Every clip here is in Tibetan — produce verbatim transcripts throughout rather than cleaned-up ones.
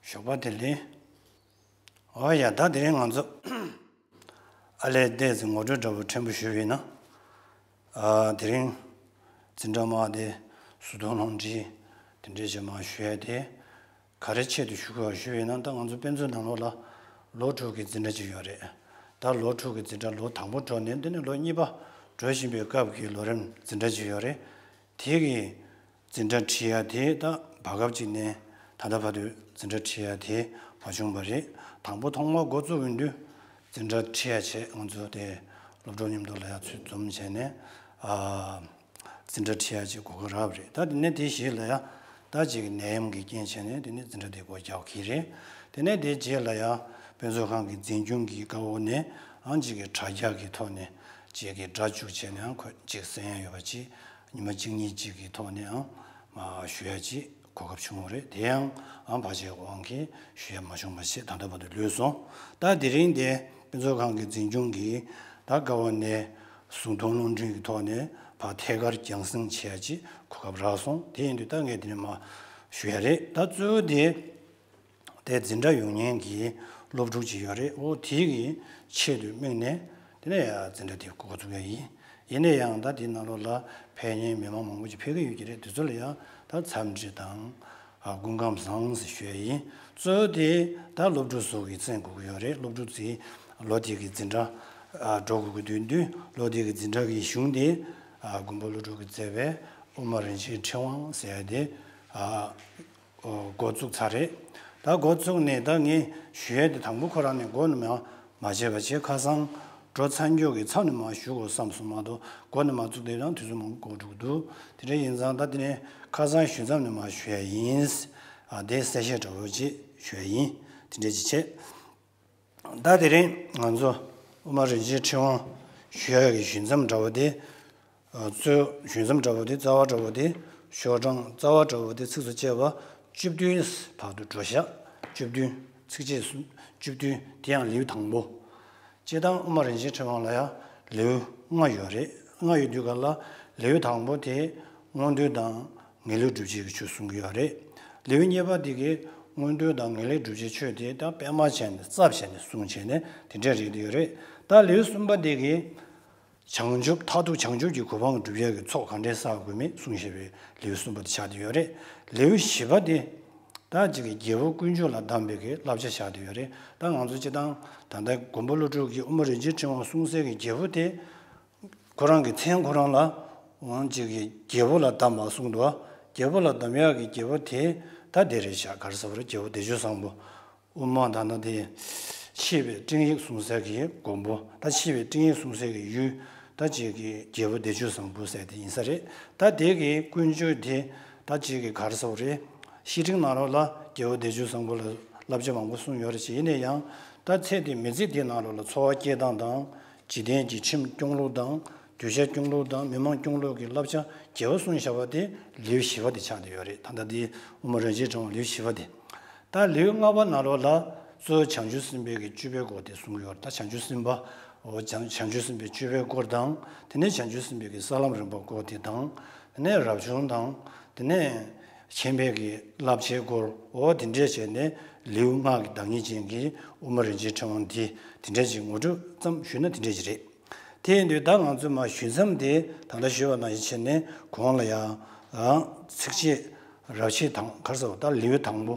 ཞོགས་པ་བདེ་ལེགས། ཨོ་ཡ། ད་དེ་རིང་ང་ཚོ་ཨ་ལས་ཏོག་ཙམ་ངོ་སྤྲོད་འདྲ་པོ་ཕྲན་བུ་ཞུས་པ་ཡིན་ན། ཨ། དེ་རིང་འཛིན་གྲྭ་མ་དེ་གཟུགས་མཐོང་རླུང་འཕྲིན་དེ་འདྲས་ཅིག་མར་ཞུ་ཡ་དེ། ག་རེ་ཆེད་དུ་ཞུ་དགོས་ཞུས་པ་ཡིན་ན། ད་ང་ཚོ་དཔེ་མཛོད་ནང་ལོགས་ལ་ལོ་དྲུག་གི་འཛིན་གྲྭ་ཅིག་ཡོད་རེད། ད་ལོ་དྲུག་གི་འཛིན་གྲྭ་ལོ་དང་པོ་འགྲོ་ནས་འདི་ནས་ལོ་གཉིས་པ་འགྲོ་བཞིན་པའི་སྐབས་ཀྱི་ལོ་རིམ་འཛིན་གྲྭ་ཅིག་ཡོད་རེད། དེ་གི་འཛིན་གྲྭ་ཁྲིད་ཡ་དེ་ད་བར་སྐབས་ཅིག་ནས་ད་ལྟ་བར་དུ་འཛིན་གྲྭ་ཁྲིད་ཡ་དེ་མ་བྱུང་བ་རེད། དང་པོ་ཐོག་མར་འགོ་བཙུགས་ཡོང་དུས་འཛིན་གྲྭ་ཁྲིད་ཡ་བྱས། ང་ཚོ་དེ་སློབ་གྲོགས་མཉམ་དུ་ལ་ཡ་ཚུར་འཛོམས་བྱས་ནས། ཨ། འཛིན་གྲྭ་ཁྲིད་ཡ་ཅིག་གོ་སྐབས་རག་པ་རེད། ད་དེ་ནས་དེའི་གཞིས་ལ་ཡ་ད་ཅིག་ནད་ཡམས་ཀྱི་རྐྱེན་བྱས་ནས་དེ་ནས་འཛིན་གྲྭ་དེ་སྒོ་རྒྱག་གི་རེད། དེ་ནས་དེའི་རྗེས་ལ་ཡ་དཔེ་མཛོད་ཁང་གི་འཛིན་སྐྱོང་གི་བཀའ་འོག་ནས་ཨང་ཅིག་གི་དྲ་རྒྱ་གི་ཐོག་ནས་ཅིག་གི་སྒྲ་བཅུག་བྱས་ནས་ཨང་ཁོ་ཅིག་གསན་ཡ་ཡོད་པ་ཅིག་ཉི་མ་གཅིག་གཉིས་ཅིག་གི་ཐོག་ནས་ཨང་མ་ཞུ་ཡ་ཅིག་གོ་སྐབས་བྱུང་བ་རེད། དེ་ཡང་ཨང་ཕལ་ཆེར་དབང་གིས་ཞུ་ཡ་མ་བྱུང་བ་ཞིག་ད་ལྟ་བར་དུ་ལུས་སོང་། ད་དེ་རིང་དེ་དཔེ་མཛོད་ཁང་གི་འཛིན་སྐྱོང་གིས་ད་བཀའ་འོག་ནས་གཟུགས་མཐོང་རླུང་འཕྲིན་གྱི་ཐོག་ནས་ཕར་ཐད་ཀར་རྒྱང་སྲིང་བྱེད་ཡ་ཅིག་གོ་སྐབས་རག་སོང་། དེ་ཡིན་དུས་ད་ངས་དེ་ནས་མར་ཞུ་ཡ་རེད། ད་གཙོ་བོ་དེ་དེ་འཛིན་གྲྭ་ཡོང་མཁན་གྱི་སློབ་ཕྲུག་ཅིག་ཡོད་རེད། འོ་དེ་གི་ཆེད་དུ་དམིགས་ནས་དེ་ནས་ཡ་འཛིན་གྲྭ་དེ་འགོ་བཙུགས་ཡ་ཡིན། ཡིན་ན་ཡང་ད་དེའི་ནང་ལོགས་ལ་ཕེབས་མཁན་མི་མང་མང་པོ་ཅིག་ཕེབས་ཀྱི་ཡོད་ཀྱི་རེད། དེ་ཚོ་ལ་ཡང་ད་འཚམས་འདྲི་དང་། ཨ། སྐུ་ཁམས་བཟང་ཟེར་ཞུ་ཡ་ཡིན། གཙོ་བོ་དེ་ད་སློབ་ཕྲུག་ཚོ་གིས་གསན་དགོས་ཀྱི་ཡོད་རེད། སློབ་ཕྲུག་ཚོས་ལོ་དེ་གི་འཛིན་གྲྭ་ཨ་འགྲོ་དགོས་ཀྱི་དུས་དུས་ལོ་དེ་གི་འཛིན་གྲྭ་གི་གཞུང་དེ། ཨ། མགོན་པོ་ཀླུ་སྒྲུབ་ཀྱིས་མཛད་པའི་དབུ་མ་རིན་ཆེན་ཕྲེང་བ་ཟེར་ཡ་དེ། ཨ། འགོ་བཙུགས་ཚར་རེད། ད་འགོ་བཙུགས་ནས་ད་ངས་ཞུ་ཡ་དེ་དང་པོ་ཁོ་རང་ནས་འགོ་ནས་མ་མ་བྱས་པ་བྱས། ཁ་སང་འགྲོ་ཚར་མགྱོགས་ཀྱི་མཚམས་ནས་མར་ཞུ་དགོས་བསམ་སོང་མ་གཏོགས་འགོ་ནས་མ་བཙུགས་དེ་ཡང་དུས་ཚོད་མང་པོ་འགོར་འགྲོ་གི་འདུག་དེ་འདྲ་ཡིན་ཙང་ད་དེ་ནས་ཁ་སང་ཞུས་མཚམས་ནས་མར་ཞུ་ཡ་ཡིན། ཨ། དེ་གསལ་བཤད་འདྲ་བོ་ཅིག་ཞུ་ཡ་ཡིན། དེ་འདྲ་ཅིག་བྱས། ད་དེ་རིང་ང་ཚོ་དབུ་མ་རིན་ཆེན་ཕྲེང་བ་ཞུ་ཡག་གི་ཞུ་མཚམས་འདྲ་བོ་དེ། ཨ། གཙོས་ཞུ་མཚམས་འདྲ་བོ་དེ། རྩ་བ་འདྲ་བོ་དེ། ཤོག་གྲངས་རྩ་བ་འདྲ་བོ་དེ་ཚིགས་སུ་བཅད་པ་བཅུ་བདུན་བར་དུ་འགྲོ་ཤག་བཅུ་བདུན། ཚིགས་བཅད་གསུམ། བཅུ་བདུན། དེ་ཡང་ལེའུ་དང་པོ། སྤྱིར་བཏང་དབུ་མ་རིན་ཆེན་ཕྲེང་བ་ལ་ཡང་ལེའུ་ལྔ་ཡོད་རེད། ལྔ་ཡོད་དུས་ག་ལ་ལེའུ་དང་པོ་དེ་མངོན་འདོད་དང་ངེས་ལེགས་སྒྲུབ་བྱེད་ཀྱི་ཆོས་གསུང་གི་ཡོད་རེད། ལེའུ་གཉིས་པ་དེ་གའི་མངོན་འདོད་དང་ངེས་ལེགས་སྒྲུབ་བྱེད་ཆོས་དེ་ད་སྤེལ་མ་བྱས་ནས་རྩ་བྱས་ནས་གསུངས་བྱས་ནས་དེ་འདྲས་རེད་དེ་ཡོད་རེད། ད་ལེའུ་གསུམ་པ་དེ་གའི་བྱང་ཆུབ་མཐར་ཐུག་བྱང་ཆུབ་ཀྱི་གོ་འཕང་སྒྲུབ་ཡག་གི་ཚོགས་ག་འདྲས་བསགས་དགོས་མིན་གསུངས་བཞག་པའི་ལེའུ་གསུམ་པ་དེ་ཆགས་བསྡད་ཡོད་རེད། ལེའུ་བཞི་པ་དེ་ད་ཅིག་གི་རྒྱལ་པོ་དཀོན་མཆོག་ལ་གདམས་པའི་གི་བསླབ་བྱ་བཞག་བསྡད་ཡོད་རེད། ད་ང་ཚོ་སྤྱིར་བཏང་ད་ལྟ་མགོན་པོ་ཀླུ་སྒྲུབ་ཀྱིས་དབུ་མ་རིན་ཆེན་ཕྲེང་བ་གསུང་སའི་གི་རྒྱལ་པོ་དེ། ཁོ་རང་གི་མཚན་ཁོ་རང་ལ་འོང་ཅིག་གི་རྒྱལ་པོ་ལ་གདམས་པ་གསུངས་འདུག་རྒྱལ་པོ་ལ་གདམས་ཡག་གི་རྒྱལ་པོ་དེ་ད་དེ་རེད་ཤག་ག་རེ་ཟེར་བ་རེད། རྒྱལ་པོ་བདེ་སྤྱོད་བཟང་པོ། དབུ་མ་ད་ནི་དེ་ཤེས་པའི་སྤྲིང་ཡིག་གསུང་སའི་གི་མགོན་པོ། ད་ཤེས་པའི་སྤྲིང་ཡིག་གསུང་སའི་གི་ཡུལ་ད་ཅིག་གི་རྒྱལ་པོ་བདེ་སྤྱོད་བཟང་པོ་ཟེར་དེ་ཡིན་ས་རེད། ད་དེ་གི་ཀུན་སྤྱོད་དེ་ད་ཅིག་གི་ག་རེ་ཟེར་བ་རེད། བཤེས་སྤྲིང་ནང་ལོགས་ལ་རྒྱལ་པོ་བདེ་སྤྱོད་བཟང་པོ་ལ་བསླབ་བྱ་མང་པོ་གསུངས་ཡོད་རེད་ཅེས། ཡིན་ན་ཡང་ད་ཚེ་འདིའི་མི་ཚེ་འདིའི་ནང་ལོགས་ལ་འཚོ་བ་སྐྱེལ་སྟངས་དང་། འཇིག་རྟེན་གྱི་ཁྲིམས་སྐྱོང་ལུགས་དང་། གདུལ་བྱ་སྐྱོང་ལུགས་དང་མི་མང་སྐྱོང་ལུགས་ཀྱི་བསླབ་བྱ་རྒྱས་པ་གསུངས་བཞག་པ་དེ་ལེའུ་བཞི་པ་དེ་ཆགས་བསྡད་ཡོད་རེད། ད་ལྟ་དེ་དབུ་མ་རིན་ཆེན་ཕྲེང་བ་ལེའུ་བཞི་པ་དེ། ད་ལེའུ་ལྔ་པ་ནང་ལོགས་ལ་གཙོ་བོ་བྱང་ཆུབ་སེམས་དཔའི་གི་སྤྱོད་པའི་སྐོར་དེ་གསུང་གི་ཡོད་རེད། ད་བྱང་ཆུབ་སེམས་དཔའ། འོ་བྱང་བྱང་ཆུབ་སེམས་དཔའི་སྤྱོད་པའི་སྐོར་དང་། དེ་ནས་བྱང་ཆུབ་སེམས་དཔའི་གི་ས་ལམ་རིམ་པ་སྐོར་དེ་དང་། དེ་ནས་རབ་བྱུང་དང་། དེ་ནས་མཁྱེན་པའི་གི་བསླབ་བྱའི་སྐོར། འོ་དེ་འདྲས་བྱས་ནས་ལེའུ་ལྔ་གི་བདག་ཉིད་ཅན་གྱི་དབུ་མ་རིན་ཆེན་ཕྲེང་བ་འདི་དེ་འདྲས་ཅིག་ངོ་སྤྲོད་ཙམ་ཞུས་ན་དེ་འདྲས་ཅིག་རེད། དེ་ཡིན་དུས་ད་ང་ཚོས་མར་ཞུས་མཚམས་དེ་ད་ལྟ་ཞུས་པ་ནང་བཞིན་བྱས་ནས་གོང་ལ་ཡང་། ཨ། ཚིགས་བཅད་རབ་བྱེད་དང་ག་རེ་ཟེར་བ། ད་ལེའུ་དང་པོ།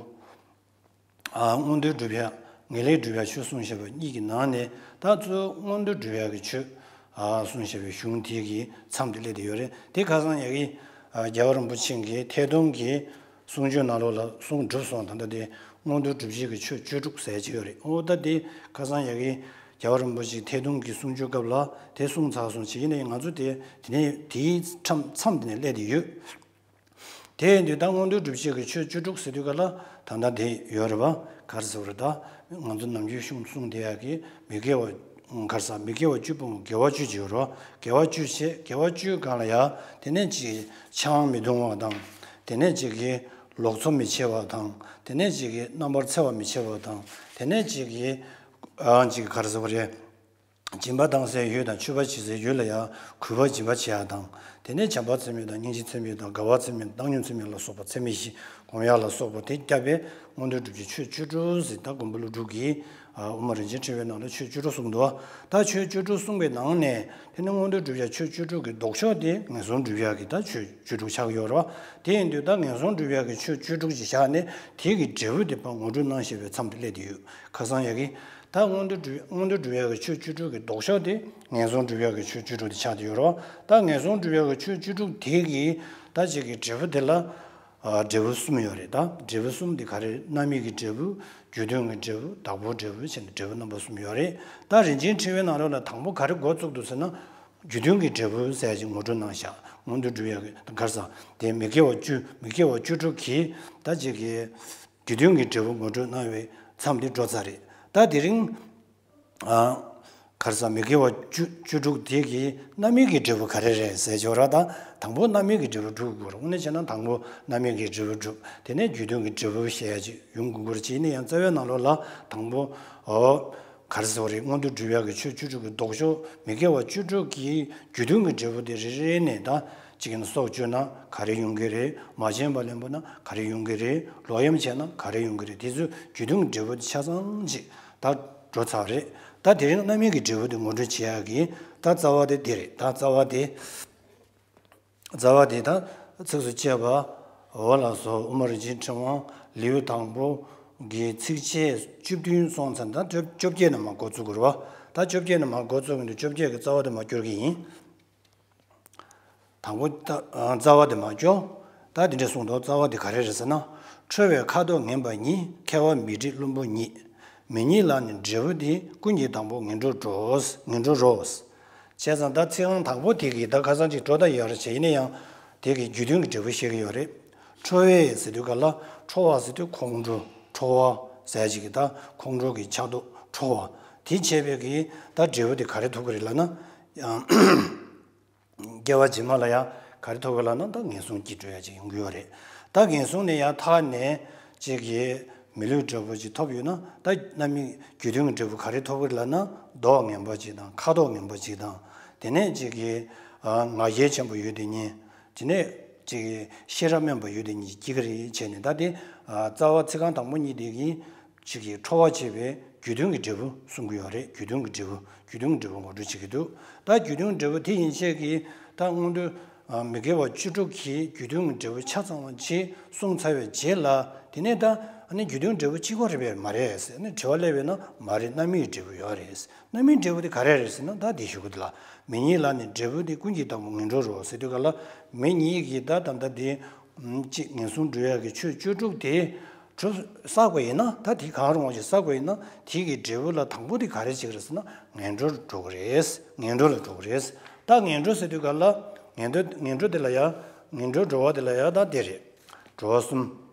ཨ། མངོན་མཐོ་སྒྲུབ་ཡ། ངེས་ལེགས་སྒྲུབ་ཡ་ཆོས་གསུངས་བཞག་པ་གཉིས་ཀྱི་ནང་ནས་ད་གཙོ་བོ་མངོན་མཐོ་སྒྲུབ་ཡ་གི་ཆོས། ཨ། གསུངས་བཞག་པའི་གཞུང་དེ་གི་མཚམས་དེ་སླེབས་བསྡད་ཡོད་རེད། དེ་ཁ་སང་ཡ་གི། ཨ། རྒྱལ་བ་རིན་པོ་ཆེ་གི་ཐད་གཏོང་གི་གསུང་ཆོས་ནང་ལོགས་ལ་གསུངས་གྲུབ་སོང་། ད་ལྟ་དེ་མངོན་མཐོ་སྒྲུབ་བྱེད་ཀྱི་ཆོས་བཅུ་དྲུག་ཟེར་གྱི་ཡོད་རེད། འོ་ད་དེ་ཁ་སང་ཡ་གི་རྒྱལ་བ་རིན་པོ་ཆེ་ཐད་གཏོང་གི་གསུང་ཆོས་སྐབས་ལ་དེ་གསུངས་ཚར་སོང་ཅིག་ཡིན་ནའི་ང་ཚོ་དེ་དེ་ནས་དེའི་མཚམས་མཚམས་དེ་ནས་སླེབས་བསྡད་ཡོད། དེ་ཡིན་དུས་ད་མངོན་མཐོ་སྒྲུབ་བྱེད་ཀྱི་ཆོས་བཅུ་དྲུག་ཟེར་དུས་ག་ལ་ད་ལྟ་དེ་ཡོད་རེད་པ། ག་རེ་ཟེར་བ་རེད། ད་ང་ཚོ་ནམ་རྒྱུན་གཞུང་གསུང་བསྡད་ཡག་གི་མི་དགེ་བ། ག་རེ་ཟེར། མི་དགེ་བ་བཅུ་སྤོང་དགེ་བ་བཅུ་ཅིག་ཡོད་རེད་པ། དགེ་བ་བཅུ་བྱས། དགེ་བ་བཅུའི་སྒང་ལ་ཡ་དེ་ནས་ཅིག་ཆང་མི་འཐུང་བ་དང་། དེ་ནས་ཅིག་གི་ལོག་འཚོ་མི་བྱེད་པ་དང་། དེ་ནས་ཅིག་གི་རྣམ་པར་འཚེ་བ་མི་བྱེད་པ་དང་། དེ་ནས་ཅིག་གི། ཨ། ཅིག་ག་རེ་ཟེར་བ་རེད། སྦྱིན་པ་བཏང་སའི་ཡུལ་དང་མཆོད་པ་བྱེད་སའི་ཡུལ་ལ་ཡང་གུས་པ་སྦྱིན་པ་བྱེད་ཡག་དང་། དེ་ནས་བྱམས་པ་ཚད་མེད་དང་སྙིང་རྗེ་ཚད་མེད་དང་དགའ་བ་ཚད་མེད་དང་བཏང་སྙོམས་ཚད་མེད་ལ་སོགས་པ་ཚད་མེད་བཞི་སྒོམ་ཡག་ལ་སོགས་པ་དེ་བསྐྱབས་པས་མངོན་མཐོ་སྒྲུབ་ཀྱི་ཆོས་བཅུ་དྲུག་ཟེར། ད་མགོན་པོ་ཀླུ་སྒྲུབ་ཀྱིས་དབུ་མ་རིན་ཆེན་ཕྲེང་བའི་ནང་ལ་ཆོས་བཅུ་དྲུག་གསུངས་འདུག་ད་ཆོས་བཅུ་དྲུག་གསུངས་པའི་ནང་ནས་དེ་ནི་མངོན་མཐོ་སྒྲུབ་ཡག་ཆོས་བཅུ་དྲུག་གི་ལྡོག་ཕྱོགས་དེ་ངན་སོང་སྒྲུབ་ཡག་གི་ད་ཆོས་བཅུ་དྲུག་ཆགས་ཡོད་རེད་བ། དེ་ཡིན་དུས་ད་ངན་སོང་སྒྲུབ་ཡག་གི་ཆོས་བཅུ་དྲུག་ཅིག་བཞག་ནས་དེ་གི་འབྲས་བུ་དེ་ཕར་ངོ་སྤྲོད་གནང་བཞིན་པའི་མཚམས་དེ་སླེབས་བསྡད་ཡོད། ཁ་སང་ཡ་གི་ད་མངོན་མཐོ་སྒྲུབ་མངོན་མཐོ་སྒྲུབ་ཡག་གི་ཆོས་བཅུ་དྲུག་གི་ལྡོག་ཕྱོགས་དེ་ངན་སོང་སྒྲུབ་ཡག་གི་ཆོས་བཅུ་དྲུག་དེ་ཆགས་བསྡད་ཡོད་རེད་བ། ད་ངན་སོང་སྒྲུབ་ཡག་གི་ཆོས་བཅུ་དྲུག་དེ་གི་ད་ཅིག་གི་འབྲས་བུ་དེ་ལ། ཨ། འབྲས་བུ་གསུམ་ཡོད་རེད། ད་འབྲས་བུ་གསུམ་དེ་ག་རེ་རེད། རྣམ་སྨིན་གྱི་འབྲས་བུ། རྒྱུ་མཐུན་གྱི་འབྲས་བུ། བདག་པོའི་འབྲས་བུ་བྱས་ནས་འབྲས་བུ་རྣམ་པ་གསུམ་ཡོད་རེད། ད་རིན་ཆེན་ཕྲེང་བའི་ནང་ལོགས་ལ་དང་པོ་ག་རེ་འགོ་བཙུགས་འདུག་ཟེར་ན། རྒྱུ་མཐུན་གྱི་འབྲས་བུ་ཟེར་ཅིག་ངོ་སྤྲོད་གནང་བཞག་མངོན་མཐོ་སྒྲུབ་ཡག་གི་གར་ས་དེ་མི་དགེ་བ་བཅུ། མི་དགེ་བ་བཅུ་དྲུག་གི་ད་ཅིག་གི་རྒྱུ་མཐུན་གྱི་འབྲས་བུ་ངོ་སྤྲོད་གནང་བའི་མཚམས་དེ་འགྲོ་ཚར་རེད། ད་དེ་རིང་། ཨ། ག་རེ་ཟེར། མི་དགེ་བ་བཅུ་བཅུ་དྲུག་དེ་གི་རྣམ་སྨིན་གྱི་འབྲས་བུ་ག་རེ་རེད་ཟེར་ཆོག་ར། ད་དང་པོ་རྣམ་སྨིན་གྱི་འབྲས་བུ་སྒྲུབ་དགོས་རེད། དངོས་གནས་བྱས་ན་དང་པོ་རྣམ་སྨིན་གྱི་འབྲས་བུ་སྒྲུབ། དེ་ནས་རྒྱུ་མཐུན་གྱི་འབྲས་བུ་བཤད་ཡ་ཅིག་ཡོང་དགོས་ཀྱི་རེད། བྱས་ནས་ཡང་རྩ་བའི་ནང་ལོགས་ལ་དང་པོ། ཨོ། ག་རེ་ཟེར་བ་རེད། མངོན་མཐོ་སྒྲུབ་ཡག་གི་ཆོས་བཅུ་དྲུག་གི་ལྡོག་ཕྱོགས་མི་དགེ་བ་བཅུ་དྲུག་གི་རྒྱུ་མཐུན་གྱི་འབྲས་བུ་དེ་རེ་རེ་ནས་ད་གཅིག་ཡིན་ན་སྲོག་གཅོད་ན་ག་རེ་ཡོང་གི་རེད། མ་བྱིན་པ་ལེན་པ་ན་ག་རེ་ཡོང་གི་རེད། ལོག་གཡེམ་བྱས་ན་ག་རེ་ཡོང་གི་རེད། དེ་ཚོའི་རྒྱུ་མཐུན་གྱི་འབྲས་བུ་དེ་ཆ་ཚང་ཅིག་ད་འགྲོ་ཚར་རེད། ད་དེ་རིང་རྣམ་སྨིན་གྱི་འབྲས་བུ་དེ་ངོ་སྤྲོད་བྱེད་ཡག་གི་ད་རྩ་བ་དེ་འདི་རེད། ད་རྩ་བ་དེ། རྩ་བ་དེ་ད་ཚིགས་སུ་བཅད་པ། འོ་ལགས་སོ། དབུ་མ་རིན་ཆེན་ཕྲེང་བ་ལེའུ་དང་པོ་གི་ཚིགས་བཅད་བཅུ་བདུན་སོང་ཙང་ད་བཅོ་བཅོ་བརྒྱད་ནས་མར་འགོ་བཙུགས་དགོས་རེད་བ། ད་བཅོ་བརྒྱད་ནས་མར་འགོ་བཙུགས་ཡོང་དུས་བཅོ་བརྒྱད་ཀྱི་རྩ་བ་དེ་མར་སྐྱོར་གྱི་ཡིན། དང་པོ་ད་རྩ་བ་དེ་མར་སྐྱོར། ད་དེ་འདྲ་གསུངས་འདུག་རྩ་བ་དེ་ག་རེ་རེད་ཟེར་ན། ཁྲོ་བའི་ཁ་དོག་ངན་པ་ཉིད། ཁ་བ་མི་འགྲིག་བླུན་པོ་ཉིད། མི་ཉིད་ལ་ནི་འབྲས་བུ་འདི། ཀུན་གྱིས་དང་པོ་ངན་འགྲོར་འགྲོ། ངན་འགྲོར་རོ། བྱས་ཙང་ད་ཚིག་རྐང་དང་པོ་དེ་གི་ད་ཁ་སང་ཅིག་འགྲོ་ད་ཡོད་རེད་བྱས། ཡིན་ན་ཡང་དེ་གི་རྒྱུ་མཐུན་གྱི་འབྲས་བུ་བཤད་ཀྱི་ཡོད་རེད། ཁྲོ་བས་ཟེར་དུས་ག་ལ་ཁྲོ་བ་ཟེར་དུས་ཁོང་ཁྲོ་ཁྲོ་བ་ཟེར་ཅིག་གི་ད་ཁོང་ཁྲོ་གི་ཆགས་སྡུག་ཁྲོ་བ་དེ་བྱས་པའི་གི་ད་འབྲས་བུ་དེ་ག་རེ་ཐོབ་ཀྱི་རེད་ལབ་ན། ཡང་སྐྱེ་བ་རྗེས་མ་ལ་ཡང་ག་རེ་ཐོབ་ཀྱི་ལབ་ན་ད་ངན་སོང་སྐྱེ་འགྲོ་ཡ་ཅིག་ཡོང་གི་ཡོད་རེད། ད་ངན་སོང་ནས་ཡང་ཐར་ནས་ཅིག་གི་མི་ལུས་འདྲ་པོ་ཅིག་ཐོབ་ཡོད་ན་ད་རྣམ་སྨིན་རྒྱུ་མཐུན་གྱི་འབྲས་བུ་ག་རེ་ཐོབ་ཀྱི་ལབ་ན་མདོག་ངན་པ་ཅིག་དང་ཁ་དོག་ངན་པ་ཅིག་དང་། དེ་ནས་ཅིག་གི་ང་རྒྱལ་ཆེན་པོ་ཡོད་དེ་གཉིས། དེ་ནས་ཅིག་གི་ཤེས་རབ་དམན་པ་ཡོད་དེ་གཉིས་སྐྱེ་གི་རེད་བྱས་ནས། ད་དེ་རྩ་བ་ཚིག་རྐང་དང་པོ་གཉིས་དེ་གིས་ཅིག་གིས་ཁྲོ་བ་བྱེད་པའི་རྒྱུ་མཐུན་གྱི་འབྲས་བུ་གསུང་གི་ཡོད་རེད། རྒྱུ་མཐུན་གྱི་འབྲས་བུ། རྒྱུ་མཐུན་གྱི་འབྲས་བུ་ངོ་སྤྲོད་བྱེད་ཀྱི་འདུག་ད་རྒྱུ་མཐུན་འབྲས་བུ་དེ་ཡན་ཆད་ཀྱིས་ད་སྔོན་དུ་མི་དགེ་བ་བཅུ་དྲུག་གི་རྒྱུ་མཐུན་གྱི་འབྲས་བུ་ཆ་ཚང་བ་ཅིག་གསུངས་ཚར་བའི་རྗེས་ལ། དེ་ནས་ད་ཨ་ནི་རྒྱུ་མཐུན་འབྲས་བུ་གཅིག་པ་རེད་པས་མ་རེད་ཟེར་ཨ་ནི་དྲི་བ་སླེབས་པས་ན། མ་རེད། རྣམ་སྨིན་འབྲས་བུ་ཡོད་རེད། རྣམ་སྨིན་འབྲས་བུ་དེ་ག་རེ་རེད་ཟེར་ན་ད་དེ་ཞུ་གི་འདུག་ལ། མི་ཉིད་ལ་ནི་འབྲས་བུ་དེ། ཀུན་གྱིས་དང་པོ་ངན་འགྲོར་རོ་ཟེར་དུས་ག་ལ་མི་ཉིད་ཀྱིས་ད་ད་ལྟ་དེ། ཅིག་ངན་སོང་སྒྲུབ་ཡག་གི་ཆོས་བཅུ་དྲུག་དེ་གྲུབ་བསགས་པ་ཡིན་ན། ད་དེ་གང་རུང་བ་ཞིག་བསགས་པ་ཡིན་ན་དེ་གི་འབྲས་བུ་ལ་དང་པོ་དེ་ག་རེ་བྱེད་ཀྱི་རེད་ཟེར་ན་ངན་འགྲོར་འགྲོ་གི་རེད། ངན་འགྲོ་ལ་འགྲོ་གི་རེད། ད་ངན་འགྲོ་ཟེར་དུས་ག་ལ་ངན་འགྲོ་ངན་འགྲོ་དེ་ལ་ཡ་ངན་འགྲོར་འགྲོ་བ་དེ་ལ་ཡ་ད་དེ་རེད། འགྲོ་བ་གསུམ།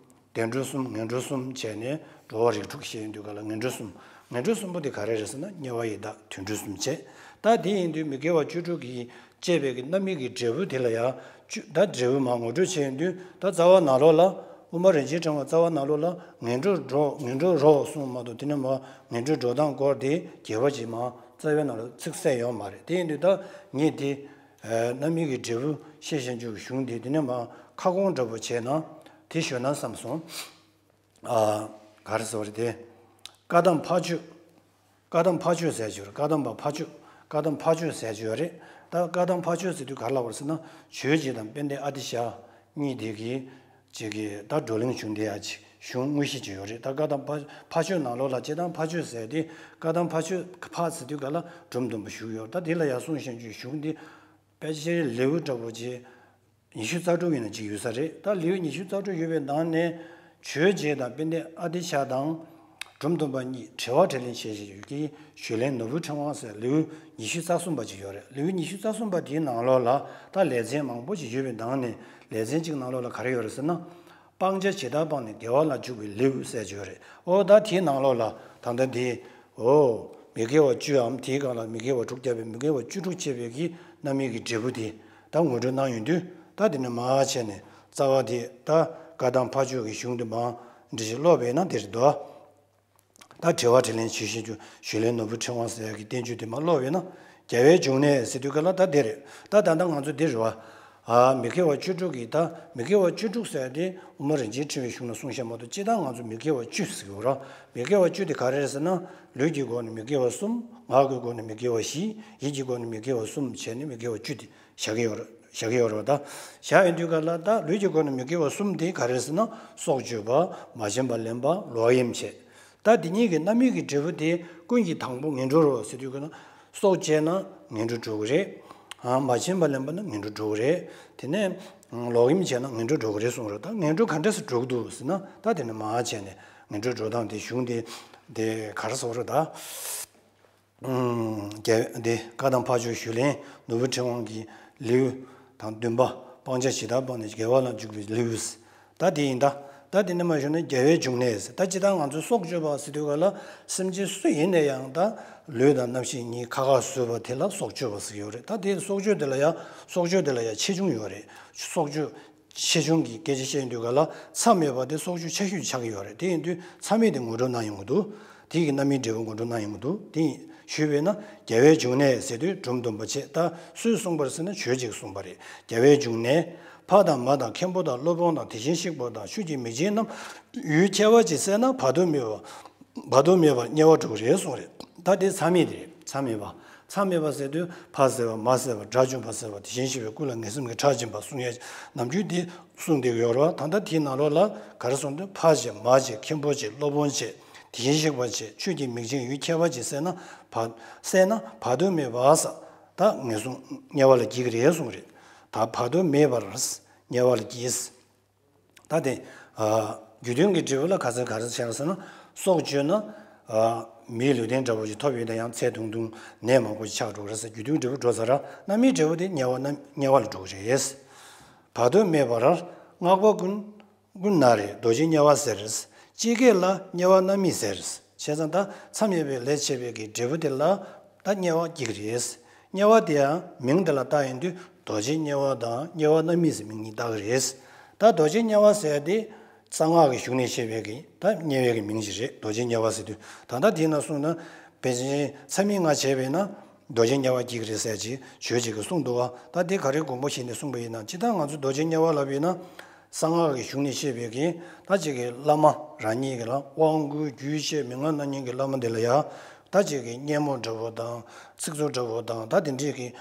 བདེ་འགྲོ་གསུམ། ངན་འགྲོ་གསུམ་བྱས་ནས་འགྲོ་བ་རིགས་དྲུག་བཤད་ཡོང་དུས་ག་ལ་ངན་འགྲོ་གསུམ། ངན་འགྲོ་གསུམ་པོ་དེ་ག་རེ་རེད་ཟེར་ན་དམྱལ་བ་ཡི་དྭགས་དུད་འགྲོ་གསུམ་བྱས། ད་དེ་ཡིན་དུས་མི་དགེ་བ་བཅུ་དྲུག་གིས་བསྐྱེད་པའི་གི་རྣམ་སྨིན་གྱི་འབྲས་བུ་དེ་ལ་ཡང་བཅུ་ད་འབྲས་བུ་མར་ངོ་སྤྲོད་བྱས་ཡོང་དུས། ད་རྩ་བ་ནང་ལོགས་ལ་དབུ་མ་རིན་ཆེན་ཕྲེང་བ་རྩ་བ་ནང་ལོགས་ལ་ངན་འགྲོར་འགྲོ། ངན་འགྲོར་རོ་གསུངས་མ་གཏོགས། དེ་ནས་མར་ངན་འགྲོར་འགྲོ་སྟངས་སྐོར་དེ་རྒྱས་པ་ཅིག་མར་རྩ་བའི་ནང་ལ་ཚིག་གསལ་ཡོད་མ་རེད། དེ་ཡིན་དུས་ད་ངས་དེ་རྣམ་སྨིན་གྱི་འབྲས་བུ་ཤེས་བྱ་འཇུག་གཞུང་དེ་དེ་ནས་མར་ཁ་སྐོང་འདྲ་པོ་བྱས་ན་དེ་ཞུས་ན་བསམ་སོང་། ཨ། ག་རེ་ཟེར་བ་རེད་དེ། བཀའ་གདམས་ཕ་ཆོས། བཀའ་གདམས་ཕ་ཆོས་ཟེར་གྱི་ཡོད་རེད། བཀའ་གདམས་པ་ཕ་ཆོས། བཀའ་གདམས་ཕ་ཆོས་ཟེར་གྱི་ཡོད་རེད། ད་བཀའ་གདམས་ཕ་ཆོས་ཟེར་དུས་ག་རེ་ལབ་པ་རེད་ཟེར་ན། ཆོས་རྗེ་དང་དཔལ་ལྡན་ཨ་ཏི་ཤ་གཉིས་དེ་གིས་ཅིག་གིས་ད་བགྲོ་གླེང་བྱུང་བསྡད་ཡ་ཅིག་གཞུང་དངོས་གཞི་ཅིག་ཡོད་རེད། ད་བཀའ་གདམས་ཕ་ཕ་ཆོས་ནང་ལོགས་ལ་སྤྱིར་བཏང་ཕ་ཆོས་ཟེར་དེ། བཀའ་གདམས་ཕ་ཆོས་ཕ་ཟེར་དུས་ག་ལ་འབྲོམ་སྟོན་པ་བཞུགས་ཡོད། ད་དེ་ལ་ཡར་གསུངས་བཞིན་གྱི་གཞུང་དེ་ཕལ་ཆེར་ལེའུ་འདྲ་པོ་ཅིག་ཉི་ཤུ་རྩ་དྲུག་ཡིན་ན་ཅིག་ཡོད་ས་རེད། ད་ལེའུ་ཉི་ཤུ་རྩ་དྲུག་ཡོད་པའི་ནང་ནས་ཆོས་རྗེ་དང་དཔལ་ལྡན་ཨ་ཏི་ཤ་དང་འབྲོམ་སྟོན་པ་གཉིས་དྲི་བ་དྲིས་ལན་བྱས་བྱས་ཡོད་ཀྱི་ཞུས་ལན་ནོར་བུའི་ཕྲེང་བ་ཟེར་ལེའུ་ཉི་ཤུ་རྩ་གསུམ་པ་ཅིག་ཡོད་རེད། ལེའུ་ཉི་ཤུ་རྩ་གསུམ་པ་དེའི་ནང་ལོགས་ལ་ད་ལེ་ཚན་མང་པོ་ཞིག་ཡོད་པའི་ནང་ནས་ལེ་ཚན་གཅིག་ནང་ལོགས་ལ་ག་རེ་ཡོད་རེད་ཟེར་ན། སྤང་བྱ་ཇི་ལྟར་སྤངས་ནས་བདེ་བ་ལ་འཇུག་པའི་ལེའུ་ཟེར་གྱི་ཡོད་རེད། ཨོ་ད་དེའི་ནང་ལོགས་ལ་ད་ལྟ་འདི། ཨོ། མི་དགེ་བ་བཅུའམ་དེའི་སྒང་ལ་མི་དགེ་བ་དྲུག་བརྒྱབ་པའི་མི་དགེ་བ་བཅུ་དྲུག་བཅད་པའི་གི་རྣམ་སྨིན་གྱི་འབྲས་བུ་དེ་ད་ངོ་སྤྲོད་གནང་ཡོང་དུས། ད་དེ་ནས་མར་བྱས་ནས་རྩ་བ་དེ་ད་བཀའ་གདམས་ཕ་ཆོས་ཀྱི་གཞུང་དེ་མར་འདི་ཞིག་ཀློག་པས་ན་དེ་རེད་དོ། ད་དྲི་བ་དྲིས་ལན་བྱེད་ཤེས་རྒྱུ་ཞུས་ལན་ནོར་བུ་ཕྲེང་བ་ཟེར་ཡག་གི་བསྟན་བཅོས་དེ་མར་ཀློག་པ་ཡིན་ན། རྒྱལ་བའི་འབྱུང་གནས་ཟེར་དུས་ག་ལ་ད་དེ་རེད། ད་ད་ལྟ་ང་ཚོ་འདི་རེད་བ། ཨ། མི་དགེ་བ་བཅུ་དྲུག་གི་ད་མི་དགེ་བ་བཅུ་དྲུག་ཟེར་ཡག་དེ་དབུ་མ་རིན་ཆེན་ཕྲེང་བའི་གཞུང་ལ་གསུངས་བཞག་མ་གཏོགས། སྤྱིར་བཏང་ང་ཚོ་མི་དགེ་བ་བཅུ་ཟེར་གྱི་ཡོད་རེད། མི་དགེ་བ་བཅུ་དེ་ག་རེ་རེད་ཟེར་ན། ལུས་ཀྱི་སྒོ་ནས་མི་དགེ་བ་གསུམ། ངག་གི་སྒོ་ནས་མི་དགེ་བ་བཞི། ཡིད་ཀྱི་སྒོ་ནས་མི་དགེ་བ་གསུམ་བྱས་ནས་མི་དགེ་བ་བཅུ་དེ་བཞག་གི་ཡོད་རེད། བཞག་གི་ཡོད་རེད་བ། ད་བཞག་ཡོང་དུས་ག་ལ་ད་ལུས་ཀྱི་སྒོ་ནས་མི་དགེ་བ་གསུམ་དེ་ག་རེ་རེད་ཟེར་ན། སྲོག་གཅོད་པ། མ་བྱིན་པ་ལེན་པ། ལོག་གཡེམ་བྱེད། ད་འདི་གཉིས་ཀྱི་རྣམ་སྨིན་གྱི་འབྲས་བུ་དེ་ཀུན་གྱི་དང་པོ་ངན་འགྲོ་རེད་ཟེར་དུས་ག་ན། སྲོག་བཅད་ན་ངན་འགྲོ་འགྲོ་གི་རེད། ཨ། མ་བྱིན་པ་ལེན་པ་ན་ངན་འགྲོ་འགྲོ་གི་རེད། དེ་ནས་ལོག་གཡེམ་བྱས་ན་ངན་འགྲོ་འགྲོ་གི་རེད་གསུངས་རེད། ད་ངན་འགྲོ་ག་འདྲས་སེ་འགྲོ་གི་འདུག་ཟེར་ན། ད་དེ་ནས་མར་བྱས་ནས་ངན་འགྲོ་འགྲོ་སྟངས་དེ་གཞུང་དེ་དེ་ག་རེ་ཟེར་རེད་ད། ཨུམ། རྒྱལ་བའི་འདི་བཀའ་དང་འཕགས་མཆོག་ཞུས་ལན་ནོར་བུ་ཕྲེང་བ་གི་ལེའུ་དང་བདུན་པ། སྤང་བྱ་ཇི་ལྟར་སྤངས་ནས་དགེ་བ་ལ་འཇུག་པའི་ལེའུ། ད་དེ་ཡིན་ད། ད་དེ་ནས་མར་ཞུས་ན་རྒྱལ་བའི་འབྱུང་གནས། ད་སྤྱིར་བཏང་ང་ཚོས་སྲོག་གཅོད་པ་ཟེར་དུས་ག་ལ། སེམས་ཅན་སུ་ཡིན་ན་ཡང་ད་ལུས་དང་རྣམ་ཤེས་གཉིས་ཁ་ཁ་བཟོས་པ་དེ་ལ་སྲོག་གཅོད་པ་ཟེར་གྱི་ཡོད་རེད། ད་དེ་སྲོག་གཅོད་དེ་ལ་ཡང་། སྲོག་གཅོད་དེ་ལ་ཡང་ཆེ་ཆུང་ཡོད་རེད། སྲོག་གཅོད་ཆེ་ཆུང་གི་སྐད་ཆ་བཤད་དུས་ག་ལ། མཚམས་མེད་པ་དེ་སྲོག་གཅོད་ཆེ་ཤོས་ཆགས་ཀྱི་ཡོད་རེད། དེ་ཡིན་དུས་མཚམས་མེད་དེ་ངོ་སྤྲོད་གནང་ཡོང་གི་འདུག་དེ་གི་རྣམ་སྨིན་འབྲས་བུ་ངོ་སྤྲོད་གནང་ཡོང་གི་འདུག་དེ་ཡིན་ཞུས་པས་ན། རྒྱལ་བའི་འབྱུང་གནས་ཟེར་དུས་སྒྲོམ་སྡོམ་པ་བྱས། ད་སུས་གསུངས་པ་རེད་ཟེར་ན། ཆོས་ཀྱིས་གསུངས་པ་རེད། རྒྱལ་བའི་འབྱུང་གནས། ཕ་དང་མ་དང་མཁན་པོ་དང་སློབ་དཔོན་དང་། དེ་བཞིན་གཤེགས་པ་དང་ཆོས་ཀྱི་མིང་ཅན་རྣམས། ཡུལ་ཁྱད་པར་ཅན་བསལ་ན་བར་དུ་མེད་པ། བར་དུ་མེད་པར་དམྱལ་བར་འགྲོ་གི་རེད་གསུངས་རེད། ད་དེ་མཚམས་མེད་དེ་རེད། མཚམས་མེད་པ། མཚམས་མེད་པ་ཟེར་དུས་ཕ་བསད་པ། མ་བསད་པ། དགྲ་བཅོམ་པ་བསད་པ། དེ་བཞིན་གཤེགས་པའི་སྐུ་ལ་ངན་སེམས་ཀྱི་ཁྲག་སྦྱིན་པ་གསུང་ཡས་ནམ་རྒྱུན་དེ་གསུང་བསྡད་ཀྱི་ཡོད་རེད་བ། ད་ལྟ་དེའི་ནང་ལོགས་ལ་ག་རེ་གསུངས་འདུག་ཕ་བྱས། མ་བྱས། མཁན་པོ་བྱས། སློབ་དཔོན་བྱས། དེ་བཞིན་གཤེགས་པ་བྱས། ཆོས་ཀྱི་མིང་ཅན་ཡུལ་ཁྱད་པར་ཅན་བསལ་ན་བ། བསལ་ན་བར་དུ་མེད་པ་ཟེར། ད་ངན་སོང་དམྱལ་བ་ལ་སྐྱེ་གི་རེད་གསུངས་རེད། ད་བར་དུ་མེད་པར་དམྱལ་བ་ལ་སྐྱེས། ད་དེ། ཨ། རྒྱུ་མཐུན་གྱི་འབྲས་བུ་ལ་ག་ཚོད་ག་རེ་བྱས་ཟེར་ན། སྲོག་གཅོད་ན། ཨ། མིའི་ལུས་རྟེན་འདྲ་པོ་ཞིག་ཐོབ་ཡོད་ན་ཡང་ཚེ་ཐུང་ཐུང་ནད་མང་པོ་ཞིག་ཆགས་འགྲོ་གི་རེད་ཟེར། རྒྱུ་མཐུན་འབྲས་བུ་འགྲོ་ཚར་ར། རྣམ་སྨིན་འབྲས་བུ་དེ་དམྱལ་བ་རྣམས་དམྱལ་བ་ལ་འགྲོ་གི་རེད། བར་དུ་མེད་པར་སྔགས་པ་ཀུན། ཀུན་ན་རེ་རྡོ་རྗེ་དམྱལ་བ་ཟེར། ཅི་སྐད་ལ་དམྱལ་བ་རྣམ་སྨིན་ཟེར། བྱས་ཙང་ད་མཚམས་མེད་པའི་ལས་བྱས་པའི་གི་འབྲས་བུ་དེ་ལ་ད་དམྱལ་བ་སྐྱེ་གི་རེད། དམྱལ་བ་དེ་ཡང་མིང་དེ་ལ་བཏགས་ཡོང་དུས་རྡོ་རྗེ་དམྱལ་བ་དང་དམྱལ་བ་རྣམ་སྨིན་ཟེར་མིང་གཉིས་བཏགས་ཀྱི་རེད། ད་རྡོ་རྗེ་དམྱལ་བ་ཟེར་དེ་གསང་སྔགས་ཀྱི་གཞུང་ནས་བཤད་པའི་གི་ད་དམྱལ་བའི་གི་མིང་ཞིག་རེད། རྡོ་རྗེ་དམྱལ་བ་ཟེར་དུས། ད་ལྟ་དེ་ན་གསུངས་ན། དཔེ་ཅན་མཚམས་མེད་ལྔ་བྱས་པས་ན་རྡོ་རྗེ་དམྱལ་བ་སྐྱེ་གི་རེད་ཟེར་གྱི་ཆོས་ཅིག་གིས་གསུངས་འདུག་བ། ད་དེ་ག་རེ་དགོངས་པ་བཞེས་ནས་གསུངས་པ་ཡིན་ན། ཇི་ལྟར་ང་ཚོ་རྡོ་རྗེ་དམྱལ་བ་ལབ་ཡིན་ན། གསང་སྔགས་ཀྱི་གཞུང་ནས་བཤད་པའི་གི་ད་ཅིག་གི་བླ་མ་རང་ཉིད་ཀྱི་ལ་དབང་བསྐུར་རྒྱུད་བཤད་མན་ངག་གནང་མཁན་གྱི་བླ་མ་དེ་ལ་ཡ། ད་ཅིག་གི་སྙན་མོ་འདྲ་བོ་དང་། ཚིག་མཛོད་འདྲ་བོ་དང་། ད་དེ་འདྲས་ཀྱི་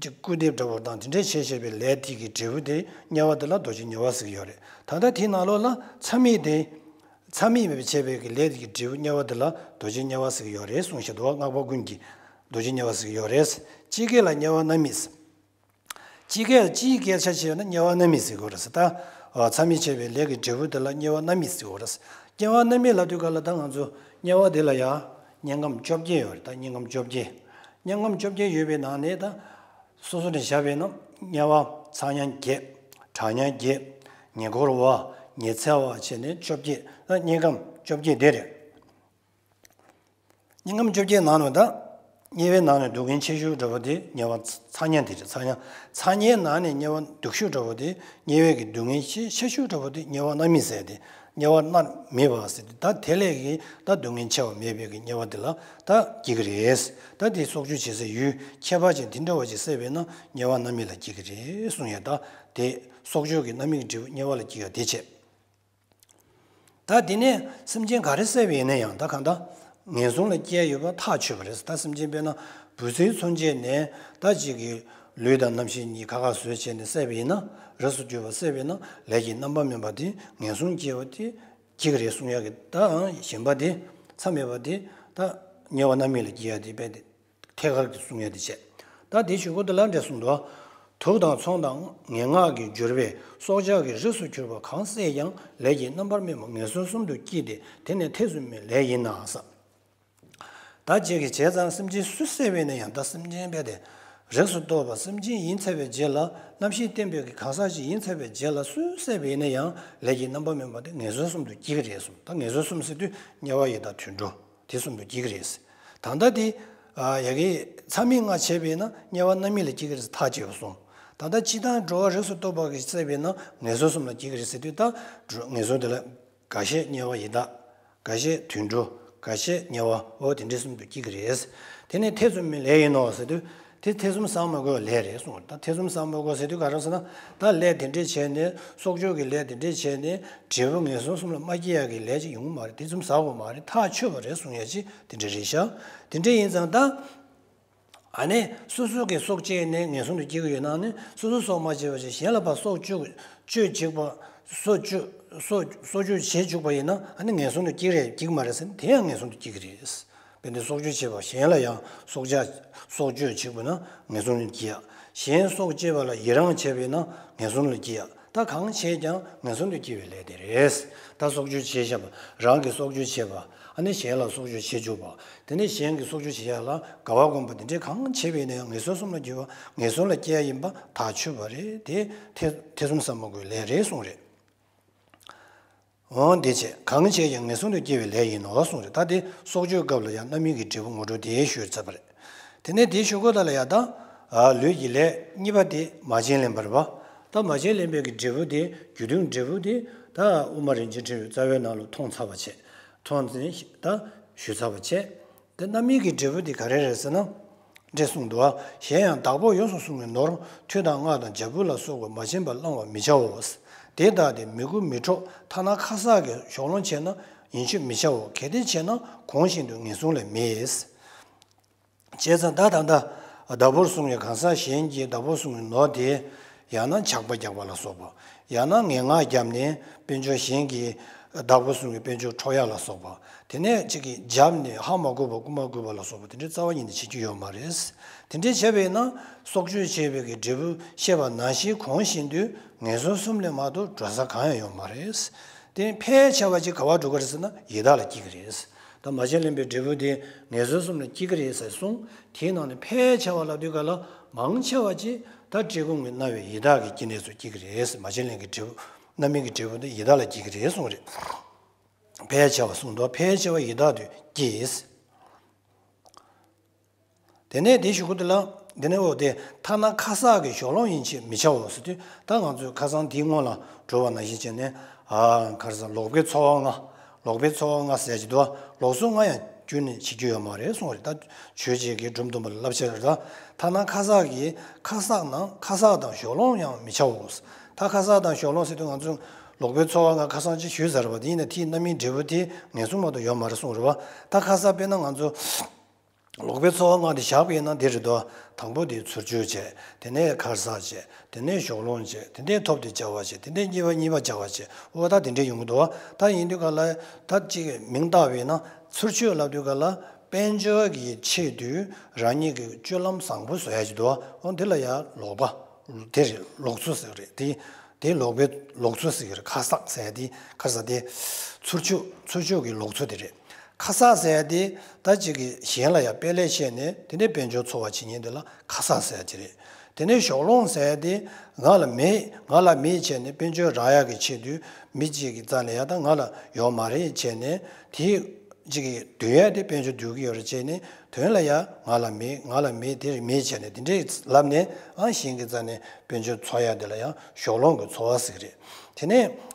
ཅིག་སྐུར་འདེབས་འདྲ་བོ་དང་། དེ་འདྲས་བྱས་བྱས་པའི་ལས་དེ་གི་འབྲས་བུ་དེ་དམྱལ་བ་དེ་ལ་རྡོ་རྗེ་དམྱལ་བ་ཟེར་གྱི་ཡོད་རེད། ད་ལྟ་དེའི་ནང་ལོགས་ལ་མཚམས་མེད་དེ། མཚམས་མེད་པའི་བྱས་པའི་གི་ལས་དེ་གི་འབྲས་བུ་དམྱལ་བ་དེ་ལ་རྡོ་རྗེ་དམྱལ་བ་ཟེར་གྱི་ཡོད་རེད་གསུངས་བཞག་འདུག་བ། སྔགས་པ་ཀུན་གྱིས་རྡོ་རྗེ་དམྱལ་བ་ཟེར་གྱི་ཡོད་རེད། ཅི་སྐད་ལ་དམྱལ་བ་རྣམ་སྨིན། ཅི་སྐད་ཅིའི་སྐད་ཆ་བྱས་ན་དམྱལ་བ་རྣམ་སྨིན་ཟེར་དགོས་རེད་ཟེར། ད། ཨ། མཚམས་མེད་བྱས་པའི་ལས་ཀྱི་འབྲས་བུ་དེ་ལ་དམྱལ་བ་རྣམ་སྨིན་ཟེར་དགོས་རེད། དམྱལ་བ་རྣམ་སྨིན་ལབ་དུས་ག་ལ་ད་ང་ཚོ་དམྱལ་བ་དེ་ལ་ཡ་དམྱལ་ཁམས་བཅོ་བརྒྱད་ཡོད་རེད། ད་དམྱལ་ཁམས་བཅོ་བརྒྱད། དམྱལ་ཁམས་བཅོ་བརྒྱད་ཡོད་པའི་ནང་ནས་ད། སོ་སོ་ནས་བཞག་པས་ན་དམྱལ་བ་ཚ་དམྱལ་བརྒྱད། གྲང་དམྱལ་བརྒྱད། ཉེ་འཁོར་བ། ཉི་ཚེ་བ་བྱས་ནས་བཅོ་བརྒྱད། ད་དམྱལ་ཁམས་བཅོ་བརྒྱད་དེ་རེད། དམྱལ་ཁམས་བཅོ་བརྒྱད་ནང་ནས་ད། དམྱལ་བའི་ནང་ནས་སྡུག་བསྔལ་ཆེ་ཤོས་འདྲ་བོ་དེ་དམྱལ་བ་ཚ་དམྱལ་དེ་རེད། ཚ་དམྱལ། ཚ་དམྱལ་ནང་ནས་དམྱལ་བ་སྡུག་ཤོས་འདྲ་བོ་དེ། དམྱལ་བའི་གི་སྡུག་བསྔལ་ཆེ་ཆེ་ཤོས་འདྲ་བོ་དེ་དམྱལ་བ་རྣམ་སྨིན་ཟེར་ཏེ། དམྱལ་བ་མནར་མེད་པ་ཟེར་ཏེ། ད་དེ་ལས་ཀྱི་ད་སྡུག་བསྔལ་ཆེ་བ་མེད་པའི་གི་དམྱལ་བ་དེ་ལ་ད་སྐྱེ་གི་རེད། ད་དེ་སྲོག་གཅོད་བྱེད་སའི་ཡུལ་ཁྱད་པར་ཅན་དེ་འདྲ་བ་ཅིག་བསད་པས་ན་དམྱལ་བ་རྣམ་སྨིན་ལ་སྐྱེ་གི་རེད་གསུངས་ཡ། ད་དེ་སྲོག་གཅོད་ཀྱི་རྣམ་སྨིན་གྱི་འབྲས་བུ་དམྱལ་བ་ལ་སྐྱེ་ཡ་དེ་བྱས། ད་དེ་ནས་སེམས་ཅན་ག་རེ་བསད་པ་ཡིན་ན་ཡང་། ད་གང་ལྟར་ངན་སོང་ལ་སྐྱེ་ཡ་ཡོད་པ་ཐག་ཆོད་པ་རེད། ད་སེམས་ཅན་དཔེར་ན་བུ་ཚའི་མཚོན་བྱེད་ནས་ད་ཅིག་གི་ལུས་དང་རྣམ་ཤེས་གཉིས་ཁ་ཁ་བཟོས་བྱས་ནས་བསད་པ་ཡིན་ན། རིགས་སུ་གྱུར་པ་བསད་པ་ཡིན་ན་ལས་ཀྱི་རྣམ་པར་སྨིན་པ་དེ་ངན་སོང་སྐྱེ་བ་དེ་སྐྱེ་གི་རེད་གསུང་ཡ་གི། ད་གཞན་པ་དེ་མཚམས་མེད་པ་དེ་ད་དམྱལ་བ་རྣམ་སྨིན་ལ་སྐྱེ་ཡ་དེ་དཔེ་དེ། ཐད་ཀར་གྱི་གསུང་ཡ་དེ་བྱས། ད་དེའི་གཞུག་གུ་དེ་ལ་འདྲ་གསུངས་འདུག་དུག་དང་ཚོང་དང་ངན་སྔགས་ཀྱི་འབྱོར་པས་སྲོག་ཆགས་ཀྱི་རིགས་སུ་གྱུར་པ་གང་བསད་ཀྱང་ལས་ཀྱི་རྣམ་པར་སྨིན་པ་ངན་སོང་གསུམ་དུ་སྐྱེས་ཏེ་དེ་ནི་ཐེ་ཚོམ་མེད་ལས་ཡིན་ན་ཟེར། ད་ཅིག་གི་བྱས་ཙང་སེམས་ཅན་སུ་བསད་པ་ཡིན་ན་ཡང་། ད་སེམས་ཅན་དཔེ་དེ་རིགས་སུ་གཏོགས་པ་སེམས་ཅན་ཡིན་ཚར་བའི་རྗེས་ལ། རྣམ་ཤེས་བརྟེན་པའི་གི་གང་ཟག་ཅིག་ཡིན་ཚར་བའི་རྗེས་ལ་སུ་བསད་པ་ཡིན་ན་ཡང་ལས་ཀྱི་རྣམ་པར་སྨིན་པ་དེ་ངན་སོང་གསུམ་དུ་སྐྱེ་གི་རེད་གསུངས། ད་ངན་སོང་གསུམ་ཟེར་དུས་དམྱལ་བ་ཡི་དྭགས་དུད་འགྲོ། དེ་གསུམ་དུ་སྐྱེ་གི་རེད། ད་ལྟ་དེ། ཨ། ཡ་གི་མཚམས་མེད་ལྔ་བྱས་པས་ན་དམྱལ་བ་རྣམ་སྨིན་ལ་སྐྱེ་གི་རེད་ཐག་བཅད་པ་སོང་། ད་ལྟ་སྤྱིར་བཏང་འགྲོ་བ་རིགས་སུ་གཏོགས་པ་གིས་བསད་པས་ན་ངན་སོང་གསུམ་ལ་སྐྱེ་གི་རེད་ཟེར་དུས། ད་འགྲོ་ངན་སོང་དེ་ལ་འགའ་ཤས་དམྱལ་བ་ཡི་དྭགས། འགའ་ཤས་དུད་འགྲོ། འགའ་ཤས་དམྱལ་བ། འོ་དེ་འདྲའི་གསུམ་དུ་སྐྱེ་གི་རེད། དེ་ནས་ཐེ་ཚོམ་མེད་ལས་ཡིན་ནོ་ཟེར་དུས། དེ་ཐེ་ཚོམ་ཟ་མ་དགོས་པའི་ལས་རེད་གསུངས། ད་ཐེ་ཚོམ་ཟ་མ་དགོས་ཟེར་དུས་ག་རེ་ཟེར་ན། ད་ལས་དེ་འདྲས་བྱས་ནས་སྲོག་གཅོད་ཀྱི་ལས་དེ་འདྲས་བྱས་ནས་འབྲས་བུ་ངན་སོང་གསུམ་ལ་མ་སྐྱེ་ཡག་གི་ལས་ཅིག་ཡོང་གི་མ་རེད། ཐེ་ཚོམ་ཟ་དགོས་མ་རེད། ཐག་ཆོད་པ་རེད་གསུང་ཡག་ཅིག་དེ་འདྲ་རེད་ཤག་དེ་འདྲ་ཡིན་ཙང་ད། ཨ་ནི་སོ་སོ་གི་སྲོག་བཅད་ནས་ངན་སོང་དུ་སྐྱེ་གི་ཡོད་ན་ནི། སོ་སོ་སྲོག་མ་བཅད་པ་བྱས་གཞན་ལ་ཕར་སྲོག་གཅོད་གཅོད་བྱེད་པ། སྲོག་གཅོད་སྲོག་སྲོག་གཅོད་བྱེད་བཅུག་པ་ཡིན་ན། ཨ་ནི་ངན་སོང་དུ་སྐྱེ་རེད་སྐྱེ་གི་མ་རེད་ཟེར་ན་དེ་ཡང་ངན་སོང་དུ་སྐྱེ་གི་རེད། དཔེར་ན་སྲོག་གཅོད་བྱེད་པ་གཞན་ལ་ཡང་སྲོག་ཆགས་སྲོག་གཅོད་བྱེད་དགོས་ན་ངན་སོང་དུ་སྐྱེ་ཡག་གཞན་སྲོག་བཅད་པ་ལ་ཡི་རང་བྱས་པ་ཡིན་ན་ངན་སོང་དུ་སྐྱེ་ཡག་ད་གང་བྱས་ཀྱང་ངན་སོང་དུ་སྐྱེ་བའི་ལས་དེ་རེད། ད་སྲོག་གཅོད་བྱས་བཞག་པ། རང་གི་སྲོག་གཅོད་བྱས་པ། ཨ་ནི་གཞན་ལ་སྲོག་གཅོད་བྱེད་བཅུག་པ། དེ་ནས་གཞན་གྱི་སྲོག་གཅོད་བྱེད་ཡག་ལ་དགའ་བ་བསྒོམས་པ་དེ་འདྲས་གང་བྱས་པ་ཡིན་ན་ཡང་ངན་སོང་གསུམ་ལ་འགྱུར་བ། ངན་སོང་ལ་སྐྱེ་ཡག་ཡིན་པ་ཐག་ཆོད་པ་རེད། དེ་ཐེ་ཐེ་ཚོམ་ཟ་མ་དགོས་ལས་རེད་གསུངས་རེད། འོ་འདི་བྱས་གང་བྱས་ཀྱང་ངན་སོང་དུ་སྐྱེ་བའི་ལས་ཡིན་ནོ་གསུངས་རེད། ད་དེ་སྲོག་གཅོད་སྐབས་ལ་ཡང་རྣམ་སྨིན་གྱི་འབྲས་བུ་ངོ་སྤྲོད་དེ་ཞུས་ཚར་བ་རེད། དེ་ནས་དེའི་གཞུག་གུ་དག་ལ་ཡང་ད། ཨ་ལུས་ཀྱི་ལས་གཉིས་པ་དེ་མ་བྱིན་ལེན་པ་རེད་པ། ད་མ་བྱིན་ལེན་པའི་གི་འབྲས་བུ་དེ་རྒྱུ་མཐུན་འབྲས་བུ་དེ་ད་དབུ་མ་རིན་ཆེན་ཕྲེང་བའི་རྩ་བའི་ནང་ལ་མཐོང་ཚར་བ་བྱས། མཐོང་ཚེ་ད་ཞུས་ཚར་བ་བྱས། དེ་རྣམ་སྨིན་གྱི་འབྲས་བུ་དེ་ག་རེ་རེད་ཟེར་ན། འདྲེ་གསུངས་འདུག་པ། གཞན་ཡང་བདག་པོས་ཡོངས་སུ་བཟུང་བའི་ནོར། ཐུད་དང་རྔ་དང་བྱ་སྤུ་ལ་སོགས་པ་མ་བྱིན་པར་བླང་བར་མི་བྱའོ། དེ་ལྟ་སྟེ་མི་མགུ་མི་འཕྲོག་ཐ་ན་ཁ་གསག་གིས་གཞོགས་སློང་བྱས་ན་ཡིན་ཆོད་མི་བྱའོ། གལ་ཏེ་བྱས་ན་གོང་བཞིན་དུ་ངན་སོང་ལས་མེད། བྱས་ཙང་ད་ད་ལྟ་བདག་པོར་བཟུང་བའི་གང་ཟག་གཞན་གྱིས་བདག་པོར་བཟུང་བའི་ནོར་དེ། ཡང་ན་ཇག་པ་རྒྱག་པ་ལ་སོགས་པ། ཡང་ན་ངན་སྔགས་བརྒྱབ་ནས་དཔལ་འབྱོར་གཞན་གྱིས་བདག་པོ་བཟུང་བའི་དཔལ་འབྱོར་འཕྲོག་ཡག་ལ་སོགས་པ། དེ་ནས་གཅིག་གིས་བརྒྱབ་ནས་ཧ་མ་གོ་བ་རྐུ་མ་རྐུ་བ་ལ་སོགས་པ་དེ་འདྲའི་རྩ་བ་ཉིད་ནས་བྱེད་རྒྱུ་ཡོད་མ་རེད། དེ་འདྲའི་བྱས་པས་ན་སྲོག་གཅོད་བྱས་པའི་གི་འབྲས་བུ་བཤད་པ་ནང་བཞིན་གོང་བཞིན་དུ་ངན་སོང་གསུམ་ལས་མ་གཏོགས་འགྲོ་ས་གང་ཡང་ཡོད་མ་རེད། དེ་ཕལ་ཆེ་བ་ཅིག་ག་བ་འགྲོ་གི་རེད་ཟེར་ན་ཡི་དྭགས་ལ་སྐྱེ་གི་རེད། ད་མ་བྱིན་ལེན་པའི་འབྲས་བུ་དེ་ངན་སོང་གསུམ་ལ་སྐྱེ་གི་རེད་ཟེར་གསུངས། དེའི་ནང་ནས་ཕལ་ཆེ་བ་ལབ་དུས་ག་ལ་མང་ཆེ་བ་ཅིག་ད་བཀྲེས་སྐོམ་གྱིས་མནར་བའི་ཡི་དྭགས་ཀྱི་སྐྱེ་གནས་སུ་སྐྱེ་གི་རེད། མ་བྱིན་ལེན་གྱི་འབྲས་བུ་རྣམ་སྨིན་གྱི་འབྲས་བུ་དེ་ཡི་དྭགས་ལ་སྐྱེ་གི་རེད་གསུངས་རེད། ཕལ་ཆེ་བ་གསུངས་འདུག་ཕལ་ཆེ་བ་ཡི་དྭགས་དུ་སྐྱེས། དེ་ནས་དེའི་གཞུག་གུ་དེ་ལ། དེ་ནས་འོ་དེ་ཐ་ན་ཁ་གསག་གིས་གཞོགས་སློང་ཡིན་ཆོད་མི་བྱའོ་ཟེར་དུས་ད་ང་ཚོས་ཁ་སང་དེའི་སྔོན་ལ་འགྲོ་བ་ནང་བཞིན་བྱས་ནས། ཨ་ག་རེ་ཟེར། ལོག་པའི་ཚོར་བ་ལྔ། ལོག་པའི་ཚོར་བ་ལྔ་ཟེར་གྱི་འདུག་ལོག་ཚོར་ལྔ་ཡང་ཁྱོན་ནས་བྱེད་རྒྱུ་ཡོད་མ་རེད་གསུངས་རེད། ད་ཆོས་རྗེ་གིས་སྒྲུབ་འདུན་པ་ལ་བསླབ་བྱ་རེད་ད། ཐ་ན་ཁ་གསག་གིས་ཁ་གསག་ན་ཁ་གསག་དང་གཞོགས་སློང་ཡང་མི་བྱའོ། ད་ཁ་གསག་དང་གཞོགས་སློང་ཟེར་དུས་ང་ཚོས་ལོག་པའི་ཚོར་བ་ལྔ་ཁ་སང་ཅིག་ཞུས་ཚར་བ་དེ་ཡིན་ན་དེའི་རྣམ་སྨིན་འབྲས་བུ་དེ་ངན་སོང་མ་གཏོགས་ཡོད་མ་རེད་གསུངས་རེད་བ། ད་ཁ་གསག་དཔེར་ན་ང་ཚོ་ལོག་པའི་ཚོར་བ་ལྔ་དེ་བཞག་པ་ཡིན་ན་འདི་རེད་དོ། དང་པོ་དེ་ཚུར་གཅོད་བྱས། དེ་ནས་ཁ་གསག་བྱས། དེ་ནས་གཞོགས་སློང་བྱས། དེ་ནས་ཐོབ་སྟེ་བྱ་བ་བྱས། དེ་ནས་གཉིས་པ་གཉིས་པ་བྱ་བ་བྱས། འོ་ད་དེ་འདྲས་ཡོང་གི་འདུག་བ། ད་ཡིན་དུས་ག་ལ་ད་ཅིག་མིང་བཏགས་པ་ཡིན་ན་ཚུར་གཅོད་ལབ་དུས་ག་ལ་དཔལ་འབྱོར་གྱི་ཆེད་དུ་རང་ཉིད་ཀྱི་སྤྱོད་ལམ་བཟང་པོ་བཟོ་ཡ་ཅིག་འདུག་བ། འོ་འདི་ལ་ཡ་ལོག་པ། དེ་རེད། ལོག་ཚོར་ཟེར་གི་རེད་དེ། དེ་ལོག་པའི་ལོག་ཚོར་ཟེར་གི་རེད། ཁ་གསག་ཟེར་ཡ་དེ་ཁ་གསག་དེ། ཚུར་གཅོད་ཚུར་གཅོད་ཀྱི་ལོག་ཚོར་དེ་རེད། ཁ་གསག་ཟེར་ཡ་དེ་ད་ཅིག་གིས་གཞན་ལ་ཡང་དཔེ་ལེགས་བཤད་ནས་དེ་ནས་དཔལ་འབྱོར་འཚོལ་བ་བྱེད་མཁན་དེ་ལ་ཁ་གསག་ཟེར་ཡ་དེ་རེད། དེ་ནས་གཞོགས་སློང་ཟེར་ཡ་དེ་ང་ལ་མེད་ང་ལ་མེད་བྱས་ནས་དཔལ་འབྱོར་རག་ཡག་གི་ཆེད་དུ་མི་གཅིག་གི་རྩ་ནས་ཡ་ད་ང་ལ་ཡོད་མ་རེད་བྱས་ནས་དེ། གཅིག་གིས་འདོད་ཡ་དེ་དཔལ་འབྱོར་འདོད་ཀྱི་ཡོད་རེད་བྱས་ནས་དོན་ལ་ཡ་ང་ལ་མེད་ང་ལ་མེད་དེ་རེད་མེད་བྱས་ནས་དེ་འདྲས་ལབ་ནས་ཨང་གཞན་གྱི་རྩ་ནས་དཔལ་འབྱོར་འཚོལ་ཡ་དེ་ལ་ཡང་གཞོགས་སློང་གི་འཚོ་བ་ཟེར་གི་རེད། དེ་ནས།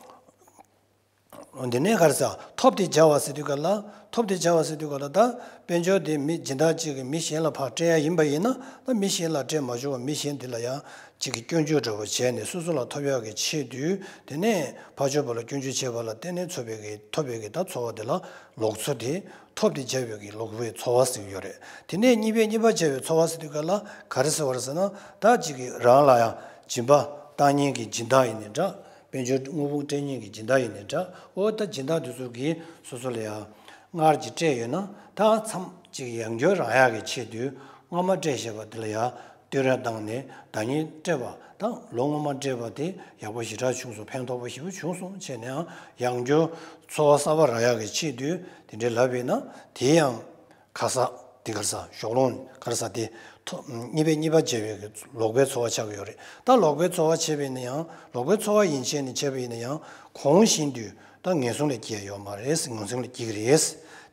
འདི་ནས་ག་རེ་ཟེར། ཐོབ་སྟེ་བྱ་བ་ཟེར་དུས་ག་ལ། ཐོབ་སྟེ་བྱ་བ་ཟེར་དུས་ག་ལ་ད་དཔལ་འབྱོར་དེ་མི་སྦྱིན་བདག་ཅིག་གིས་མི་གཞན་ལ་ཕར་སྤྲད་ཡ་ཡིན་པ་ཡིན་ན་ད་མི་གཞན་ལ་སྤྲད་མ་བཅུག་པར་མི་གཞན་དེ་ལ་ཡང་ཅིག་གིས་སྐྱོན་བརྗོད་འདྲ་བོ་བྱས་ནས་སོ་སོ་ལ་ཐོབ་ཡག་གི་ཆེད་དུ་དེ་ནས་ཕར་ཕྱོགས་པ་ལ་སྐྱོན་བརྗོད་བྱས་པ་ལ་བརྟེན་ནས་ཚོར་བའི་གི་ཐོབ་པའི་གི་ད་ཚོར་བ་དེ་ལ་ལོག་ཚོར་དེ་ཐོབ་སྟེ་བྱ་བའི་གི་ལོག་པའི་ཚོར་བ་ཟེར་གྱི་ཡོད་རེད། དེ་ནས་གཉིས་པས་གཉིས་པ་བྱ་བའི་ཚོར་བ་ཟེར་དུས་ག་ལ་ག་རེ་ཟེར་བ་རེད་ཟེར་ན་ད་ཅིག་གིས་རང་ལ་ཡང་སྦྱིན་པ་བཏང་མཁན་གྱི་སྦྱིན་བདག་ཡིན་ནའི་འདྲ། དཔལ་འབྱོར་དངུལ་ཕོངས་སྤྲད་མཁན་གྱི་སྦྱིན་བདག་ཡིན་ནའི་འདྲ། འོ་ད་སྦྱིན་བདག་དེ་ཚོ་གིས་སོ་སོ་ལ་ཡང་སྔར་གྱི་སྤྲད་ཡོད་ན་ད་མཚམས་ཅིག་ཡང་བསྐྱར་རག་ཡག་གི་ཆེད་དུ་སྔོན་མ་སྤྲད་བཞག་པ་དེ་ལ་ཡང་བསྟོད་ར་བཏང་ནས་ཟླ་ཉིན་སྤྲད་པ་དང་ལོ་སྔོན་མ་སྤྲད་པ་དེ་ཡག་པོ་ཞེ་དྲག་བྱུང་སོང་ཕན་ཐོགས་པོ་ཞེ་པོ་བྱུང་སོང་བྱས་ནའང་ཡང་བསྐྱར་འཚོ་བ་གསར་པ་རག་ཡག་གི་ཆེད་དུ་དེ་འདྲའི་ལབ་པས་ན་དེ་ཡང་། ཁ་གསག་དེ་ག་རེ་ཟ་གཞོགས་སློང་ག་རེ་ཟ་དེ་ཐོ་གཉིས་པས་གཉིས་པ་བྱས་པའི་ལོག་པའི་ཚོར་བ་ཆགས་ཀྱི་ཡོད་རེད། ད་ལོག་པའི་ཚོར་བ་བྱས་པ་ཡིན་ན་ཡང་ལོག་པའི་ཚོར་བ་ཡིན་བྱས་ནས་བྱས་པ་ཡིན་ན་ཡང་གོང་བཞིན་དུ་ད་ངན་སོང་ལ་སྐྱེ་ཡ་ཡོད་མ་རེད། ངན་སོང་ལ་སྐྱེ་གི་རེད།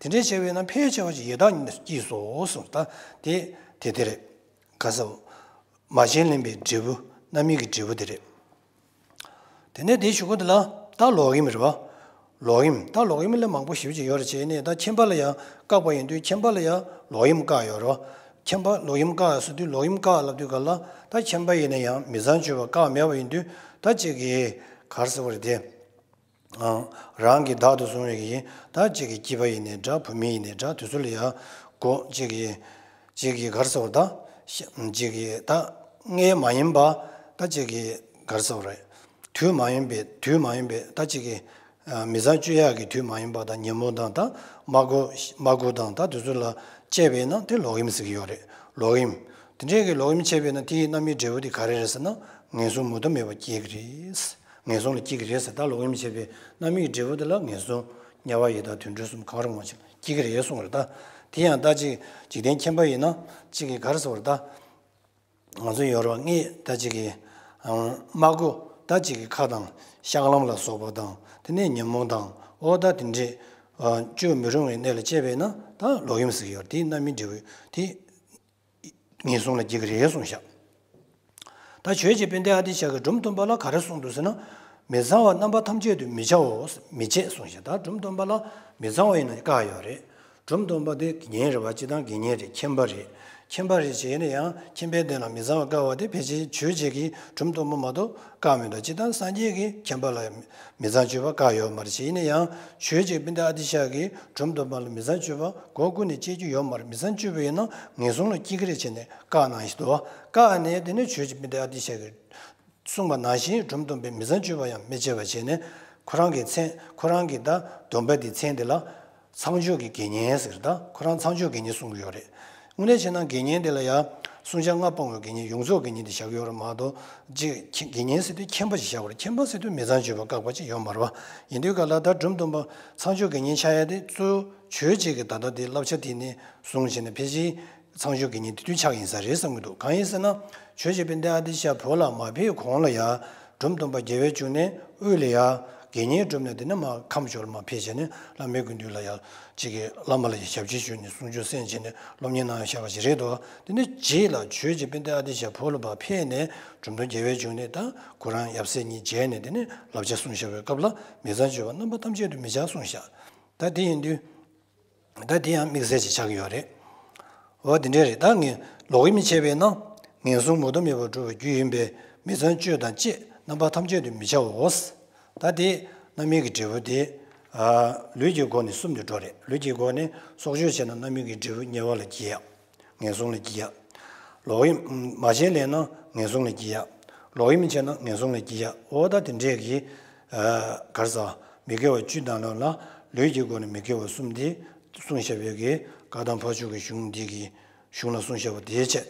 དེ་འདྲའི་བྱས་པ་ཡིན་ན་ཕལ་ཆེ་བ་ཞིག་ཡི་དྭགས་ཉིད་ལ་སྐྱེས་སོ་གསུངས། ད་དེ་དེ་དེ་རེད། ག་རེ་ཟ། མ་བྱིན་ལེན་པའི་འབྲས་བུ་རྣམ་སྨིན་གྱི་འབྲས་བུ་དེ་རེད། དེ་ནས་དེའི་གཞུག་གུ་དེ་ལ་ད་ལོག་གི་མི་རེད་བ། ལོག་གཡེམ། ད་ལོག་གཡེམ་ལ་མང་པོ་ཞེ་པོ་ཅིག་ཡོད་རེད། བྱས་ནས་ད་ཁྱིམ་པ་ལ་ཡང་བཀག་པ་ཡིན་དུས་ཁྱིམ་པ་ལ་ཡང་ལོག་གཡེམ་བཀག་ཡོད་རེད། ཁྱིམ་པ་ལོག་གཡེམ་བཀག་ཟེར་དུས་ལོག་གཡེམ་བཀག་ལབ་དུས་ག་ལ་ད་ཁྱིམ་པ་ཡིན་ན་ཡང་མི་ཚངས་སྤྱོད་པ་བཀག་མེད་པ་ཡིན་དུས་ད་ཅིག་གིས་ག་རེ་ཟེར་བ་རེད་དེ། ཨང་། རང་གིས་བདག་ཏུ་བཟུང་བའི་གི་ད་ཅིག་གི་སྐྱེས་པ་ཡིན་ནའི་འདྲ། བུད་མེད་ཡིན་ནའི་འདྲ། དེ་ཚོ་ལ་ཡང་གོ་ཅིག་གི་ཅིག་གི་ག་རེ་ཟེར་བ་ད། ཤ་ཅིག་གི་ད་མངལ་མ་ཡིན་པ་ད་ཅིག་གི་ག་རེ་ཟེར་བ་རེད། དུས་མ་ཡིན་པའི་དུས་མ་ཡིན་པའི་ད་ཅིག་གི་ཨ་མི་ཚངས་སྤྱོད་ཡག་གི་དུས་མ་ཡིན་པ་དང་ཉོན་མོངས་དང་ད་མ་གོ་མ་གོ་དང་ད་དེ་ཚོ་ལ་སྤྱད་པས་ན་དེ་ལོག་གཡེམ་ཟེར་གི་ཡོད་རེད། ལོག་གཡེམ། དེ་འདྲའི་གི་ལོག་གཡེམ་བྱས་པས་ན་དེའི་རྣམ་སྨིན་འབྲས་བུ་དེ་ག་རེ་རེད་ཟེར་ན་ངན་སོང་མུ་མཐའ་མེད་པ་སྐྱེ་གི་རེད། ངན་སོང་ལ་སྐྱེ་གི་རེད་ཟེར། ད་ལོག་གཡེམ་བྱས་པའི་རྣམ་སྨིན་འབྲས་བུ་དེ་ལ་ངན་སོང་དམྱལ་བ་ཡི་དྭགས་དུད་འགྲོ་གསུམ་གང་རུང་བ་ཞིག་སྐྱེ་གི་རེད་གསུངས་རེད། ད་དེ་ཡང་ད་ཅིག་འཇིག་རྟེན་ཁྱིམ་པ་ཡིན་ན་ཅིག་གི་ག་རེ་ཟེར་བ་རེད་ད། ང་ཚོ་ཡོད་རེད་བ། མངལ་ད་ཅིག་གི་ཨང་། མ་གོ་ད་ཅིག་གི་ཁ་དང་ཤ་ལམ་ལ་སོགས་པ་དང་དེ་ནས་ཉོན་མོངས་དང་འོ་ད་དེ་འདྲས་ཨ་སྤྱོད་མི་རུང་བའི་གནས་ལ་སྤྱད་པས་ན་ད་ལོག་གཡེམ་ཟེར་གི་ཡོད་རེད། དེའི་རྣམ་སྨིན་འབྲས་བུ་དེ་ངན་སོང་ལ་སྐྱེ་གི་རེད་གསུངས་ཤག་ད་ཆོས་རྗེ་དཔལ་ལྡན་ཨ་ཏི་ཤ་གིས་སྒྲུང་སྟོན་པ་ལ་ག་རེ་གསུངས་འདུག་ཟེར་ན། མི་ཚངས་པ་རྣམ་པ་ཐམས་ཅད་དུ་མི་བྱའོ། མི་བྱེད་གསུངས་ཤག་ད་སྒྲུང་སྟོན་པ་ལ་མི་ཚངས་པ་ཡིན་ན་བཀག་ཡོད་རེད། སྒྲུང་སྟོན་པ་དེ་དགེ་བསྙེན་རེད་བ། སྤྱིར་བཏང་དགེ་བསྙེན་རེད། མཁྱེན་པ་རེད། མཁྱེན་པ་རེད་བྱས་ནས་ཡང་མཁྱེན་པའི་དོན་ལ་མི་ཚངས་པ་བཀག་པ་དེ་ཕལ་ཆེར་ཆོས་རྗེ་གིས་སྒྲུང་སྟོན་པ་མ་གཏོགས་བཀག་མི་འདུག་སྤྱིར་བཏང་སངས་རྒྱས་ཀྱིས་མཁྱེན་པ་ལ་མི་ཚངས་སྤྱོད་པ་བཀག་ཡོད་མ་རེད། བྱས་ནས་ཡང་ཆོས་རྗེ་དཔལ་ལྡན་ཨ་ཏི་ཤ་གིས་སྒྲུང་སྟོན་པ་ལ་མི་ཚངས་སྤྱོད་པ་སྒོ་ཀུན་ནས་སྤྱད་རྒྱུ་ཡོད་མ་རེད། མི་ཚངས་སྤྱོད་པ་ཡིན་ན་ངན་སོང་ལ་སྐྱེ་གི་རེད་བྱས་ནས་བཀག་གནང་ཞིག་འདུག་བཀག་ནས་དེ་ནས་ཆོས་རྗེ་དཔལ་ལྡན་ཨ་ཏི་ཤ་གིས་གསུངས་པ་ནང་བཞིན་སྒྲུང་སྟོན་པས་མི་ཚངས་སྤྱོད་པ་ཡང་མི་བྱེད་པ་བྱས་ནས་ཁོ་རང་གི་མཚན་ཁོ་རང་གི་ད་སྡོམ་པ་དེ་མཚན་དེ་ལ་ཚངས་སྤྱོད་ཀྱི་དགེ་བསྙེན་ཟེར། ད་ཁོ་རང་ཚངས་སྤྱོད་དགེ་བསྙེན་གསུང་གི་ཡོད་རེད། དངོས་གནས་བྱས་ན་དགེ་བསྙེན་དེ་ལ་ཡང་བསྲུང་བྱ་ལྔ་སྤོང་བའི་དགེ་བསྙེན་ཡོངས་རྫོགས་དགེ་བསྙེན་དེ་བཞག་གི་ཡོད་རེད་མ་གཏོགས་ཅིག་དགེ་བསྙེན་ཟེར་དུས་མཁྱེན་པ་ཞིག་བཞག་པ་རེད། མཁྱེན་པ་ཟེར་དུས་མི་ཚངས་སྤྱོད་པ་བཀག་པ་ཅིག་ཡོད་མ་རེད་བ། ཡིན་དུས་ག་ལ་ད་སྒྲུང་སྟོན་པ་ཚངས་སྤྱོད་དགེ་བསྙེན་ཆགས་ཡ་དེ་གཙོ་བོ་ཆོས་རྗེ་གི་ད་ལྟ་དེ་བསླབ་བྱ་དེ་ནས་བཟུང་བྱས་ནས་ཕལ་ཆེར་ཚངས་སྤྱོད་དགེ་བསྙེན་དེ་དུས་ཆགས་ཡིན་ས་རེད་བསམ་གྱི་འདུག་གང་ཡིན་ཟེར་ན་ཆོས་རྗེ་དཔལ་ལྡན་ཨ་ཏི་ཤ་བོད་ལ་མ་ཕེབས་གོང་ལ་ཡ་སྒྲུང་སྟོན་པ་རྒྱལ་བའི་འབྱུང་གནས་དབུས་ལ་ཡ་དགེ་བསྙེན་བསྒྲུབས་ནས་དེ་ནས་མར་ཁམས་ཕྱོགས་ལ་མར་ཕེབས་བྱས་ནས་བླ་མའི་སྐུ་མདུན་ལ་ཡ་ཅིག་གི་བླ་མ་ལ་ཡ་ཞབས་ཕྱི་ཞུས་ནས་གསུང་ཆོས་གསན་བྱས་ནས་སློབ་གཉེར་གནང་བཞག་པ་ཞིག་རེད་འདུག་དེ་ནས་རྗེས་ལ་ཆོས་རྗེ་དཔལ་ལྡན་ཨ་ཏི་ཤ་བོད་ལ་ཕར་ཕེབས་ནས་སྒྲུང་སྟོན་རྒྱལ་བའི་འབྱུང་གནས་དང་ཁོ་རང་ཡབ་སྲས་གཉིས་མཇལ་ནས་དེ་ནས་བསླབ་བྱ་གསུངས་བཞག་པའི་སྐབས་ལ་མི་ཚངས་སྤྱོད་པ་རྣམ་པ་ཐམས་ཅད་དུ་མི་བྱ་གསུངས་བཞག་ད་དེ་ཡིན་དུས། ད་དེ་ཡང་དམིགས་བསལ་ཅིག་ཆགས་ཀྱི་ཡོད་རེད། འོ་དེ་འདྲས་རེད། ད་ངས་ལོག་གཡེམ་བྱས་པས་ན་ངན་སོང་མུ་མཐའ་མེད་པར་འགྲོ་བའི་རྒྱུ་ཡིན་པས་མི་ཚངས་སྤྱོད་དང་བཅས་རྣམ་པ་ཐམས་ཅད་དུ་མི་བྱའོ། ད་དེ་རྣམ་སྨིན་གྱི་འབྲས་བུ་དེ་ཨ་ལུས་ཀྱི་སྒོ་ནས་གསུམ་དུ་འགྲོ་རེད། ལུས་ཀྱི་སྒོ་ནས་སྲོག་གཅོད་བྱས་ན་རྣམ་སྨིན་གྱི་འབྲས་བུ་དམྱལ་བ་ལ་སྐྱེ་ཡག་ངན་སོང་ལ་སྐྱེ་ཡག་ལོག་གཡེམ་མ་བྱིན་ལེན་ན་ངན་སོང་ལ་སྐྱེ་ཡག་ལོག་གཡེམ་བྱས་ན་ངན་སོང་ལ་སྐྱེ་ཡག་འོ་ད་དེ་འདྲས་ཀྱི་ཨ་ག་རེ་ཟ་མི་དགེ་བ་བཅུ་དང་ལོག་ལ་ལུས་ཀྱི་སྒོ་ནས་མི་དགེ་བ་གསུམ་དེ་གསུངས་བཞག་པའི་གི་བཀའ་གདམས་ཕ་ཆོས་ཀྱི་གཞུང་འདི་གི་གཞུང་ལ་གསུངས་བཞག་པ་དེའི་ཆེད།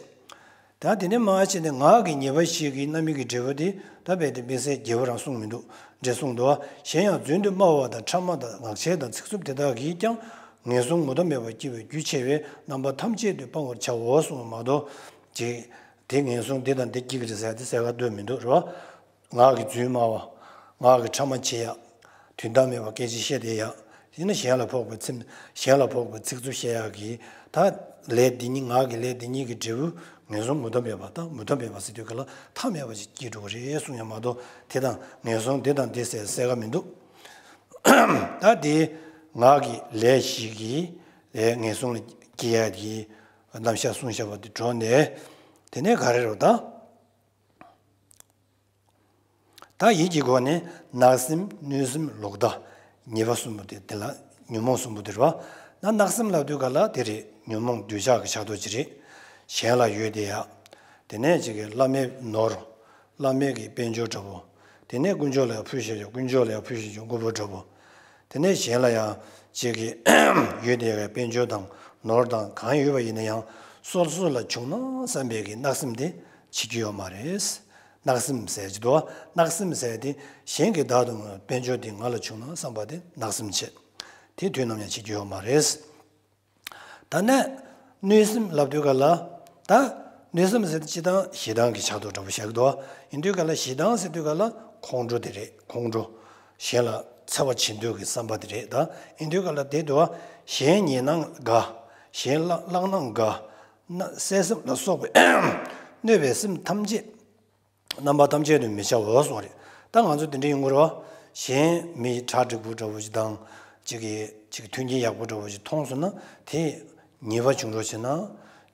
ད་དེ་ནས་མར་བྱས་ཏེ་ངག་གི་ཉེས་པ་བཞི་གི་རྣམ་སྨིན་གྱི་འབྲས་བུ་དེ་ད་རྦད་དེ་དམིགས་བསལ་རྒྱས་པ་རང་གསུངས་མི་འདུག་འདྲ་གསུངས་འདུག་གཞན་ཡང་རྫུན་དུ་སྨྲ་བ་དང་ཕྲ་མ་དང་ངག་འཁྱལ་དང་ཚིག་རྩུབ་དེ་དག་གིས་ཀྱང་ངན་སོང་མུ་མཐའ་མེད་པར་སྐྱེ་བའི་རྒྱུ་ཆེ་བས་རྣམ་པ་ཐམས་ཅད་དུ་སྤང་བར་བྱའོ་གསུངས་པ་མ་གཏོགས་ཅིག་དེ་ངན་སོང་འདི་དང་འདི་སྐྱེ་གི་རེད་ཟེར་ཏེ་གསལ་ཁ་འདོན་མི་འདུག་རེད་བ། ངག་གི་རྫུན་སྨྲ་བ། ངག་གི་ཕྲ་མ་བྱེད་ཡ། དོན་དག་མེད་པ་སྐད་ཆ་བཤད་བསྡད་ཡ། ཡིན་ན་གཞན་ལ་ཕོག་པའི་ཚིག་གཞན་ལ་ཕོག་པའི་ཚིག་རྩུབ་བཤད་ཡ་གི་ད་ལས་འདི་གཉིས་ངག་གི་ལས་འདི་གཉིས་ཀྱི་འབྲས་བུ་ངན་སོང་མུ་མཐའ་མེད་པ་དང་མུ་མཐའ་མེད་པ་ཟེར་དུས་ག་ལ་མཐའ་མེད་པ་ཞིག་སྐྱེ་འགྲོ་གི་རེད་གསུངས་ཡ་མ་གཏོགས་དེ་དང་ངན་སོང་འདི་དང་འདི་ཟེར་གསལ་ཁ་མི་འདུག་ད་དེ་ངག་གི་ལས་བཞི་གི་ལས་ངན་སོང་ལ་སྐྱེ་ཡ་གི་རྣམ་གཞག་གསུངས་བཞག་པ་དེ་གྲོགས་ནས་དེ་ནས་ག་རེ་རེད་ད། ད་ཡིད་ཀྱི་སྒོ་ནས་བརྣབ་སེམས་གནོད་སེམས་ལོག་ལྟ་ཉེས་པ་གསུམ་པོ་དེ་དེ་ལ་ཉོན་མོངས་གསུམ་པོ་དེ་རེད་བ། ན་བརྣབ་སེམས་ལབ་དུས་ག་ལ་དེ་རེད། ཉོན་མོངས་འདོད་ཆགས་ཀྱི་ཆགས་རྡོ་ཅིག་རེད། གཞན་ལ་ཡོད་དེ་ཡ། དེ་ནས་ཅིག་གི་བླ་མའི་ནོར། བླ་མའི་གི་དཔལ་འབྱོར་འདྲ་པོ། དེ་ནས་དཀོན་མཆོག་ལ་ཡང་ཕུལ་བཞག་ཡོད། དཀོན་མཆོག་ལ་ཡང་ཕུལ་བཞག་ཡོད། མགོན་པོ་འདྲ་པོ། དེ་ནས་གཞན་ལ་ཡང་ཅིག་གི་ཡོད་དེ་ཡ་དཔལ་འབྱོར་དང་ནོར་དང་གང་ཡོད་པ་ཡིན་ན་ཡང་སོ་སོ་ལ་བྱུང་ན་བསམ་པའི་གི་བརྣབ་སེམས་དེ་བྱེད་རྒྱུ་ཡོད་མ་རེད། བརྣབ་སེམས་ཟེར་གྱི་འདུག་བ། བརྣབ་སེམས་ཟེར་དེ་གཞན་གྱི་བདག་ཏུ་དངོས་དཔལ་འབྱོར་དེ་ང་ལ་བྱུང་ན་བསམ་པ་དེ་བརྣབ་སེམས་བྱེད། དེ་དུས་ནམ་ཡང་བྱེད་རྒྱུ་ཡོད་མ་རེད། ད་ནས་གནོད་སེམས་ལབ་དུས་ག་ལ། ད་གནོད་སེམས་ཟེར་དེ་སྤྱིར་བཏང་ཞེ་སྡང་གི་ཆགས་རྡོ་འདྲ་པོ་བཞག་གི་འདུག་བ། ཡིན་དུས་ག་ལ་ཞེ་སྡང་ཟེར་དུས་ག་ལ་ཁོང་ཁྲོ་དེ་རེད། ཁོང་ཁྲོ། གཞན་ལ་འཚེ་བ་བྱེད་འདོད་ཀྱི་བསམ་པ་དེ་རེད་ད། ཡིན་དུས་ག་ལ་དེ་འདུག་བ། གཞན་ཉེས་ན་དགའ། གཞན་བླངས་བླངས་ན་དགའ། ན་བསད་སེམས་ལ་སོགས་པའི་གནོད་པའི་སེམས་ཐམས་ཅད་རྣམ་པ་ཐམས་ཅད་དུ་མི་བྱའོ་གསུངས་རེད། ད་ང་ཚོ་དེ་འདྲ་ཡོང་གི་རེད་བ། གཞན་མི་གྲ་འགྲིག་པོ་འདྲ་བོ་ཞིག་དང་། གཅིག་གིས་གཅིག་མཐུན་རྐྱེན་ཡག་པོ་འདྲ་བོ་ཞིག་མཐོང་སོང་ན། དེ་ཉེས་པ་བྱུང་རོགས་བྱས་ན།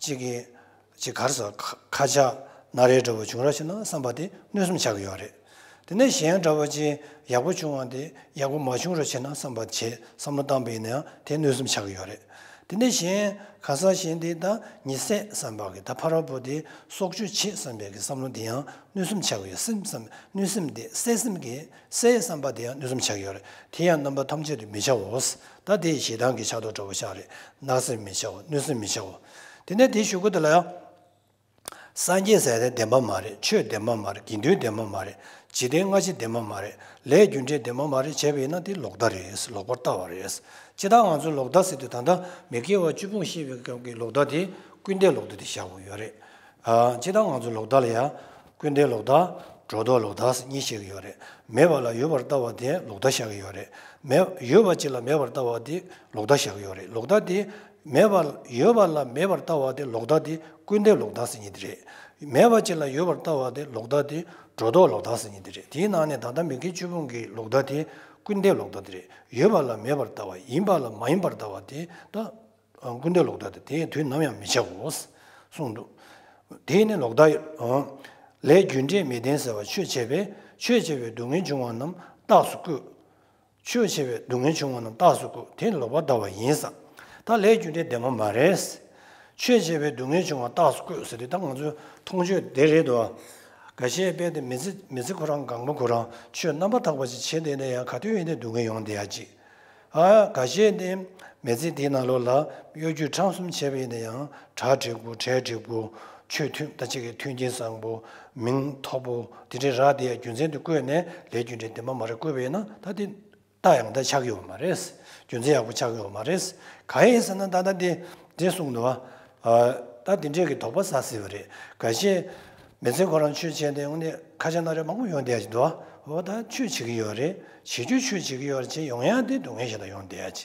གཅིག་གིས་གཅིག་ག་རེ་ཟེར། ཁ་ཁ་ཆག་སྣ་རལ་འདྲ་བོ་བྱུང་རོགས་བྱས་ན། བསམ་པ་དེ་གནོད་སེམས་ཆགས་ཀྱི་ཡོད་རེད། དེ་ནས་གཞན་འདྲ་བོ་ཅིག་ཡག་པོ་བྱུང་བ་དེ་ཡག་པོ་མ་བྱུང་རོགས་བྱས་ན། བསམ་པ་བྱས་བསམ་བློ་བཏང་པ་ཡིན་ན་ཡང་དེ་གནོད་སེམས་ཆགས་ཀྱི་ཡོད་རེད། དེ་ནས་གཞན་གང་ཟག་གཞན་དེ་ད་ཉེས་བསད་བསམ་པ་གི། ད་ཕ་རོལ་པོ་དེ་སྲོག་གཅོད་བྱེད་བསམ་པའི་གི་བསམ་བློ་དེ་ཡང་གནོད་སེམས་ཆགས་ཀྱི་ཡོད། སེམས་བསམ་གནོད་སེམས་དེ་བསད་སེམས་ཀྱི་བསད་བསམ་པ་དེ་ཡང་གནོད་སེམས་ཆགས་ཀྱི་ཡོད་རེད། དེ་ཡང་རྣམ་པ་ཐམས་ཅད་དུ་མི་བྱའོ། ད་དེ་ཞེ་སྡང་གི་ཆགས་སྡང་འདྲ་བོ་ཆགས་རེད། བསྣབ་སེམས་མི་བྱའོ། གནོད་སེམས་མི་བྱའོ། དེ་ནས་དེའི་གཞུག་གུ་དེ་ལ་ཡང་། སངས་རྒྱས་ཟེར་ཡ་དེ་བདེན་པ་མ་རེད། ཆོས་བདེན་པ་མ་རེད། དགེ་འདུན་བདེན་པ་མ་རེད། འཇིག་རྟེན་སྔ་ཕྱི་བདེན་པ་མ་རེད། ལས་རྒྱུ་འབྲས་བདེན་པ་མ་རེད། བྱས་པ་ཡིན་ན་དེ་ལོག་ལྟ་རེད། ལོག་པར་ལྟ་བ་རེད། སྤྱིར་བཏང་ང་ཚོས་ལོག་ལྟ་ཟེར་དུས་ད་ལྟ་མི་དགེ་བ་བཅུ་སྤོང་བཤད་པའི་སྐབས་ཀྱི་ལོག་ལྟ་དེ་ཀུན་བདེ་ལོག་ལྟ་དེ་བཞག་དགོས་ཡོད་རེད། ཨ། སྤྱིར་བཏང་ང་ཚོས་ལོག་ལྟ་ལ་ཡང་ཀུན་བདེ་ལོག་ལྟ། སྒྲོ་འདོགས་ལོག་ལྟ་ཟེར་གཉིས་བཤད་ཀྱི་ཡོད་རེད། མེད་པ་ལ་ཡོད་པར་ལྟ་བ་དེ་ལོག་ལྟ་བཞག་གི་ཡོད་རེད། མེད་ཡོད་པ་ཅིག་ལ་མེད་པར་ལྟ་བ་དེ་ལོག་ལྟ་བཞག་གི་ཡོད་རེད། ལོག་ལྟ་དེ། མེད་པ་ཡོད་པ་ལ་མེད་པར་ལྟ་བ་དེ་ལོག་ལྟ་དེ་ཀུན་བདེ་ལོག་ལྟ་ཟེར་མཁན་དེ་རེད། མེད་པ་ཅིག་ལ་ཡོད་པར་ལྟ་བ་དེ་ལོག་ལྟ་དེ་སྒྲོ་འདོགས་ལོག་ལྟ་ཟེར་མཁན་དེ་རེད། དེའི་ནང་ནས་ད་ལྟ་མི་དགེ་བཅུ་སྤོང་གི་ལོག་ལྟ་དེ་ཀུན་བདེ་ལོག་ལྟ་དེ་རེད། ཡོད་པ་ལ་མེད་པར་ལྟ་བ། ཡིན་པ་ལ་མ་ཡིན་པར་ལྟ་བ་དེ་ད་ཀུན་བདེ་ལོག་ལྟ་དེ་དེ་དུས་ནམ་ཡང་མི་བྱའོ་གསུངས་འདུག། དེ་ནི་ལོག་ལྟ་ཡོད། ལས་རྒྱུ་འབྲས་མི་ལྡན་ཟེར་བ། ཆོས་བྱས་པས་ཆོས་བྱས་པས་སྡུག་བསྔལ་འབྱུང་བ་རྣམས་རྟགས་སུ་བཀོད། ཆོས་བྱས་པས་སྡུག་བསྔལ་འབྱུང་བ་རྣམས་རྟགས་སུ་བཀོད། དེ་ནི་ལོག་པར་ལྟ་བ་ཡིན་ཟེར། ད་ལས་རྒྱུ་འབྲས་བདེན་པ་མ་རེད། ཆོས་བྱས་པས་སྡུག་བསྔལ་འབྱུང་བ་རྟགས་སུ་བཀོད་ཟེར་དུས། ད་ང་ཚོའི་མཐོང་ཆོས་དེ་རེད་དོ། འགའ་ཤས་དཔེ་དེ་མི་ཚེ་མི་ཚེ་ཁོ་རང་གང་པོ་ཁོ་རང་ཆོས་རྣམ་པར་དག་པ་ཞིག་བྱེད་བསྡད་ན་ཡང་ག་དུས་ཡིན་ནའི་སྡུག་བསྔལ་ཡོང་བསྡད་ཡ་ཅིག། ཨ། འགའ་ཤས་དེ་མི་ཚེ་དེའི་ནང་ལོགས་ལ་གཡོ་སྒྱུ་ཁྲམ་གསུམ་བྱས་པ་ཡིན་ན་ཡང་གྲ་འགྲིག་པོ་གྲལ་འགྲིག་པོ། ཆོས་མཐུན་ད་ཅིག་གི་མཐུན་རྐྱེན་བཟང་པོ། མིང་མཐོ་པོ། དེ་འདྲའི་རག་བསྡད་ཡ་རྒྱུ་མཚན་དེ་བཀོད་ནས་ལས་རྒྱུ་འབྲས་བདེན་པ་མ་རེད་བཀོད་པ་ཡིན་ན། ད་དེ་རྟགས་ཡང་དག་ཆགས་ཀྱི་ཡོད་མ་རེད། རྒྱུ་མཚན་ཡག་པོ་ཆགས་ཀྱི་ཡོད་མ་རེད། གང་ཡིན་ཟེར་ན་ད་ལྟ་འདི་འདི་གསུངས་འདུག་བ། ད་འདི་འདྲས་ཀྱི་དོགས་པ་ཟ་སྲིད་པ་རེད། འགའ་ཤས་མི་ཚེ་ཁོ་རང་ཆོས་བྱས་ཏེ་འོ་ནས་ཁ་ཆ་སྣ་རལ་མང་པོ་ཡོང་བསྡད་ཡ་ཅིག་འདུག་བ། འོ་ད་ཆོས་བྱེད་ཀྱི་ཡོད་རེད། བྱེད་རྒྱུ་ཆོས་བྱེད་ཀྱི་ཡོད་རེད་ཅེས་ཡོང་ཡ་དེ་སྡུག་བསྔལ་ཞེ་དྲག་ཡོང་བསྡད་ཡ་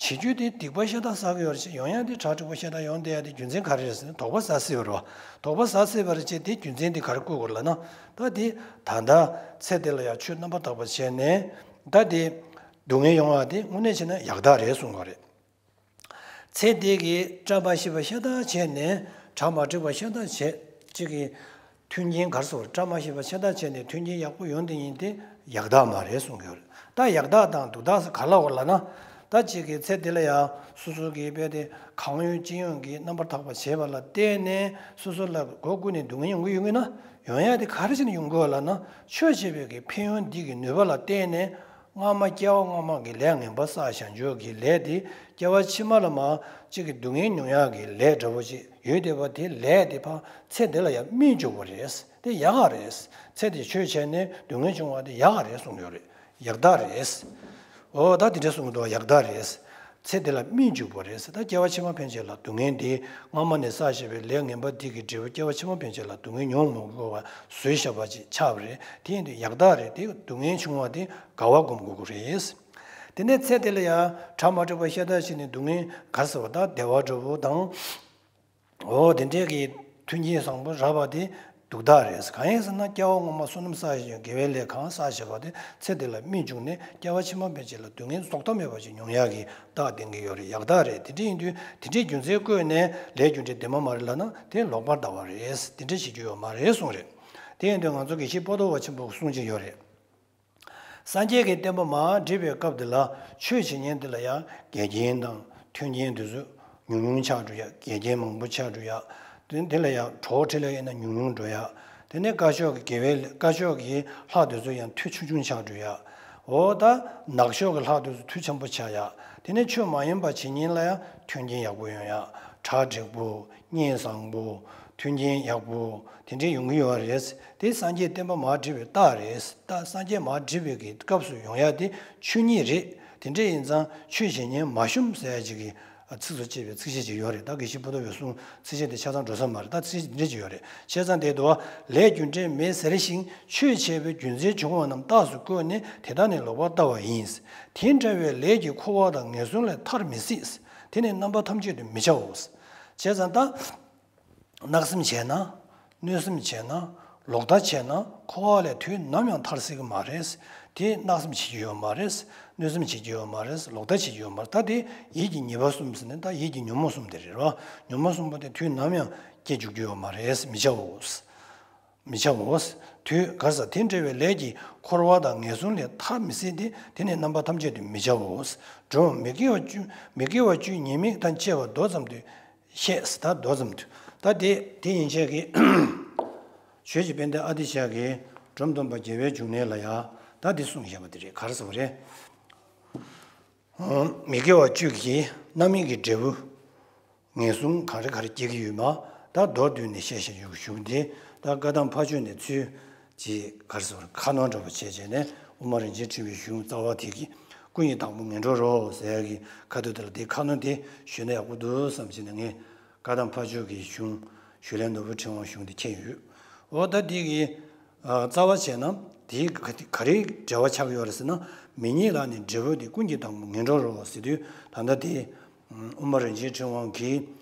ཅིག། བྱེད་རྒྱུ་དེ་སྡིག་པ་ཤ་སྟག་བསགས་ཀྱི་ཡོད་རེད་ཅེས་ཡོང་ཡ་དེ་གྲ་འགྲིག་པོ་ཤ་སྟག་ཡོང་བསྡད་ཡ་དེ་རྒྱུ་མཚན་ག་རེ་རེད་ཟེར་ན་དོགས་པ་ཟ་སྲིད་པ་རེད་བ། དོགས་པ་ཟ་སྲིད་པ་རེད་ཅེས་དེ་རྒྱུ་མཚན་དེ་ག་རེ་བཀོད་དགོས་ལབ་ན། ད་དེ་ད་ལྟ་ཚེ་འདི་ལ་ཡང་ཆོས་རྣམ་པར་དག་པ་བྱས་ནས། ད་དེ་སྡུག་བསྔལ་ཡོང་བ་དེ་དངོས་གནས་བྱས་ན་ཡག་རྟགས་རེད་གསུང་གི་རེད། ཚེ་འདི་གི་བཀྲ་མ་ཤིས་པ་ཤ་སྟག་བྱས་ནས་གྲ་མ་འགྲིག་པ་ཤ་སྟག་བྱས། གཅིག་གི་མཐུན་རྐྱེན་ག་རེ་ཟེར། བཀྲ་མ་ཤིས་པ་ཤ་སྟག་བྱས་ནས་མཐུན་རྐྱེན་ཡག་པོ་ཡོང་དེ་ཡིན་དེ་ཡག་རྟགས་མ་རེད་གསུང་གི་ཡོད་རེད། ད་ཡག་རྟགས་དང་སྡུག་རྟགས་ཟེར་ག་ལ་བར་ལ་ན། ད་གཅིག་གི་ཚེ་འདི་ལ་ཡང་སོ་སོ་གི་དཔེ་དེ་གང་ཡོད་ཅི་ཡོད་ཀྱི་རྣམ་པར་དག་པ་བྱས་པ་ལ་བརྟེན་ནས་སོ་སོ་ལ་སྒོ་ཀུན་ནས་སྡུག་བསྔལ་ཡོང་གི་ཡོང་གི་ན། ཡོང་ཡ་དེ་ག་རེ་བྱས་ནས་ཡོང་གི་ཡོད་ལབ་ན། ཆོས་བྱས་པའི་གི་ཕན་ཡོན་འདི་གི་ནུས་པ་ལ་བརྟེན་ནས། སྔ་མ་སྐྱེ་བ་སྔ་མ་གི་ལས་ངན་པ་བསགས་བཞག་འཇོག་གི་ལས་དེ་སྐྱེ་བ་ཕྱི་མ་ལ་མ་གཅིག་གི་སྡུག་བསྔལ་མྱོང་ཡག་གི་ལས་འདྲ་བོ་ཅིག་ཡོད་བསྡད་པ་དེ། ལས་དེ་ཕར་ཚེ་འདི་ལ་ཡང་སྨིན་འཇུག་པ་རེད། དེ་ཡག་ག་རེད། ཚེ་འདི་ཆོས་བྱས་ནས་སྡུག་བསྔལ་བྱུང་བ་དེ་ཡག་ག་རེད་གསུངས་ཡོད་རེད། ཡག་རྟགས་རེད། འོ་ད་དེ་འདྲ་གསུངས་འདུག། ཡག་རྟགས་རེད། ཚེ་འདི་ལ་སྨིན་འཇུག་པ་རེད། ད་སྐྱེ་བ་ཕྱི་མ་ཕན་ཆད་ལ་སྡུག་བསྔལ་འདི་སྔ་མ་ནས་བསགས་བཞག་པའི་ལས་ངན་པ་འདི་གི་འབྲས་བུ་སྐྱེ་བ་ཕྱི་མ་ཕན་ཆད་ལ་སྡུག་བསྔལ་མྱོང་མི་དགོས་པ་བཟོས་བཞག་པ་ཅིག་ཆགས་པ་རེད། དེ་ཡིན་དུས་ཡག་རྟགས་རེད། དེ་སྡུག་བསྔལ་བྱུང་བ་དེ་དགའ་བ་སྒོམ་དགོས་ཀྱི་རེད། དེ་ནས་ཚེ་འདི་ལ་ཡང་གྲ་མ་འགྲིག་པ་ཤ་སྟག་བྱས་ནས་སྡུག་བསྔལ་ག་རེ་ཟེར་བ། ད་བདེ་བ་འདྲ་བོ་དང་། འོ་དེ་འདྲས་ཀྱི་མཐུན་རྐྱེན་བཟང་པོ་རག་པ་དེ་སྡུག་རྟགས་རེད། གང་ཡིན་ཟེར་ན་སྐྱེ་བ་སྔོན་མ་བསོད་ནམས་བསགས་བཞག་དགེ་བའི་ལས་གང་བསགས་བཞག་པ་དེ་ཚེ་འདི་ལ་སྨིན་བཅུག་ནས་སྐྱེ་བ་ཕྱི་མ་ཕན་ཆད་ལ་སྡུག་བསྔལ་བཟློག་ཐབས་མེད་པ་ཞིག་མྱོང་ཡག་གི་རྟགས་ལྡན་གྱི་ཡོད་རེད། ཡག་རྟགས་རེད། དེ་འདྲས་ཡིན་དུས་དེ་འདྲས་རྒྱུ་མཚན་བཀོད་ནས་ལས་རྒྱུ་འབྲས་བདེན་པ་མ་རེད་ལབ་ན་དེ་ལོག་པར་ལྟ་བ་རེད། དེ་འདྲས་བྱེད་རྒྱུ་ཡོད་མ་རེད་གསུངས་རེད། དེ་ཡིན་དུས་ང་ཚོ་དགེ་བཤེས་པོ་ཏོ་བ་ཆེན་པོ་གསུང་གི་ཡོད་རེད། སངས་རྒྱས་ཀྱི་བསྟན་པ་མར་སྒྲིག་པའི་སྐབས་འདི་ལ་ཆོས་བྱེད་མཁན་འདི་ལ་ཡང་འགལ་རྐྱེན་དང་མཐུན་རྐྱེན་འདི་ཚོ་ཉུང་ཉུང་ཆགས་འགྲོ་ཡ། འགལ་རྐྱེན་མང་པོ་ཆགས་འགྲོ་ཡ། དེ་འདི་ལ་ཡང་གྲོགས་ཁྲིད་ལ་ཡིན་ན་ཉུང་ཉུང་འགྲོ་ཡ། དེ་ནས་དཀར་ཕྱོགས་ཀྱི་དགེ་བའི་དཀར་ཕྱོགས་ཀྱི་ལྷ་འདི་ཚོ་ཡང་མཐུ་ཆུང་ཆུང་ཆགས་འགྲོ་ཡ། འོ་ད་ནག་ཕྱོགས་ཀྱི་ལྷ་འདི་ཚོ་མཐུ་ཆེན་པོ་ཆགས་ཡ། དེ་ནས་ཆོས་མ་ཡིན་པ་བྱེད་མཁན་ལ་ཡང་མཐུན་རྐྱེན་ཡག་པོ་ཡོང་ཡ། གྲ་འགྲིག་པོ། སྙན་བཟང་པོ། མཐུན་རྐྱེན་ཡག་པོ་དེ་འདྲའི་ཡོང་གི་ཡོད་རེད། དེ་སངས་རྒྱས་བསྟན་པ་མར་སྒྲིག་པའི་རྟགས་རེད། ད་སངས་རྒྱས་མར་སྒྲིག་པའི་གི་སྐབས་སུ་ཡོང་ཡ་དེ་ཆོས་ཉིད་རེད། དེ་འདྲ་ཡིན་ཙང་ཆོས་བྱེད་ཉིན་མ་ཞུམ་ཟེར་ཡ་ཅིག་གི་ཚིགས་སུ་བཅད་པའི་ཚིགས་བཅད་ཅིག་ཡོད་རེད། ད་དགེ་བཤེས་པོ་ཏོ་བའི་གསུང་ཚིགས་བཅད་དེ་ཆ་ཚང་འགྲོ་ས་མ་རེད། ད་ཚིགས་བཅད་འདི་འདྲ་ཅིག་ཡོད་རེད། བྱས་ཙང་དེ་དུ་བ་ལས་རྒྱུ་འབྲས་མེད་ཟེར་ཞིང་ཆོས་བྱས་པའི་རྒྱུ་མཚན་བྱུང་བ་རྣམས་རྟགས་སུ་བཀོད་ནས་དེ་དག་ནི་ལོག་པར་ལྟ་བ་ཡིན། དེ་འདྲ་བའི་ལས་ཀྱི་འཁོར་བ་དང་ངན་སོང་ལས་ཐར་མི་སྲིད། དེ་ནི་རྣམ་པ་ཐམས་ཅད་དུ་མི་བྱའོ། བྱས་ཙང་ད། བརྣབ་སེམས་བྱས་ན། གནོད་སེམས་བྱས་ན། ལོག་ལྟ་བྱས་ན་འཁོར་བ་ལས་དུས་ནམ་ཡང་ཐར་སྲིད་ཀྱི་མ་རེད། དེ་བརྣབ་སེམས་བྱེད་རྒྱུ་ཡོད་མ་རེད། གནོད་སེམས་བྱེད་རྒྱུ་ཡོད་མ་རེད། ལོག་ལྟ་བྱེད་རྒྱུ་ཡོད་མ་རེད། ད་དེ་ཡིད་ཀྱི་ཉེས་པ་གསུམ་ཟེར་ནས་ད་ཡིད་ཀྱི་ཉོན་མོངས་གསུམ་དེ་རེད་བ། ཉོན་མོངས་གསུམ་པོ་དེ་དུས་ནམ་ཡང་སྐྱེ་འཇུག་རྒྱུ་ཡོད་མ་རེད། མི་བྱའོ། མི་བྱའོ། དུས་ག་རེ་ཟ། དེ་འདྲ་བའི་ལས་ཀྱིས་འཁོར་བ་དང་ངན་སོང་ལས་ཐར་མི་སྲིད་དེ། དེ་ནི་རྣམ་པ་ཐམས་ཅད་དུ་མི་བྱའོ། སྒྲོམ་མི་དགེ་བ་བཅུ། མི་དགེ་བ་བཅུའི་ཉེས་དམིགས་དང་བཅས་པ་མདོ་ཙམ་དུ་བཤད། ད་མདོ་ཙམ་དུ། ད་དེ་དེ་ཡན་ཆད་ཀྱི་ཆོས་ཀྱི་དཔལ་ལྡན་ཨ་ཏི་ཤ་གིས་འབྲོམ་སྟོན་པ་རྒྱལ་བའི་འབྱུང་གནས་ལ་ཡང་ད་འདི་གསུངས་བཞག་པ་དེ་རེད། ག་རེ་ཟེར་བ་རེད། མི་དགེ་བ་བཅུ་གིས་རྣམ་སྨིན་གྱི་འབྲས་བུ་ངན་སོང་ག་རེ་ག་རེ་སྐྱེ་གི་ཡོད་མ། ད་མདོར་བསྡུས་ནས་བཤད་བཞག་ཡོད་གཞུང་དེ། ད་བཀའ་གདམས་ཕ་ཆོས་ནས་ཚུར་ཅིག་ག་རེ་ཟེར་བ་རེད། ཁ་སྣོན་འདྲ་པོ་བྱས་བྱས་ནས་དབུ་མ་རིན་ཆེན་ཕྲེང་བའི་གཞུང་རྩ་བ་དེ་གི་ཀུན་གྱི་དང་པོ་ངན་འགྲོར་རོ་ཟེར་གི་ཁ་ཐུག་དེ་ལ་དེ་ཁ་སྣོན་དེ་ཞུས་ན་ཡག་པོ་འདུག་བསམ་བྱས་ནས་ངས་བཀའ་གདམས་ཕ་ཆོས་ཀྱི་གཞུང་ཞུས་ལན་ནོར་བུ་ཕྲེང་བ་གཞུང་དེ་མཁྱེན་ཡོད། འོ་ད་དེ་གི་ཨ་རྩ་བ་བྱས་ན་དེ་ག་ག་རེ་འབྲེལ་བ་ཆགས་ཡོད་རེད་ཟེར་ན། མི་ཉིད་ལ་ནི་འབྲས་བུ་དེ་ཀུན་གྱི་དང་པོ་ངན་འགྲོར་རོ་ཟེར་དུས། ད་ལྟ་དེ་དབུ་མ་རིན་ཆེན་ཕྲེང་བ་གི་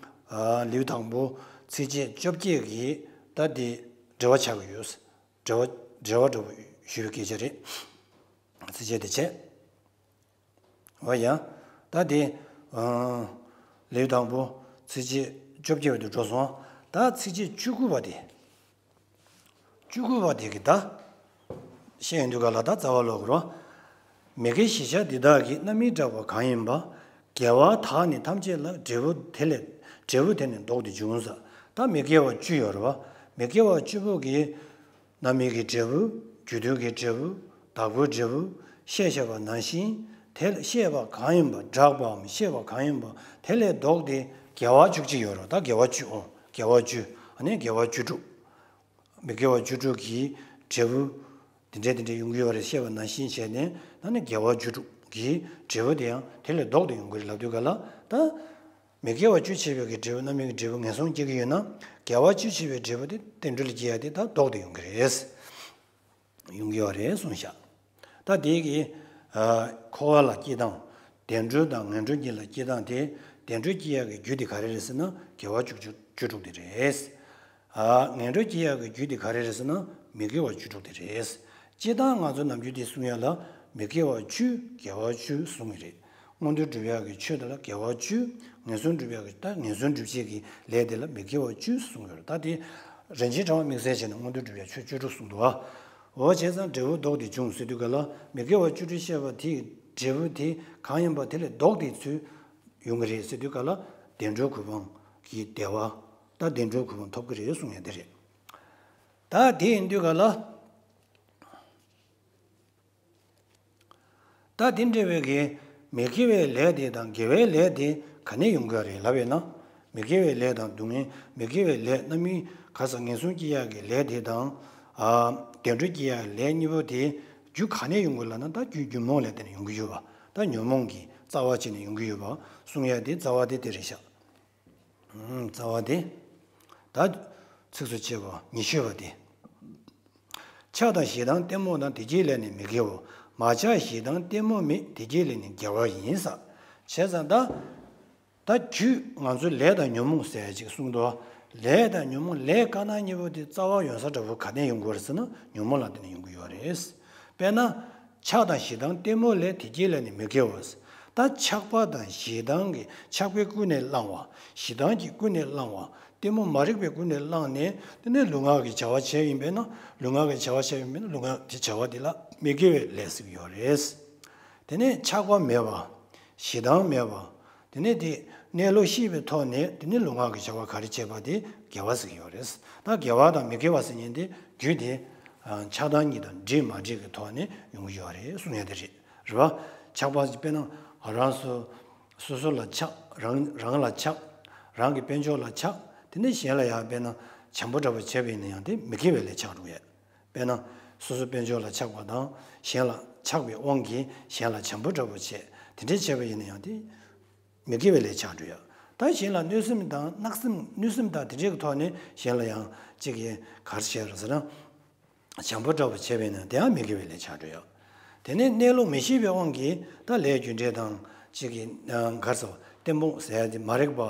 ཨ་ལེའུ་དང་པོ་ཚིགས་བཅད་བཅོ་བརྒྱད་ཀྱི་ད་དེ་འབྲེལ་བ་ཆགས་ཀྱི་ཡོད། འབྲེལ་བ་འབྲེལ་བ་འདྲ་པོ་ཞུ་བའི་སྐད་ཆ་རེད། ཚིགས་བཅད་དེ་བྱས། འོ་ཡ། ད་དེ་ཨ་ལེའུ་དང་པོ་ཚིགས་བཅད་བཅོ་བརྒྱད་པ་དེ་འགྲོ་སོང་། ད་ཚིགས་བཅད་བཅུ་དགུ་པ་དེ། བཅུ་དགུ་པ་དེ་གི་ད་བཤད་ཡོང་དུས་ག་ལ་ད་རྩ་བ་ལོག་རོ། མི་དགེ་བཞི་ཆ་འདི་དག་གི་རྣམ་སྨིན་དྲག་པོ་གང་ཡིན་པ། དགེ་བ་དག་ནི་ཐམས་ཅད་ལ་འབྲས་བུ་དེ་ལས་འབྲས་བུ་དེ་ནི་བཟློག་སྟེ་འབྱུང་ས། ད་མི་དགེ་བ་བཅུ་ཡོད་རེད་བ། མི་དགེ་བ་བཅུ་པོ་གི་རྣམ་སྨིན་གྱི་འབྲས་བུ། རྒྱུ་མཐུན་གྱི་འབྲས་བུ། བདག་པོའི་འབྲས་བུ། ཤས་ཆེ་བ་ནང་བཞིན་དེ་ལ་ཤས་པ་གང་ཡིན་པ། དྲག་པའམ་ཤས་པ་གང་ཡིན་པ་དེ་ལས་བཟློག་སྟེ་དགེ་བ་བཅུ་གཅིག་ཡོད་རེད། ད་དགེ་བ་བཅུ། འོ་དགེ་བ་བཅུ། ཨ་ནི་དགེ་བ་བཅུ་དྲུག་མི་དགེ་བ་བཅུ་དྲུག་གི་འབྲས་བུ་དེ་འདྲས་དེ་འདྲས་ཡོང་གི་ཡོད་རེད། ཤས་པ་ནང་བཞིན་བྱས་ནས་ད་ནི་དགེ་བ་བཅུ་དྲུག་གི་འབྲས་བུ་དེ་ཡང་དེ་ལས་བཟློག་སྟེ་ཡོང་གི་རེད་ལབ་དུས་ག་ལ་ད། མི་དགེ་བ་བཅུ་ཆེ་བའི་གི་འབྲས་བུ་རྣམ་སྨིན་གྱི་འབྲས་བུ་ངན་སོང་སྐྱེ་གི་ཡོད་ན། དགེ་བ་བཅུ་ཆེ་བའི་འབྲས་བུ་དེ་བསྟན་འགྲོ་ལ་སྐྱེ་ཡ་དེ་ད་བཟློག་སྟེ་ཡོང་གི་རེད། ཡོང་གི་ཡོད་རེད་གསུངས་ཤག་ད་དེ་གི་ཨ་འཁོར་བ་ལ་སྐྱེ་སྟངས། བདེ་འགྲོ་དང་ངན་འགྲོ་གཉིས་ལ་སྐྱེ་སྟངས་དེ། བདེ་འགྲོ་སྐྱེ་ཡ་གི་རྒྱུ་དེ་ག་རེ་རེད་ཟེར་ན་དགེ་བ་བཅུ་བཅུ་བཅུ་དྲུག་དེ་རེད། ཨ་ངན་འགྲོ་སྐྱེ་ཡག་གི་རྒྱུ་དེ་ག་རེ་རེད་ཟེར་ན་མི་དགེ་བ་བཅུ་དྲུག་དེ་རེད། སྤྱིར་བཏང་ང་ཚོ་ནམ་རྒྱུན་དེ་གསུང་ཡག་ལ་མི་དགེ་བ་བཅུ་དགེ་བ་བཅུ་གསུང་གི་རེད། མངོན་མཐོ་སྒྲུབ་ཡག་གི་ཆོས་དེ་ལ་དགེ་བ་བཅུ། ངན་སོང་སྒྲུབ་ཡག་གི་ད་ངན་སོང་སྒྲུབ་བྱེད་ཀྱི་ལས་དེ་ལ་མི་དགེ་བ་བཅུ་གསུང་གི་རེད། ད་དེ་རིན་ཆེན་ཕྲེང་བ་དམིགས་བསལ་བྱས་ནས་མངོན་མཐོ་སྒྲུབ་ཡག་ཆོས་བཅུ་དྲུག་གསུང་འདུག་ཨ། འོ་བྱས་ཙང་འབྲས་བུ་བཟློག་སྟེ་འབྱུང་ཟེར་དུས་ག་ལ་མི་དགེ་བ་བཅུ་དྲུག་བཤད་པ་དེའི་འབྲས་བུ་དེ་གང་ཡིན་པ་དེ་ལས་བཟློག་སྟེ་ཚུར་ཡོང་གི་རེད་ཟེར་དུས་ག་ལ་བདེ་འགྲོའི་གོ་འཕང་གི་བདེ་བ། ད་བདེ་འགྲོའི་གོ་འཕང་ཐོབ་ཀྱི་རེད་གསུང་ཡག་དེ་རེད། ད་དེ་ཡིན་དུས་ག་ལ། ད་དེ་འདྲ་བའི་གི་མི་དགེ་བའི་ལས་དེ་དང་དགེ་བའི་ལས་དེ་ག་ནས་ཡོང་གི་རེད་ལབ་ཡོད་ན། མི་དགེ་བའི་ལས་དང་སྡུག་བསྔལ་མི་དགེ་བའི་ལས་རྣམ་སྨིན་ག་ས་ངན་སོང་སྐྱེ་ཡག་གི་ལས་དེ་དང་། ཨ་བདེ་འགྲོ་སྐྱེ་ཡག་ལས་གཉིས་པོ་དེ་རྒྱུ་ག་ནས་ཡོང་གི་ལབ་ན། ད་རྒྱུ་ཉོན་མོངས་ལས་དེ་ནས་ཡོང་གི་ཡོད་པ། ད་ཉོན་མོངས་ཀྱི་རྩ་བ་བྱས་ནས་ཡོང་གི་ཡོད་པ་གསུང་ཡག་དེ་རྩ་བ་དེ་དེ་རེད་ཤག་རྩ་བ་དེ། ད་ཚིགས་སུ་བཅད་པ་ཉི་ཤུ་པ་དེ། ཆགས་དང་ཞེ་སྡང་གཏི་མུག་དང་དེ་བརྒྱད་ལས་ནི་མི་དགེའོ། མ་ཆགས་ཞེ་སྡང་གཏི་མུག་མེད་དེ་བརྒྱད་ལས་ནི་དགེ་བ་ཡིན་ས། བྱས་ཙང་ད། ད་རྒྱུ་ང་ཚོའི་ལས་དང་ཉོན་མོངས་ཟེར་ཅིག་གསུངས་འདུག་ལས་དང་ཉོན་མོངས་ལས་དཀར་ནག་གཉིས་པོ་དེ་རྩ་བ་ཡོང་ས་འདྲ་པོ་ག་ནས་ཡོང་གི་རེད་ཟེར་ན་ཉོན་མོངས་ལ་བརྟེན་ནས་ཡོང་གི་ཡོད་རེད། དཔེར་ན། ཆགས་དང་ཞེ་སྡང་གཏི་མུག་ལས་དེ་བརྒྱད་ལས་ནི་མི་དགེའོ། ད་ཆགས་པ་དང་ཞེ་སྡང་གི་ཆགས་པས་ཀུན་ནས་བསླངས་པ། ཞེ་སྡང་གིས་ཀུན་ནས་བསླངས་པ། གཏི་མུག་མ་རིག་པས་ཀུན་ནས་བསླངས་ནས་དེ་ནས་ལུས་ངག་གི་བྱ་བ་བྱས་ཡིན་པས་ན། ལུས་ངག་གི་བྱ་བ་བྱས་ཡིན་པས་ན་ལུས་ངག་གི་བྱ་བ་དེ་ལ་མི་དགེ་བའི་ལས་ཟེར་གྱི་ཡོད་རེད། དེ་ནས་ཆགས་པ་མེད་པ། ཞེ་སྡང་མེད་པ། དེ་ནས་དེ་གནས་ལུགས་ཤེས་པའི་ཐོག་ནས་དེ་ནས་ལུས་ངག་གི་བྱ་བ་ག་རེ་བྱས་པ་དེ་དགེ་བ་ཟེར་གྱི་ཡོད་རེད། ད་དགེ་བ་དང་མི་དགེ་བ་ཟེར་མཁན་དེ་རྒྱུ་དེ་ཆགས་སྡང་གཉིས་དང་འགྲིག་མ་འགྲིག་གི་ཐོག་ནས་ཡོང་གི་ཡོད་རེད་གསུང་ཡག་དེ་རེད། རེད་བ། ཆགས་པ་དཔེར་ན་ང་རང་སོ་སོ་སོ་ལ་ཆགས། རང་རང་ལ་ཆགས། རང་གི་དཔལ་འབྱོར་ལ་ཆགས། དེ་ནས་གཞན་ལ་ཡང་དཔེར་ན་བྱམས་པོ་འདྲ་པོ་བྱས་པ་ཡིན་ན་ཡང་དེ་མི་དགེ་བའི་ལས་ཆགས་འགྲོ་ཡག་དཔེར་ན། སོ་སོ་དཔལ་འབྱོར་ལ་ཆགས་པ་དང་གཞན་ལ་ཆགས་པའི་དབང་གིས་གཞན་ལ་བྱམས་པོ་འདྲ་པོ་བྱས་དེ་འདྲས་བྱས་པ་ཡིན་ན་ཡང་དེ་མི་དགེ་བའི་ལས་ཆགས་འགྲོ་ཡག་ད་གཞན་ལ་གནོད་སེམས་དང་བརྣབ་སེམས་གནོད་སེམས་དང་དེ་འདྲས་ཀྱི་ཐོག་ནས་གཞན་ལ་ཡང་གཅིག་གིས་ག་རེ་བྱས་རེད་ཟེར་ན། བྱམས་པོ་འདྲ་པོ་བྱས་པ་ཡིན་ན་དེའང་མི་དགེ་བའི་ལས་ཆགས་འགྲོ་ཡག་དེ་ནས་གནས་ལུགས་མི་ཤེས་པའི་དབང་གིས་ད་ལས་རྒྱུ་འབྲས་དང་གཅིག་གིས་ག་རེ་ཟེར་བ་གཏི་མུག་ཟེར་ཡག་དེ་མ་རིག་པ།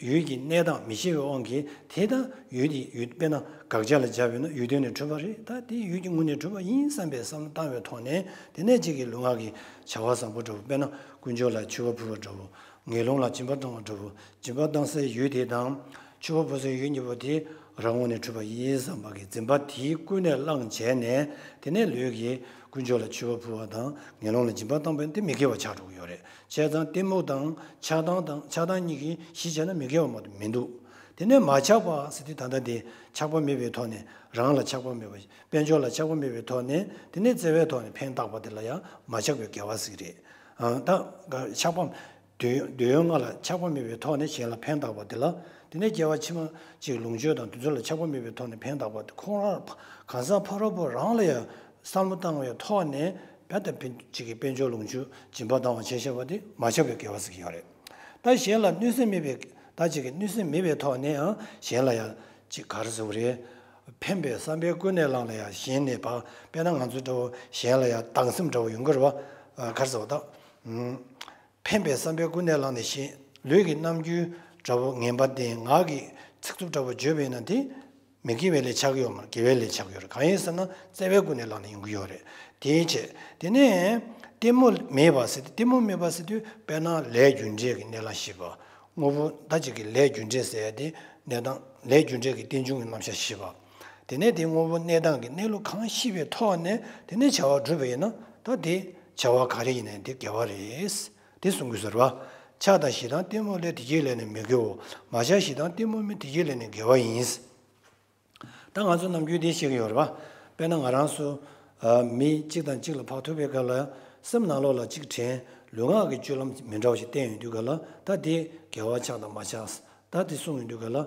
ཡུལ་གྱི་གནས་སྟངས་མི་ཤེས་པའི་དབང་གིས། དེ་ད་ཡུལ་དེ་ཡུལ་དཔེར་ན་དགག་བྱ་ལ་སྦྱར་བས་ན་ཡུལ་དོན་ནས་གྲུབ་པ་རེད། ད་དེ་ཡུལ་གྱི་ངོས་ནས་གྲུབ་པ་ཡིན་བསམ་པའི་བསམ་བློ་བཏང་བའི་ཐོག་ནས། དེ་ནས་གཅིག་གི་ལུས་ངག་གི་བྱ་བ་བཟང་པོ་འདྲ་བོ། དཔེར་ན་དཀོན་མཆོག་ལ་མཆོད་པ་ཕུལ་བ་འདྲ་བོ། ངན་སློང་ལ་སྦྱིན་པ་བཏང་བ་འདྲ་བོ། སྦྱིན་པ་བཏང་སའི་ཡུལ་དེ་དང་། མཆོད་པ་ཕུལ་སའི་ཡུལ་གཉིས་པོ་དེ་རང་ངོས་ནས་གྲུབ་པ་ཡིན་བསམ་པ་གི་འཛིན་པ་དེའི་ཀུན་ནས་བསླངས་བྱས་ནས། དེ་ནས་ལུས་ཀྱིས་དཀོན་མཆོག་ལ་མཆོད་པ་ཕུལ་བ་དང་ངན་སློང་ལ་སྦྱིན་པ་བཏང་བ་དེ་མི་དགེ་བ་ཆགས་འགྲོ་གི་ཡོད་རེད། བྱས་ཙང་གཏི་མུག་དང་ཆགས་སྡང་དང་། ཆགས་སྡང་གཉིས་ཀྱིས་གཞི་བྱས་ན་མི་དགེ་བ་མ་གཏོགས་མི་འདུག་དེ་ནས་མ་ཆགས་པ་ཟེར་དུས་ད་ལྟ་དེ་ཆགས་པ་མེད་པའི་ཐོག་ནས། རང་ལ་ཆགས་པ་མེད་པ། དཔལ་འབྱོར་ལ་ཆགས་པ་མེད་པའི་ཐོག་ནས། དེ་ནས་བརྩེ་བའི་ཐོག་ནས་ཕན་བཏགས་པ་དེ་ལ་ཡང་མ་ཆགས་པའི་དགེ་བ་ཟེར་གྱི་རེད། ཨ། ད་ཆགས་པ། འདོད་འདོད་ཡོན་ལྔ་ལ་ཆགས་པ་མེད་པའི་ཐོག་ནས་གཞན་ལ་ཕན་བཏགས་པ་དེ་ལ། དེ་ནས་སྐྱེ་བ་ཕྱི་མ་གཅིག་ལོངས་སྤྱོད་དང་དེ་ཚོ་ལ་ཆགས་པ་མེད་པའི་ཐོག་ནས་ཕན་བཏགས་པ་དེ། ཁོང་རང་གང་ཟག་ཕ་རོལ་པོ་རང་ལ་ཡང་བསམ་བློ་བཏང་བའི་ཐོག་ནས། དཔེ་ད་ཕན་གཅིག་གི་དཔལ་འབྱོར་ལོངས་སྤྱོད་སྦྱིན་པ་བཏང་བ་བྱས་བཞག་པ་དེ་མ་ཆགས་པའི་དགེ་བ་ཟེར་གྱི་ཡོད་རེད། ད་གཞན་ལ་གནོད་སེམས་མེད་པའི། ད་གཅིག་གི་གནོད་སེམས་མེད་པའི་ཐོག་ནས་ཡང་གཞན་ལ་ཡང་གཅིག་ག་རེ་ཟེར་དགོས་རེད། ཕན་པའི་བསམ་པའི་ཀུན་ནས་བསླངས་ནས་ཡང་གཞན་ནས་ཕར། དཔེར་ན་ང་ཚོ་འདྲ་བོ་གཞན་ལ་ཡང་སྡང་སེམས་འདྲ་བོ་ཡོང་གི་རེད་པ། ག་རེ་ཟེར་བ་ད། ཕན་པའི་བསམ་པའི་ཀུན་ནས་བསླངས་ནས་གཞན། ལུས་ཀྱི་རྣམ་འགྱུར་འདྲ་བོ་ངན་པ་བསྟན། ངག་གི་ཚིག་རྩུབ་འདྲ་བོ་བརྗོད་པས་ན་དེ་མི་དགེ་བའི་ལས་ཆགས་ཀྱི་ཡོད་མ་རེད། དགེ་བའི་ལས་ཆགས་ཀྱི་ཡོད་རེད། གང་ཡིན་ཟེར་ན་བརྩེ་བའི་ཀུན་ནས་བསླངས་ནས་ཡོང་གི་ཡོད་རེད། དེའི་ཕྱིར། དེ་ནས་གཏི་མུག་མེད་པ་ཟེར་དུས། གཏི་མུག་མེད་པ་ཟེར་དུས་དཔེར་ན་ལས་རྒྱུ་འབྲས་ཀྱི་གནས་ལ་ཞིབ་པ། དངོས་པོ་ད་གཅིག་གི་ལས་རྒྱུ་འབྲས་ཟེར་ཡ་དེ་གནས་སྟངས། ལས་རྒྱུ་འབྲས་ཀྱི་རྟེན་འབྱུང་གི་རྣམ་གཞག་ཞིབ་པ། དེ་ནས་དེ་དངོས་པོ་གནས་སྟངས་ཀྱི་གནས་ལུགས་གང་ཤེས་པའི་ཐོག་ནས། དེ་ནས་བྱ་བ་སྒྲུབ་པ་ཡིན་ན། ད་དེ་བྱ་བ་ག་རེ་ཡིན་ནའི་དེ་དགེ་བ་རེད། དེ་གསུང་གི་ཟེར་བ། ཆགས་དང་ཞེ་སྡང་གཏི་མུག་ལས་དེ་སྐྱེས་ལས་ནི་མི་དགེའོ། མ་ཆགས་ཞེ་སྡང་གཏི་མུག་མེད་དེ་སྐྱེས་ལས་ནི་དགེ་བ་ཡིན། ད་ང་ཚོ་ནམ་རྒྱུན་དེ་བཤད་ཀྱི་ཡོད་རེད་པ། དཔེར་ན་ང་རང་ཚོ་མི་གཅིག་དང་གཅིག་ལ་ཕར་ཐུག་པའི་སྐབས་ལ། སེམས་ནང་ལོགས་ལ་གཅིག་དྲན། ལུས་ངག་གི་སྤྱོད་ལམ་མི་འདྲ་བ་ཞིག་བསྟན་ཡོང་དུས་སྐབས་ལ། ད་དེ་དགེ་བ་ཆགས་དང་མ་ཆགས། ད་དེ་གསུངས་ཡོང་དུས་སྐབས་ལ།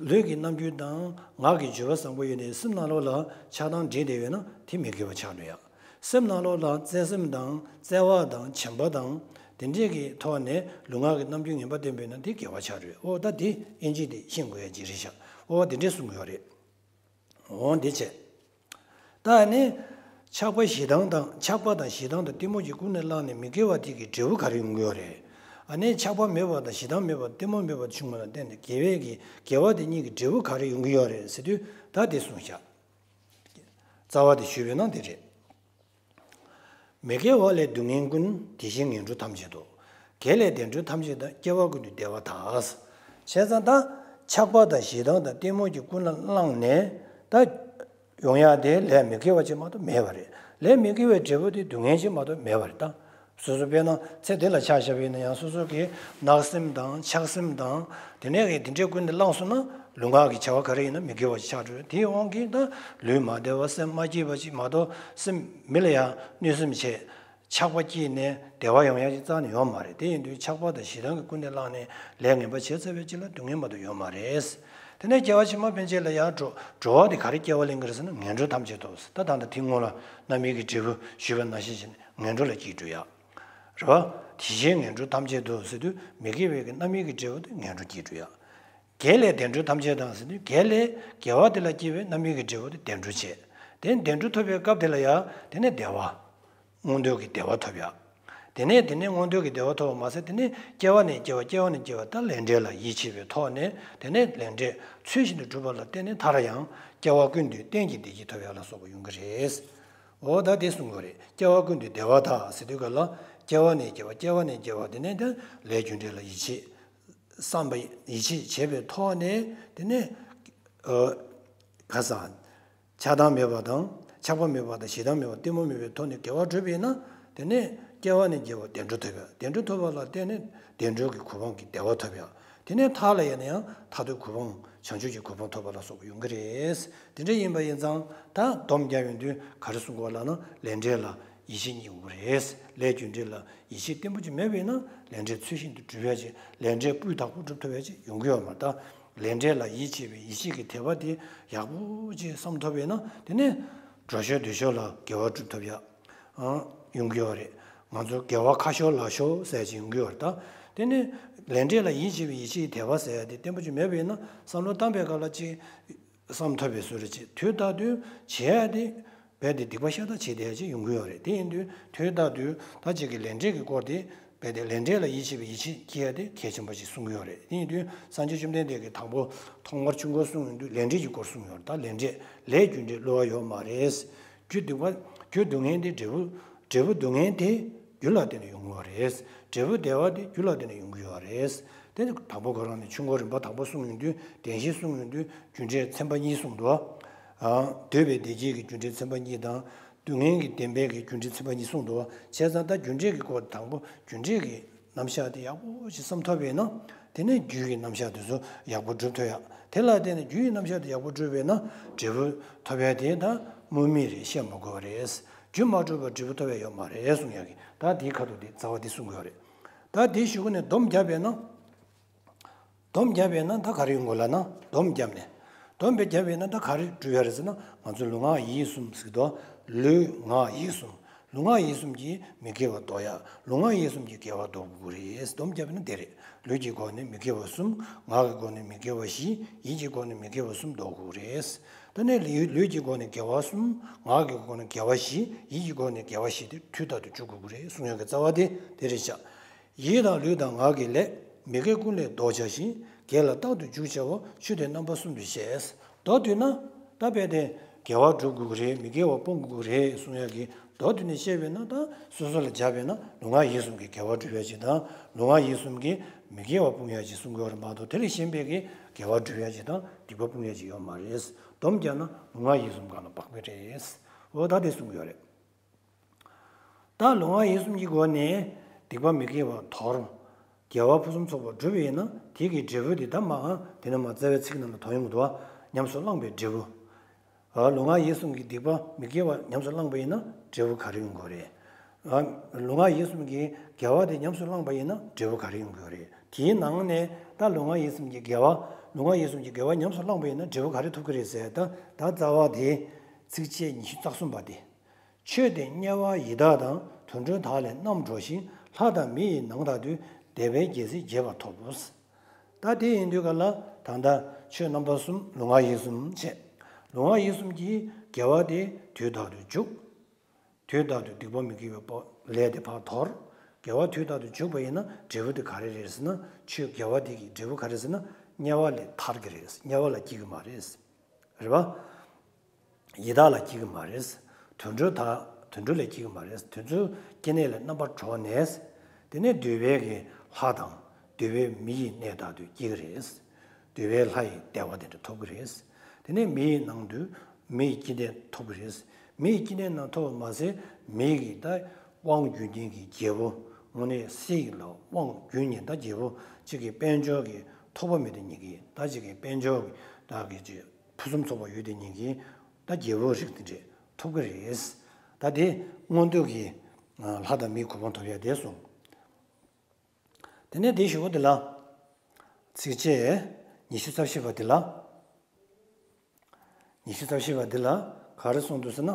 ལུས་ཀྱི་རྣམ་འགྱུར་དང་ངག་གི་བརྗོད་པ་བཟང་པོ་ཡོད་ནའི་སེམས་ནང་ལོགས་ལ་ཆགས་སྡང་འདྲེས་བསྡད་ཡོད་ན་དེ་མི་དགེ་བ་ཆགས་འགྲོ་ཡ། སེམས་ནང་ལོགས་ལ་བརྩེ་སེམས་དང་བརྩེ་བ་དང་བྱམས་པ་དང་། དེ་འདྲས་ཀྱི་ཐོག་ནས་ལུས་ངག་གི་རྣམ་འགྱུར་ངན་པ་བསྟན་པས་ན་དེ་དགེ་བ་ཆགས་རེད། ཨོ་ད་དེ་ཨིན་ཇི་དེ་ཤེས་དགོས་ཡ་ཅིག་རེད་ཤག་ཨོ་དེ་འདྲས་གསུང་གི་ཡོད་རེད། འོ་འདི་བྱས། ད་ནི་ཆགས་པ་ཞེ་སྡང་དང་། ཆགས་པ་དང་ཞེ་སྡང་དང་གཏི་མུག་གི་ཀུན་ནས་བསླངས་ནས་མི་དགེ་བ་དེ་གི་འབྲས་བུ་ག་རེ་ཡོང་གི་ཡོད་རེད། ཨ་ནི་ཆགས་པ་མེད་པ་དང་ཞེ་སྡང་མེད་པ། གཏི་མུག་མེད་པ་བྱུང་བ་ལ་བརྟེན་ནས་དགེ་བའི་གི་དགེ་བ་དེ་གཉིས་ཀྱི་འབྲས་བུ་ག་རེ་ཡོང་གི་ཡོད་རེད་ཟེར་དུས། ད་དེ་གསུངས་བཞག་རྩ་བ་དེ་ཞུས་པས་ན་དེ་རེད། མི་དགེ་བ་ལས་སྡུག་བསྔལ་ཀུན། དེ་བཞིན་ངན་འགྲོ་ཐམས་ཅད་དོ། དགེ་ལས་བདེ་འགྲོ་ཐམས་ཅད་དང་། སྐྱེ་བ་ཀུན་ཏུ་བདེ་བ་དག་བྱས་ཙང་ད་ཆགས་པ་དང་ཞེ་སྡང་དང་གཏི་མུག་གི་ཀུན་ལ་བསླངས་ནས་ད་ཡོང་ཡ་དེ་ལས་མི་དགེ་བ་ཅིག་མ་གཏོགས་མེད་པ་རེད། ལས་མི་དགེ་བའི་འབྲས་བུ་དེ་སྡུག་བསྔལ་ཅིག་མ་གཏོགས་མེད་པ་རེད་ད། སོ་སོ་དཔེར་ན་ཚེ་འདི་ལ་ཆ་བཞག་པ་ཡིན་ན་ཡང་། སོ་སོ་གི་བརྣབ་སེམས་དང་ཆགས་སེམས་དང་། དེ་ནས་གི་དེ་འདྲའི་ཀུན་ནས་བསླངས་སོང་ན། ལུས་ངག་གི་བྱ་བ་ག་རེ་ཡིན་ན་མི་དགེ་བ་ཆགས་འགྲོ། དེའི་དབང་གིས་ད་ལུས་མ་བདེ་བ། སེམས་མ་སྐྱིད་པ་ཅིག་མ་གཏོགས། སེམས་མི་ལ་ཡང་གནོད་སེམས་བྱས། ཆགས་པ་སྐྱེས་ནས་བདེ་བ་ཡོང་ཡ་ཅིག་རྩ་ནས་ཡོད་མ་རེད། དེ་ཡིན་དུས་ཆགས་པ་དང་ཞེ་སྡང་གི་ཀུན་ནས་བསླངས་ནས་ལས་ངན་པ་བྱས་ཚར་བའི་རྗེས་ལ་སྡུག་བསྔལ་མ་གཏོགས་ཡོད་མ་རེད། དེ་ནས་སྐྱེ་བ་ཕྱི་མ་ཕན་ཆད་ལ་ཡང་འགྲོ་འགྲོ་བ་དེ་ག་རེ་སྐྱེ་བ་ལེན་གི་རེད་ཟེར་ན་ངན་འགྲོ་ཐམས་ཅད་དོ། ད་ད་ལྟ་དེ་སྔོན་ལ་རྣམ་སྨིན་གྱི་འབྲས་བུ་ཞུས་པ་ནང་བཞིན་བྱས་ནས་ངན་འགྲོ་ལ་སྐྱེས་འགྲོ་ཡ། རེད་བ། དེ་བཞིན་ངན་འགྲོ་ཐམས་ཅད་དུ་ཟེར་དུས་མི་དགེ་བའི་གི་རྣམ་སྨིན་གྱི་འབྲས་བུ་དེ་ངན་འགྲོ་སྐྱེས་འགྲོ་ཡ། དགེ་ལས་བདེ་འགྲོ་ཐམས་ཅད་དང་ཟེར་དུས་དགེ་ལས་དགེ་བ་དེ་ལ་སྐྱེས་པའི་རྣམ་སྨིན་གྱི་འབྲས་བུ་དེ་བདེ་འགྲོ་བྱས། དེ་བདེ་འགྲོ་ཐོབ་པའི་སྐབས་དེ་ལ་ཡང་དེ་ནས་བདེ་བ། མངོན་འདོད་ཀྱི་བདེ་བ་ཐོབ་ཡ། དེ་ནས་དེ་ནས་མངོན་འདོད་ཀྱི་བདེ་བ་ཐོབ་པ་མ་ཟད་དེ་ནས་སྐྱེ་བ་ནས་སྐྱེ་བ་སྐྱེ་བ་ནས་སྐྱེ་བ་ད་ལས་འབྲས་ལ་ཡིད་ཆེས་པའི་ཐོག་ནས་དེ་ནས་ལས་འབྲས་ཚུལ་བཞིན་དུ་སྒྲུབ་པ་ལ་བརྟེན་ནས་མཐར་ཡང་སྐྱེ་བ་ཀུན་ཏུ་གཏན་གྱི་བདེ་སྐྱིད་ཐོབ་ཡ་ལ་སོགས་པ་ཡོང་གི་རེད། འོ་ད་དེ་གསུང་དགོས་རེད། སྐྱེ་བ་ཀུན་ཏུ་བདེ་བ་དག་ཟེར་དུས་ག་ལ། སྐྱེ་བ་ནས་སྐྱེ་བ་སྐྱེ་བ་ནས་སྐྱེ་བ་དེ་ནས་ད་ལས་རྒྱུ་འབྲས་ལ་ཡིད་ཆེས། བསམ་པ་ཡིད་ཆེས་བྱས་པའི་ཐོག་ནས་དེ་ནས་ཨ་ག་ས་ཆགས་སྡང་མེད་པ་དང་། ཆགས་པ་མེད་པ་དང་ཞེ་སྡང་མེད་པ་གཏི་མུག་མེད་པའི་ཐོག་ནས་དགེ་བ་བསྒྲུབས་པས་ན། དེ་ནས་སྐྱེ་བ་ནས་སྐྱེ་བ་བདེ་འགྲོ་ཐོབ་ཡ། བདེ་འགྲོ་ཐོབ་པ་ལ་བརྟེན་ནས་བདེ་འགྲོ་གི་གོ་འཕང་གི་བདེ་བ་ཐོབ་ཡ། དེ་ནས་མཐའ་ལ་ཡིན་ན་ཡང་མཐར་ཐུག་གོ་འཕང་བྱང་ཆུབ་ཀྱི་གོ་འཕང་ཐོབ་པ་ལ་སོགས་པ་ཡོང་གི་རེད། དེ་འདྲ་ཡིན་པ་ཡིན་ཙང་ད་སྡོམ་རྒྱག་ཡོང་དུས་ག་རེ་གསུང་དགོས་ལབ་ན་ལས་འབྲས་ལ་ཡིད་ཆེས་གཉིས་དགོས་རེད། ལས་རྒྱུ་འབྲས་ལ་ཡིད་ཆེས་བརྟན་པོ་ཅིག་མེད་པ་ཡིན་ན་ལས་འབྲས་ཚུལ་བཞིན་དུ་སྒྲུབ་ཡ་ཅིག་ལས་འབྲས་སྤུས་དག་པོ་སྒྲུབ་ཐུབ་ཡ་ཅིག་ཡོང་གི་ཡོད་མ་རེད་ད། ལས་འབྲས་ལ་ཡིད་ཆེས་པའི་ཡིད་ཆེས་ཀྱི་དད་པ་དེ་ཡག་པོ་ཅིག་བསམ་ཐུབ་པ་ཡིན་ན་དེ་ནས་འགྲོ་ཞོར་སྡོད་ཞོར་ལ་དགེ་བ་སྒྲུབ་ཐུབ་ཡ་ཨང་ཡོང་གི་ཡོད་རེད། ང་ཚོ་དགེ་བ་ཁ་ཤོར་ལག་ཤོར་ཟེར་ཅིག་ཡོང་གི་ཡོད་རེད་ད། དེ་ནས་ལས་འབྲས་ལ་ཡིད་ཆེས་པའི་ཡིད་ཆེས་ཀྱི་དད་པ་ཟེར་ཡ་དེ་བརྟན་པོ་ཅིག་མེད་པ་ཡིན་ན་བསམ་བློ་བཏང་པའི་སྐབས་ལ་ཅིག་བསམ་ཐུབ་པའི་བཟོ་འདྲ་ཅིག་དུས་རྟག་ཏུ་བྱེད་ཡ་དེ་རྦད་དེ་སྡིག་པ་ཤ་སྟག་བྱེད་བསྡད་ཡ་ཅིག་ཡོང་གི་ཡོད་རེད། དེ་ཡིན་དུས་དུས་རྟག་ཏུ་ད་ཅིག་གི་ལས་འབྲས་ཀྱི་སྐོར་དེ་ ལས་འབྲས་ལ་ཡིད་ཆེས་པའི་ཡིད་ཆེས་སྐྱེ་ཡ་དེ་གལ་ཆེན་པོ་ཞིག་གསུང་གི་ཡོད་རེད། དེ་ཡིན་དུས་སངས་རྒྱས་བཅོམ་ལྡན་འདས་ཀྱིས་དང་པོ་ཐོག་མར་ཆོས་འཁོར་གསུངས་ཡོང་དུས་ལས་འབྲས་ཀྱི་སྐོར་གསུངས་ཡོད་རེད། ད་ལས་འབྲས་ལས་རྒྱུ་འབྲས་བསླུ་བ་ཡོད་མ་རེད། རྒྱུ་སྡུག་པ་རྒྱུ་སྡུག་བསྔལ་དེ་འབྲས་བུ་འབྲས་བུ་སྡུག་བསྔལ་དེ་རྒྱུ་ལ་བརྟེན་ནས་ཡོང་གི་ཡོད་རེད། འབྲས་བུ་བདེ་བ་དེ་རྒྱུ་ལ་བརྟེན་ནས་ཡོང་གི་ཡོད་རེད། དེ་ནི་དང་པོ་ཁོ་རང་ནས་ཆོས་འཁོར་རིམ་པ་དང་པོ་གསུངས་ཡོང་དུས་བདེན་བཞི་གསུངས་ཡོང་དུས་རྒྱུ་འབྲས་ཚན་པ་གཉིས་གསུངས་འདུག་འདོད་པའི་བདེ་སྐྱིད་ཀྱི་རྒྱུ་འབྲས་ཚན་པ་གཉིས་དང་། སྡུག་བསྔལ་གྱི་བདེན་པའི་གི་རྒྱུ་འབྲས་ཚན་པ་གཉིས་གསུངས་འདུག་བྱས་ཙང་ད་རྒྱུ་འབྲས་ཀྱི་སྐོར་དང་པོ་རྒྱུ་འབྲས་ཀྱི་རྣམ་གཞག་དེ་ཡག་པོ་ཞིག་བསམ་ཐུབ་པས་ན། དེ་ནས་རྒྱུ་ཡི་རྣམ་གཞག་དེ་ཚོ་ཡག་པོ་སྒྲུབ་ཐུབ་ཡ། དེ་ལ་བརྟེན་ནས་རྒྱུ་ཡི་རྣམ་གཞག་དེ་ཡག་པོ་སྒྲུབ་པས་ན་འབྲས་བུ་ཐོབ་ཡ་དེ་ད་སྨོས་མེད་རེད། བཤད་མ་དགོས་པ་རེད། རྒྱུ་མ་གྲུབ་པར་འབྲས་བུ་ཐོབ་ཡ་ཡོད་མ་རེད་གསུང་ཡ་གི་ད་དེའི་ཁ་ཐུག་དེ་རྩ་བ་དེ་གསུང་དགོས་རེད། ད་དེའི་གཞུག་གུ་ནས་སྡོམ་བརྒྱབ་པས་ན། སྡོམ་བརྒྱབ་པས་ན་ད་ག་རེ་ཡོང་དགོས་ལབ་ན། སྡོམ་བརྒྱབ་ནས། སྡོམ་པས་བརྒྱབ་པས་ན་ད་ག་རེ་སྒྲུབ་ཡ་རེད་ཟེར་ན། ང་ཚོས་ལུས་ངག་ཡིད་གསུམ་ཟེར་གི་འདུག་ལུས་ངག་ཡིད་གསུམ། ལུས་ངག་ཡིད་གསུམ་གྱིས་མི་དགེ་བ་ཟློག་ཡ། ལུས་ངག་ཡིད་གསུམ་གྱིས་དགེ་བ་ཟློག་དགོས་རེད། སྡོམ་བརྒྱབ་པས་ན་དེ་རེད། ལུས་ཀྱི་སྒོ་ནས་མི་དགེ་བ་གསུམ། ངག་གི་སྒོ་ནས་མི་དགེ་བ་བཞི། ཡིད་ཀྱི་སྒོ་ནས་མི་དགེ་བ་གསུམ་ཟློག་དགོས་རེད། ད་ནི་ལུས་ལུས་ཀྱི་སྒོ་ནས་དགེ་བ་གསུམ། ངག་གི་སྒོ་ནས་དགེ་བ་བཞི། ཡིད་ཀྱི་སྒོ་ནས་དགེ་བ་བཞི་དེ་དུས་རྟག་ཏུ་འཇུག་དགོས་ཀྱི་རེད་གསུང་ཡ་གི་རྩ་བ་དེ་དེ་རེད་ཤག་ཡིད་དང་ལུས་དང་ངག་གི་ལས། མི་དགེ་ཀུན་ལས་ཟློག་བྱ་ཞིང་། དགེ་ལ་རྟག་ཏུ་འཇུག་བྱའོ། ཆོས་དེ་རྣམ་པ་གསུམ་དུ་བཤད། མདོར་བསྡུས་ན། ད་དཔེ་དེ་དགེ་བ་སྒྲུབ་དགོས་ཀྱི་རེད། མི་དགེ་བ་སྤོང་དགོས་ཀྱི་རེད་གསུང་ཡ་གི་མདོར་བསྡུས་ནས་བཤད་པས་ན། ད་སོ་སོ་ལ་སྦྱར་བས་ན་ལུས་ངག་ཡིད་གསུམ་གྱི་དགེ་བ་སྒྲུབ་ཡ་ཅིག་དང་། ལུས་ངག་ཡིད་གསུམ་གྱི་མི་དགེ་བ་སྤོང་ཡ་ཅིག་གསུང་དགོས་པ་རེད་མ་གཏོགས། དེ་ལས་གཞན་པའི་གི་དགེ་བ་སྒྲུབ་ཡ་ཅིག་དང་སྡིག་པ་སྤོང་ཡ་ཅིག་ཡོད་མ་རེད། སྡོམ་བརྒྱབ་ན་ལུས་ངག་ཡིད་གསུམ་གང་ལ་བབ་ཀྱི་རེད། འོ་ད་དེ་གསུང་གི་ཡོད་རེད། ད་ལུས་ངག་ཡིད་གསུམ་གྱི་སྒོ་ནས་སྡིག་པ་མི་དགེ་བ་དོར། དགེ་བ་ཕུན་སུམ་ཚོགས་པ་སྒྲུབ་པ་ཡིན་ན། དེ་གི་འབྲས་བུ་དེ་ད་མ་འང་དེ་ནས་མ་རྩ་བའི་ཚིག་ནང་ལ་དོན་ཡོང་གི་འདུག་ཉམས་སུ་བླངས་པའི་འབྲས་བུ། ཨ། ལུས་ངག་ཡིད་གསུམ་གྱི་སྡིག་པ་མི་དགེ་བ་ཉམས་སུ་བླངས་པ་ཡིན་ན་འབྲས་བུ་ག་རེ་ཡོང་དགོས་རེད། ཨ། ལུས་ངག་ཡིད་གསུམ་གྱི་དགེ་བ་དེ་ཉམས་སུ་བླངས་པ་ཡིན་ན་འབྲས་བུ་ག་རེ་ཡོང་དགོས་རེད། དེའི་ནང་ནས་ད་ལུས་ངག་ཡིད་གསུམ་གྱི་དགེ་བ། ལུས་ངག་ཡིད་གསུམ་གྱི་དགེ་བ་ཉམས་སུ་བླངས་པ་ཡིན་ན་འབྲས་བུ་ག་རེ་ཐོབ་ཀྱི་རེད་ཟེར། ད་ད་རྩ་བ་དེ་ཚིགས་བཅད་ཉི་ཤུ་རྩ་གསུམ་པ་དེ། ཆོས་དེ་དམྱལ་བ་ཡི་དྭགས་དང་། དུད་འགྲོ་དག་ལས་རྣམ་གྲོལ་ཞིང་། ལྷ་དང་མི་ཡི་ནང་དག་ཏུ། བདེ་བའི་རྒྱལ་སྲིད་རྒྱས་པར་ཐོབ་བོ། ད་དེ་ཡིན་དུས་ག་ལ་ད་ལྟ་ཆོས་རྣམ་པ་གསུམ། ལུས་ངག་ཡིད་གསུམ་བྱས། ལུས་ངག་ཡིད་གསུམ་གྱི་དགེ་བ་དེ་དུས་རྟག་ཏུ་འཇུག་དུས་རྟག་ཏུ་སྡིག་པ་མི་དགེ་བའི་ལས་དེ་ཕར་དོར། དགེ་བ་དུས་རྟག་ཏུ་འཇུག་པ་ཡིན་ན་འབྲས་བུ་དེ་ག་རེ་རེད་ཟེར་ན། ཆོས་དགེ་བ་དེ་གི་འབྲས་བུ་ག་རེ་ཟེར་ན། དམྱལ་བ་ལས་ཐར་གི་རེད། དམྱལ་བ་ལ་སྐྱེ་གི་མ་རེད། རེད་པ། ཡི་དྭགས་ལ་སྐྱེ་གི་མ་རེད། དུད་འགྲོ་དག་དུད་འགྲོ་ལ་སྐྱེ་གི་མ་རེད། དེ་ཚོའི་སྐྱེ་གནས་ལས་རྣམ་པར་གྲོལ་ནས། དེ་ནས་འདོད་པའི་གི་ལྷ་དང་འདོད་པའི་མི་ཡི་གནས་དག་ཏུ་སྐྱེ་གི་རེད། འདོད་པའི་ལྷ་ཡི་བདེ་བ་དེ་འདྲ་ཐོབ་གི་རེད། དེ་ནས་མི་ཡི་ནང་དུ་མི་ཡི་སྐྱེ་གནས་ཐོབ་གི་རེད། མི་ཡི་སྐྱེ་གནས་ནང་ཐོབ་པ་མ་ཟད་མི་གི་ད་དབང་སྒྱུར་མཁན་གྱི་རྒྱལ་པོ། དངོས་གནས་སྲིད་ལ་དབང་སྒྱུར་མཁན་ད་རྒྱལ་པོ་གཅིག་གི་དཔལ་འབྱོར་གྱི་ཐོགས་པ་མེད་དུ་ཉིད་ཀྱི་ད་གཅིག་གི་དཔལ་འབྱོར་གྱི་ད་གི་ཅིག་ཕུན་སུམ་ཚོགས་པ་ཡོད་དེ་ཉིད་ཀྱི་ད་རྒྱལ་པོ་རིགས་དེ་འདྲས་ཐོབ་ཀྱི་རེད། ད་དེ་མངོན་མཐོ་གི་ལྷ་དང་མིའི་གོ་འཕང་ཐོབ་ཡ་དེ་གསུངས། དེ་ནས་དེའི་གཞུག་གུ་དེ་ལ་ཚིགས་བཅད་ཉི་ཤུ་རྩ་བཞི་པ་དེ་ལ། ཉི་ཤུ་རྩ་བཞི་པ་འདི་ལ་ག་རེ་གསུངས་འདུག་ཟེར་ན།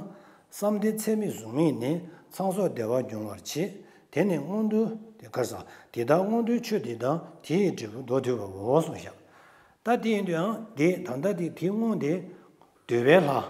བསམ་གཏན་ཚད་མེད་གཟུགས་མེད་ནི། ཚངས་སོགས་བདེ་བ་མྱོང་བར་བྱེད། དེ་ནི་མངོན་དུ་དེ་གར་ས། དེ་ལྟར་མངོན་མཐོའི་ཆོས་འདི་དག་དེ་ཡི་འབྲས་བུ་མདོར་བསྡུས་པའོ་གསུངས་ཤག་ད་དེ་ཡིན་དུའང་དེ་ད་ལྟ་དེ་དེའི་སྔོན་དེ། འདོད་པའི་ལྷ།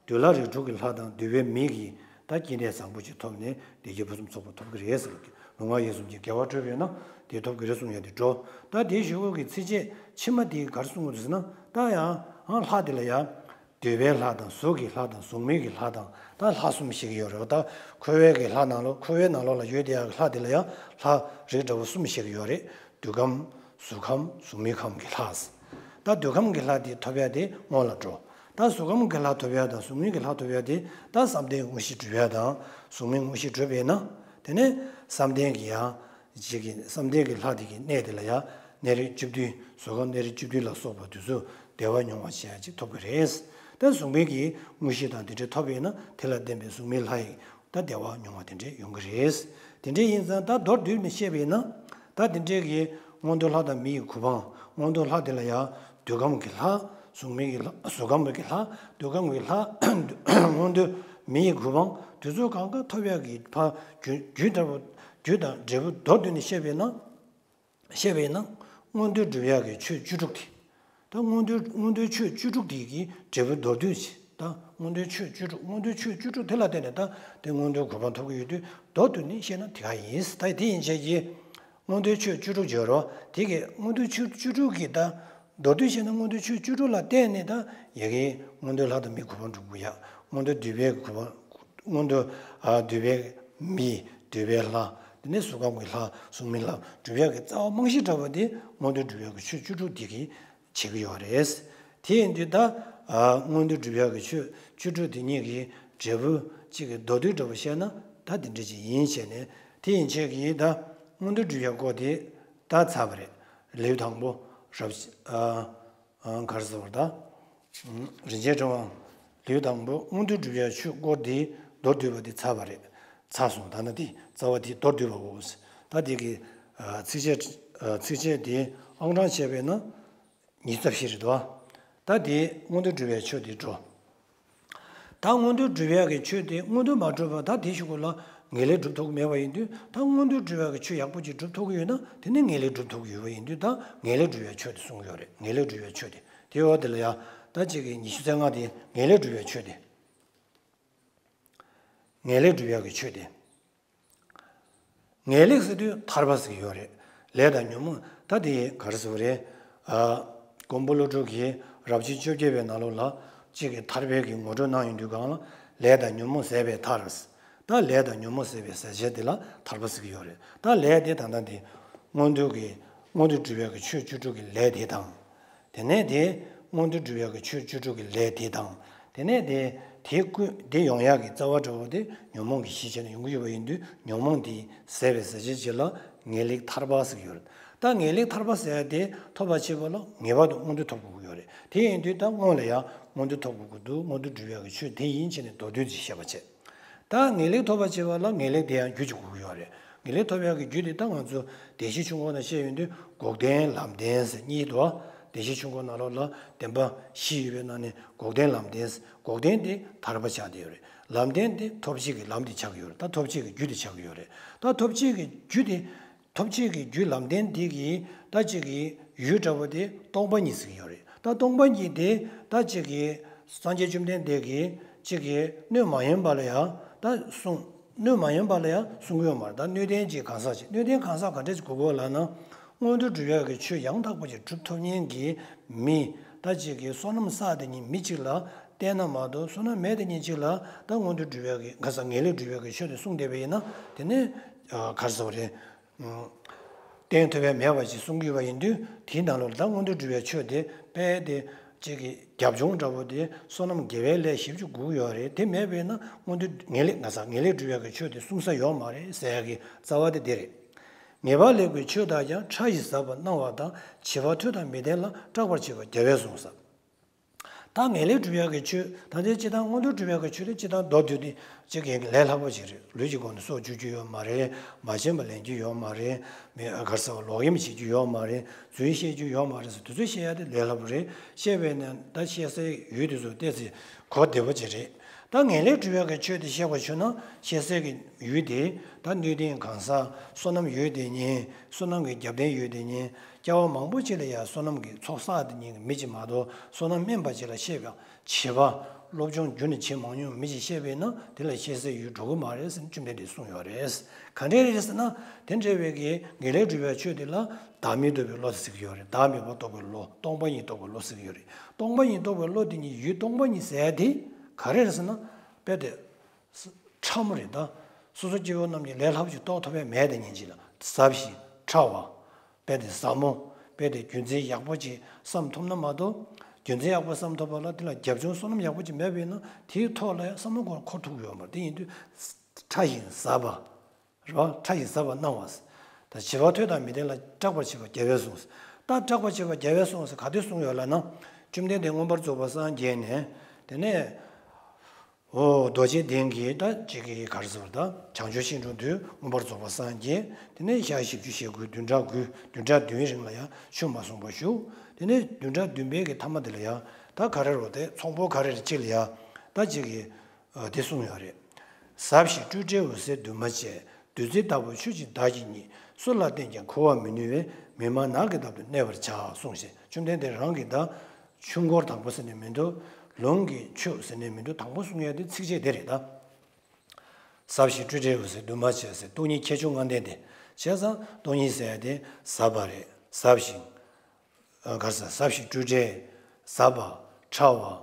འདོད་ལྷ་རིགས་དྲུག་གི་ལྷ་དང་འདོད་པའི་མི་གི་ད་སྐྱེ་གནས་བཟང་པོ་ཅིག་ཐོབ་ནས་བདེ་སྐྱིད་ཕུན་སུམ་ཚོགས་པ་ཐོབ་ཀྱི་རེད་ཟེར་ལ། ལུས་ངག་ཡིད་གསུམ་གྱི་དགེ་བ་སྒྲུབ་ཡོད་ན་དེ་ཐོབ་ཀྱི་རེད་གསུང་ཡ་དེ་འགྲོ། ད་དེའི་གཞུག་གུ་གི་ཚིགས་བཅད་ཕྱི་མ་དེ་ག་རེ་གསུང་གི་འདུག་ཟེར་ན། ད་ཡང་ཨང་ལྷ་དེ་ལ་ཡང་། འདོད་པའི་ལྷ་དང་གཟུགས་ཀྱི་ལྷ་དང་གཟུགས་མེད་ཀྱི་ལྷ་དང་། ད་ལྷ་གསུམ་བཤད་ཀྱི་ཡོད་རེད། ད་འཁོར་བའི་གི་ལྷ་ནང་ལོགས། འཁོར་བའི་ནང་ལོགས་ལ་ཡོད་དེ་ཡང་ལྷ་དེ་ལ་ཡང་ལྷ་རིགས་འདྲ་བོ་གསུམ་བཤད་ཀྱི་ཡོད་རེད། འདོད་ཁམས། གཟུགས་ཁམས། གཟུགས་མེད་ཁམས་ཀྱི་ལྷ། ད་འདོད་ཁམས་ཀྱི་ལྷ་དེ་ཐོབ་ཡ་དེ་སྔོན་ལ་འགྲོ། ད་གཟུགས་ཁམས་ཀྱི་ལྷ་ཐོབ་ཡ་དང་གཟུགས་མེད་ཀྱི་ལྷ་ཐོབ་ཡ་དེ་ད་བསམ་གཏན་དངོས་གཞི་སྒྲུབ་ཡ་དང་གཟུགས་མེད་དངོས་གཞི་སྒྲུབ་པས་ན། དེ་ནས་བསམ་གཏན་གྱི་ཡང་ཅིག་གི་བསམ་གཏན་གྱི་ལྷ་དེ་གི་གནས་དེ་ལ་ཡང་གནས་རིགས་བཅུ་བདུན། གཟུགས་ཁམས་གནས་རིགས་བཅུ་བདུན་ལ་སོགས་པ་དེ་ཚོ་བདེ་བ་མྱོང་བ་བྱེད་ཡ་ཅིག་ཐོབ་ཀྱི་རེད། ད་གཟུགས་མེད་ཀྱི་དངོས་གཞི་དང་དེ་འདྲ་ཐོབ་པས་ན་དེ་ལ་བརྟེན་པའི་གཟུགས་མེད་ལྷ་ཡི་ད་བདེ་བ་མྱོང་བ་དེ་འདྲས་ཡོང་གི་རེད། དེ་འདྲས་ཡིན་ཙང་ད་མདོར་བསྡུས་ནས་བཤད་པས་ན། ད་དེ་འདྲས་ཀྱི་མངོན་མཐོ་ལྷ་དང་མི་ཡི་གོ་འཕང་། མངོན་མཐོ་ལྷ་དེ་ལ་ཡང་འདོད་ཁམས་ཀྱི་ལྷ། གཟུགས་མེད་ཀྱི་ལྷ། གཟུགས་ཁམས་ཀྱི་ལྷ། འདོད་ཁམས་ཀྱི་ལྷ། མངོན་མཐོ་མི་ཡི་གོ་འཕང་དེ་ཚོ་གང་ག་ཐོབ་ཡག་གི་ཕ་རྒྱུ་རྒྱུ་ལྟ་བུ། རྒྱུ་དང་འབྲས་བུ་མདོར་བསྡུས་ནས་བཤད་པས་ན། བཤད་པས་ན། མངོན་མཐོ་སྒྲུབ་ཡག་གི་ཆོས་བཅུ་དྲུག་དེ། ད་མངོན་མཐོ་མངོན་མཐོའི་ཆོས་བཅུ་དྲུག་དེ་གི་འབྲས་བུ་མདོར་བསྡུས་ཤིག་ད། མངོན་མཐོའི་ཆོས་བཅུ་དྲུག་མངོན་མཐོའི་ཆོས་བཅུ་དྲུག་དེ་ལ་བརྟེན་ནས་ད་དེ་མངོན་མཐོའི་གོ་འཕང་ཐོབ་ཀྱི་ཡོད་དུས། མདོར་བསྡུས་ནས་བཤད་ན་དེ་ག་ཡིན། ད་དེ་ཡིན་བྱས་ཀྱི། མངོན་མཐོའི་ཆོས་བཅུ་དྲུག་བརྗོད་རོགས། དེ་གི་མངོན་མཐོའི་ཆོས་བཅུ་དྲུག་གི་ད། མདོར་བསྡུས་བཤད་ན་མངོན་མཐོའི་ཆོས་བཅུ་དྲུག་ལ་བརྟེན་ནས་ད་ཡ་གི་མངོན་མཐོའི་ལྷ་དང་མིའི་གོ་འཕང་སྒྲུབ་ཀྱི་ཡོད། མངོན་མཐོ་འདུས་པའི་གོ་འཕང་། མངོན་མཐོ། ཨ། འདུས་པའི་མི། འདུས་པའི་ལྷ། དེ་ནས་གཟུགས་ཁམས་ཀྱི་ལྷ། གཟུགས་མེད་ལྷ་སྒྲུབ་ཡག་གི་རྩ་བ་རྨང་གཞི་འདྲ་བོ་དེ་མངོན་མཐོ་སྒྲུབ་ཡག་གི་ཆོས་བཅུ་དྲུག་དེ་གིས་བྱེད་ཀྱི་ཡོད་རེད། དེ་ཡིན་དུས་ད། ཨ། མངོན་མཐོ་སྒྲུབ་ཡག་གི་ཆོས་བཅུ་དྲུག་དེ་གཉིས་ཀྱི་འབྲས་བུ་གཅིག་གི་མདོར་བསྡུས་འདྲ་བོ་བཤད་ན་ད་དེ་འདྲ་ཅིག་ཡིན་བྱས་ནས། དེ་ཡིན་བྱས་ཀྱི་ད་མངོན་མཐོ་སྒྲུབ་ཡག་སྐོར་དེ་ད་ཚར་བ་རེད། ལེའུ་དང་པོ། རབ། ཨ། ཨ། ག་རེ་ཟེར་བ་ད། རིན་ཆེན་ཕྲེང་བ། ལེའུ་དང་པོ་མངོན་མཐོ་སྒྲུབ་ཡག་ཆོས་སྐོར་དེ་མདོར་བསྡུས་པ་དེ་ཚར་བ་རེད། ཚར་སོང་། ད་ནི་དེ་རྩ་བ་དེ་མདོར་བསྡུས་པའོ། ད་དེ་གི། ཨ། ཚིགས་བཅད། ཨ། ཚིགས་བཅད་དེ་ཨང་གྲངས་བྱས་པས་ན་ཉི་ཤུ་རྩ་བཞི་རེད་དོ། ད་དེ་མངོན་མཐོ་སྒྲུབ་ཡག་ཆོས་དེ་འགྲོ། ད་མངོན་མཐོ་སྒྲུབ་ཡག་གི་ཆོས་དེ་མངོན་མཐོ་མ་གྲུབ་པ་ད་དེ་གཞུག་གུ་ལ་ངེས་ལེགས་སྒྲུབ་ཐུབ་ཀྱི་མེད་པ་ཡིན་དུས། ད་མངོན་མཐོ་སྒྲུབ་ཡག་གི་ཆོས་ཡག་པོ་ཅིག་སྒྲུབ་ཐུབ་ཀྱི་ཡོད་ན་དེ་ནི་ངེས་ལེགས་སྒྲུབ་ཐུབ་ཀྱི་ཡོད་པ་ཡིན་དུས། ད་ངེས་ལེགས་སྒྲུབ་ཡག་ཆོས་དེ་གསུང་གི་ཡོད་རེད། ངེས་ལེགས་སྒྲུབ་ཡག་ཆོས་དེ། དེ་འོག་དེ་ལ་ཡ། ད་གཅིག་གི་ཉི་ཤུ་རྩ་ལྔ་དེ་ངེས་ལེགས་སྒྲུབ་ཡག་ཆོས་དེ། ངེས་ལེགས་སྒྲུབ་ཡག་གི་ཆོས་དེ། ངེས་ལེགས་ཟེར་དུས་ཐར་པ་ཟེར་གྱི་ཡོད་རེད། ལས་དང་ཉོན་མོངས་ད་དེ་ག་རེ་ཟེར་བ་རེད། ཨ། མགོན་པོ་ཀླུ་སྒྲུབ་ཀྱིས་རབ་བྱེད་བཅོ་བརྒྱད་པའི་ནང་ལོགས་ལ་གཅིག་གི་ཐར་པའི་གི་ངོ་སྤྲོད་གནང་ཡོང་དུས་སྒང་ལ། ལས་དང་ཉོན་མོངས་ཟད་པས་ཐར། ད་ལས་དང་ཉོན་མོངས་ཟད་པའི་ཟད་བྱེད་དེ་ལ་ཐར་པ་ཟེར་གྱི་ཡོད་རེད། ད་ལས་དེ་ད་ལྟ་འདི་མངོན་མཐོ་གི། མངོན་མཐོ་སྒྲུབ་ཡག་གི་ཆོས་བཅུ་དྲུག་གི་ལས་དེ་དང་། དེ་ནས་དེ་མངོན་མཐོ་སྒྲུབ་ཡག་གི་ཆོས་བཅུ་དྲུག་གི་ལས་དེ་དང་། དེ་ནས་དེ་དེ་ཀུན་དེ་ཡོང་ཡག་གི་རྩ་བ་འདྲ་བོ་དེ་ཉོན་མོངས་ཀྱི་གཞི་བྱས་ནས་ཡོང་གི་ཡོད་པ་ཡིན་དུས། ཉོན་མོངས་དེ་ཟད་པའི་ཟད་བྱེད་ཅིག་ལ་ངེས་ལེགས་ཐར་པ་ཟེར་གྱི་ཡོད་རེད། ད་ངེས་ལེགས་ཐར་པ་ཟེར་ཡག་དེ་ཐོབ་པར་བྱེད་པ་ལ་ངེས་པར་དུ་མངོན་མཐོ་ཐོབ་དགོས་ཀྱི་ཡོད་རེད། དེ་ཡིན་དུས་ད་སྔོན་ལ་ཡང་མངོན་མཐོ་ཐོབ་དགོས་ཀྱི་འདུག་མངོན་མཐོ་སྒྲུབ་ཡག་གི་ཆོས་དེ་ཡིན་བྱས་ནས་མདོར་བསྡུས་ཅིག་བཤད་པ་བྱས། ད་ངེས་ལེགས་ཐོབ་པར་བྱེད་པ་ལ་ངེས་ལེགས་དེ་ཡང་རྒྱུ་ཅིག་དགོས་ཀྱི་ཡོད་རེད། ངེས་ལེགས་ཐོབ་ཡག་གི་རྒྱུ་དེ་ད་ང་ཚོ་བདེན་བཞིའི་ཆོས་འཁོར་ནང་བཤད་ཡོང་དུས་འགོག་བདེན་ལམ་བདེན་ཟེར་གཉིས་འདུག་ཨ། བདེན་བཞིའི་ཆོས་འཁོར་ནང་ལོགས་ལ་བདེན་པ་བཞི་ཡོད་པའི་ནང་ནས་འགོག་བདེན་ལམ་བདེན་ཟེར། འགོག་བདེན་དེ་ཐར་པ་ཆགས་བསྡད་ཡོད་རེད། ལམ་བདེན་དེ་ཐོབ་བྱེད་ཀྱི་ལམ་དེ་ཆགས་ཀྱི་ཡོད་རེད། ད་ཐོབ་བྱེད་ཀྱི་རྒྱུ་དེ་ཆགས་ཀྱི་ཡོད་རེད། ད་ཐོབ་བྱེད་ཀྱི་རྒྱུ་དེ། ཐོབ་བྱེད་ཀྱི་རྒྱུ་ལམ་བདེན་དེ་གི་ད་གཅིག་གི་ཡུལ་འདྲ་བོ་དེ་སྟོང་པ་ཉིད་ཟེར་གྱི་ཡོད་རེད། ད་སྟོང་པ་ཉིད་དེ་ད་གཅིག་གི་སངས་རྒྱས་བཅོམ་ལྡན་འདས་ཀྱིས་གཅིག་གི་སྣོད་མ་ཡིན་པ་ལ་ཡང་ད་གསུངས། སྣོད་མ་ཡིན་པ་ལ་ཡང་གསུང་གི་ཡོད་མ་རེད། ད་སྣོད་ལྡན་གྱི་གང་ཟག་ཅིག་སྣོད་ལྡན་གང་ཟག་ག་འདྲ་ཅིག་དགོས་ཀྱི་ཡོད་ལབ་ན། མངོན་མཐོ་སྒྲུབ་ཡག་གི་ཆོས་ཡང་དག་པ་ཅིག་སྒྲུབ་ཐུབ་མཁན་གྱི་མི། ད་གཅིག་གི་བསོད་ནམས་བསགས་དེ་ཉིད་མི་གཅིག་ལ་བསྟན་ན་མ་གཏོགས། བསོད་ནམས་མེད་དེ་ཉིད་གཅིག་ལ་ད་མངོན་མཐོ་སྒྲུབ་ཡག་གི་ག་ས་ངེས་ལེགས་སྒྲུབ་ཡག་གི་ཆོས་དེ་གསུངས་བསྡད་པ་ཡིན་ན། དེ་ནི་ག་རེ་ཟེར་བ་རེད། བསྟན་ཐུབ་པ་མེད་པ་ཅིག་གསུང་གི་ཡོད་པ་ཡིན་དུས། དེའི་ནང་ལོགས་ལ་ད་མངོན་མཐོ་སྒྲུབ་པའི་ཆོས་དེ་དཔེ་དེ་གཅིག་གི་རྒྱབ་ལྗོངས་འདྲ་བོ་དེ་བསོད་ནམས་དགེ་བའི་ལས་ཞེ་པོ་ཅིག་དགོས་ཀྱི་ཡོད་རེད། དེ་མེད་པས་ན་མངོན་མཐོ་ངེས་ལེགས་ང་ཚང་ངེས་ལེགས་སྒྲུབ་པའི་གི་ཆོས་དེ་གསུང་ས་ཡོད་མ་རེད་ཟེར་ཡག་གི་རྩ་བ་དེ་དེ་རེད། ངེས་པ་ལེགས་པའི་ཆོས་དག་ཀྱང་། ཕྲ་ཞིང་ཟབ་པར་སྣང་བ་དང་། བྱིས་པ་ཐོས་དང་མི་ལྡན་ལ། སྐྲག་པར་བྱེད་པ་རྒྱལ་བས་གསུངས་ས། ད་ངེས་ལེགས་སྒྲུབ་ཡག་གི་ཆོས་ད་ལྟའི་སྤྱིར་བཏང་མངོན་མཐོ་སྒྲུབ་ཡག་གི་ཆོས་དེ་སྤྱིར་བཏང་མདོར་བསྡུས་ཏེ་གཅིག་གི་ལས་སླ་པོ་ཞིག་རེད། ལུས་ཀྱི་སྒོ་ནས་སྲོག་གཅོད་རྒྱུ་ཡོད་མ་རེད། མ་བྱིན་པ་ལེན་རྒྱུ་ཡོད་མ་རེད། མི་ག་རེ་ཟེར་བ་ལོག་གཡེམ་བྱེད་རྒྱུ་ཡོད་མ་རེད། རྫུན་བཤད་རྒྱུ་ཡོད་མ་རེད་ཟེར། དེ་ཚོ་བཤད་ཡག་དེ་ལས་སླ་པོ་རེད། བཤད་པས་ན་ད་བཤད་སའི་ཡུལ་དེ་ཚོ་ཏོག་ཙམ་གོ་བདེ་པོ་ཅིག་རེད། ད་ངེས་ལེགས་སྒྲུབ་ཡག་གི་ཆོས་དེ་བཤད་པ་བྱུང་ན་བཤད་སའི་གི་ཡུལ་དེ་ད་སྣོད་ལྡན་གང་ཟག་བསོད་ནམས་ཡོད་དེ་ཉིད། བསོད་ནམས་ཀྱི་རྒྱབ་རྟེན་ཡོད་དེ་ཉིད། སྐྱེ་བ་མང་པོ་ཅིག་ལ་ཡང་བསོད་ནམས་ཀྱི་ཚོགས་བསགས་དེ་ཉིད་ཀྱི་མི་གཅིག་མ་གཏོགས། བསོད་ནམས་དམན་པ་ཅིག་ལ་བཤད་པ། བྱིས་པ་སློབ་སྦྱོང་རྒྱུན་ནས་བྱེད་མ་མྱོང་མི་གཅིག་བཤད་པས་ན་དེ་ལ་བཤད་སའི་ཡུལ་འགྲོ་གི་མ་རེད་ཟེར་ནས་བཅོམ་ལྡན་འདས་གསུངས་ཡོད་རེད། ག་འདྲས་རེད་ཟེར་ན། དེ་འདྲ་བའི་གི་ངེས་ལེགས་སྒྲུབ་པའི་ཆོས་དེ་ལ་བདག་མེད་རྟོགས་པའི་བློ་ཟེར་གྱི་ཡོད་རེད། བདག་མེད་པ་རྟོགས་པའི་བློ། སྟོང་པ་ཉིད་རྟོགས་པའི་བློ་ཟེར་གྱི་ཡོད་རེད། སྟོང་པ་ཉིད་རྟོགས་པའི་བློ་དེ་ཉིད་ཡུལ་སྟོང་པ་ཉིད་ཟེར་ཡག་དེ་ག་རེ་རེད་ཟེར་ན། དཔེ་དེ། ཕྲ་མོ་རེད་ད། སོ་སོ་སྐྱེ་བོ་རྣམས་ཀྱིས་ལས་སླ་པོ་ཞིག་རྟོགས་ཐུབ་པ་མེད་དེ་ཉིད་ཅིག་ལ་ཟབ་ཞིང་ཕྲ་བ། དཔེ་དེ་ཟབ་མོ། དཔེ་དེ་རྒྱུ་མཚན་ཡག་པོ་ཅིག་བསམ་ཐུབ་ན་མ་གཏོགས། རྒྱུ་མཚན་ཡག་པོ་བསམ་ཐུབ་པ་ལ་དེ་ལ་རྒྱབ་ལྗོངས་བསོད་ནམས་ཡག་པོ་ཅིག་མེད་པས་ན་དེའི་ཐོག་ལ་ཡང་བསམ་བློ་འཁོར་འཁོར་ཐུབ་ཀྱི་ཡོད་མ་རེད། དེ་ཡིན་དུས་ཕྲ་ཞིང་ཟབ་པ། རེད་བ། ཕྲ་ཞིང་ཟབ་པར་སྣང་བ། ད་བྱིས་པ་ཐོས་དང་མི་ལྡན་ལ། སྐྲག་པར་བྱེད་པ་རྒྱལ་བས་གསུངས། ད་སྐྲག་པར་བྱེད་པ་རྒྱལ་བས་གསུངས་ཟེར་ག་དུས་གསུངས་ཡོད་ལབ་ན། བཅོམ་ལྡན་འདས་མངོན་པར་རྫོགས་པར་སངས་རྒྱས་ནས། དེ་ནས། འོ། རྡོ་རྗེ་གདན་གྱི་ད་ཅིག་གི་ག་རེ་ཟེར་བ་ད་བྱང་ཆུབ་ཤིང་དྲུང་དུ་མངོན་པར་རྫོགས་པར་སངས་རྒྱས། དེ་ནས་ཞག་བཞི་བཅུ་ཞེ་དགུ་བདུན་ཕྲག་དགུ་བདུན་ཕྲག་བདུན་རིང་ལ་ཡང་ཆོས་མ་གསུངས་པར་བཞུགས། དེ་ནས་བདུན་ཕྲག་བདུན་པའི་གི་ཐ་མ་དེ་ལ་ཡང་ད་ག་རེ་རོ་དེ་ཚོང་པོ་ག་རེ་རེ་གཅིག་ལ་ཡང་ད་ཅིག་གི་ཨ། དེ་གསུངས་ཡོད་རེད། ཟབ་ཞིང་སྤྲོས་བྲལ་འོད་གསལ་འདུས་མ་བྱས། བདུད་རྩི་ལྟ་བུ་ཆོས་ཀྱི་བདག་གིས་ཉིད། སུ་ལ་བསྟན་ཀྱང་གོ་བར་མི་ནུས་པས། མི་སྨྲ་ནགས་ཀྱི་འདབ་ཏུ་གནས་པར་བྱ། གསུངས་ཤིང་། བཅོམ་ལྡན་འདས་རང་གིས་ད་ཆོས་འཁོར་དང་པོ་ཟེར་ནས་མི་འདུག་ལུང་གི་ཆོས་ཟེར་ནས་མི་འདུག་དང་པོ་གསུང་ཡ་དེ་ཚིགས་བཅད་དེ་རེད་ད། ཟབ་ཞིང་སྤྲོས་བྲལ་བའི་ཟེར་འདུས་མ་བྱས་ཟེར་སྟོང་ཉིད་ཁྱད་ཆོས་ལྔ་ལྡན་དེ། བྱས་ཙང་སྟོང་ཉིད་ཟེར་ཡ་དེ་ཟབ་པ་རེད། ཟབ་ཞིང་། ཨ། ག་རེ་ཟེར། ཟབ་ཞིང་སྤྲོས་བྲལ། ཟབ་པ། ཕྲ་བ།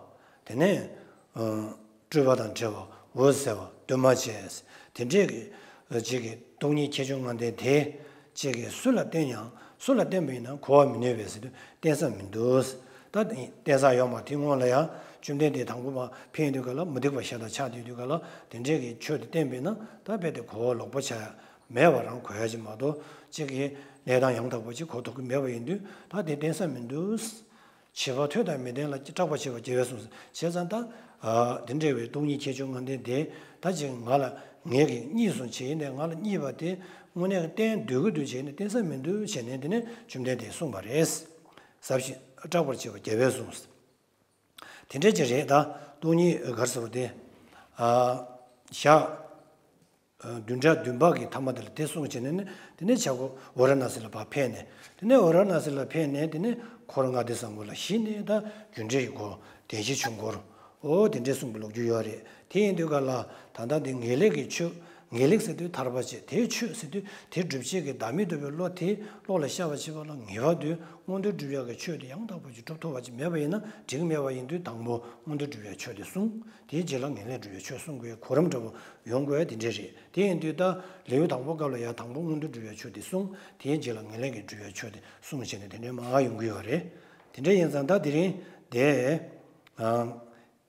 དེ་ནས། ཨ། སྤྲོས་པ་དང་བྲལ་བ། འོད་གསལ་བ། འདུས་མ་བྱས། དེ་འདྲས་ཀྱི་ཅིག་གི་སྟོང་ཉིད་ཁྱད་ཆོས་ལྔ་ལྡན་དེ་ཅིག་གི་སུ་ལ་བསྟན་ཡང་། སུ་ལ་བསྟན་པ་ཡིན་ན་གོ་བར་མི་ནུས་པས་ཟེར་དུས་བསྟན་ས་མི་འདུག་ད་བསྟན་ས་ཡོད་མ་རེད། དེ་སྔོན་ལ་ཡང་བཅོམ་ལྡན་འདས་དང་པོ་པ་ཕེབས་དུས་ག་ལ། མུ་སྟེགས་པ་ཤ་སྟག་ཆགས་བསྡད་དུས་ག་ལ། དེ་འདྲས་ཀྱི་ཆོས་དེ་བསྟན་པས་ན་ད་རྦད་དེ་གོ་བ་ལོག་པ་ཆགས་ཡ་མེད་པ་རང་གོ་ཡ་ཅིག་མ་གཏོགས། ཅིག་གི་གནས་སྟངས་ཡང་དག་པ་ཅིག་གོ་ཐུབ་ཀྱི་མེད་པ་ཡིན་དུས་ད་དེ་བསྟན་ས་མི་འདུག་བྱིས་པ་ཐོས་དང་མི་ལྡན་ལ། སྐྲག་པར་བྱེད་པ་རྒྱལ་བས་གསུངས། བྱས་ཙང་ད། ཨ། དེ་འདྲ་བའི་སྟོང་ཉིད་ཁྱད་ཆོས་ལྔ་ལྡན་དེ་ད་ཅིག་ང་ལ་ངེད་ཀྱིས་རྙེད་སོང་བྱས་ནས། ང་ལ་རྙེད་པ་དེ་དངོས་གནས་བསྟན་སྡོད་ཀྱི་འདུག་བྱས་ནས་བསྟན་ས་མི་འདུག་བྱས་ནས། དེ་ནས་བཅོམ་ལྡན་འདས་གསུངས་པ་རེད། ཟབ་ཞིང་སྐྲག་པར་བྱེད་པ་རྒྱལ་བས་གསུངས། དེ་འདྲ་ཅིག་རེད་ད། སྟོང་ཉིད་ག་རེ་ཟེར་བ་དེ། ཨ། བཞག་བདུན་ཕྲག་བདུན་པ་གི་མཐའ་མ་དེ་ལ་དེ་གསུངས་བྱས་ནས་ནི། དེ་ནས་བྱ་རྒོད་ཝཱ་ར་ཎ་སི་ལ་ཕར་ཕེབས་ནས། དེ་ནས་ཝཱ་ར་ཎ་སི་ལ་ཕེབས་ནས། དེ་ནས་འཁོར་ལྔ་སྡེ་བཟང་པོ་ལ་གཞི་ནས་ད་རྒྱུ་འབྲས་ཀྱི་སྐོར། བདེན་བཞིའི་ཆོས་འཁོར། འོ་དེ་འདྲས་གསུངས་པའི་ལོ་རྒྱུས་ཡོད་རེད། དེ་ཡིན་དུས་ག་ལ་ད་ལྟ་འདི་ངེས་ལེགས་ཀྱི་ཆོས། ངེས་ལེགས་ཟེར་དུས་ཐར་པ་བྱེད། དེའི་ཆོས་ཟེར་དུས་དེ་སྒྲུབ་བྱེད་ཀྱི་བདག་མེད་རྟོགས་པའི་བློ་དེ་བློ་ལ་ཤར་བ་བྱེད་པ་ལ་ངེས་པར་དུ་མངོན་མཐོ་སྒྲུབ་ཡག་གི་ཆོས་དེ་ཡང་དག་པ་ཅིག་སྒྲུབ་ཐུབ་པ་ཅིག་མེད་པ་ཡིན་ན་འགྲིག་མེད་པ་ཡིན་དུས། དང་པོ་མངོན་མཐོ་སྒྲུབ་ཡག་ཆོས་དེ་གསུངས། དེའི་རྗེས་ལ་ངེས་ལེགས་སྒྲུབ་ཡག་ཆོས་གསུང་དགོས་གོ་རིམ་འདྲ་པོ་ཡོང་དགོས་དེ་འདྲ་རེད། དེ་ཡིན་དུས་ད་ལེའུ་དང་པོ་སྐབས་ལ་ཡང་དང་པོ་མངོན་མཐོ་སྒྲུབ་ཡག་ཆོས་དེ་གསུངས། དེའི་རྗེས་ལ་ངེས་ལེགས་ཀྱི་སྒྲུབ་ཡག་ཆོས་དེ་གསུངས་བྱས་ནས་དེ་འདྲའི་མར་ཡོང་གི་ཡོད་རེད། དེ་འདྲ་ཡིན་ཙང་ད་དེ་རིང་དེ། ཨ།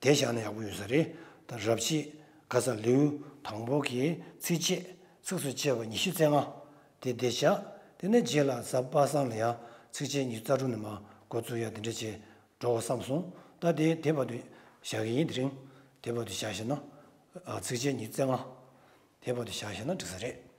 དེ་བཞག་ན་ཡག་པོ་ཡོད་ས་རེད། ད་རབ་བྱེད་ག་ས་ལེའུ་དང་པོ་གི་ཚིགས་བཅད། ཚིགས་སུ་བཅད་པ་ཉི་ཤུ་རྩ་ལྔ་དེ་དེ་བཞག་དེ་ནས་རྗེས་ལ་ཟབ་པ་སངས་ལ་ཡང་ཚིགས་བཅད་ཉི་ཤུ་རྩ་དྲུག་ནས་མར་འགོ་བཙུགས་ཡ་དེ་འདྲ་བྱས་འགྲོ་བསམ་སོང་། ད་དེ་དེ་བར་དུ་བཞག་གི་ཡིན། དེ་རིང་དེ་བར་དུ་བཞག་ཤེ་ན། ཨ། ཚིགས་བཅད་ཉི་ཤུ་རྩ་ལྔ་དེ་བར་དུ་བཞག་ཤེ་ན་འགྲིག་ས་རེད།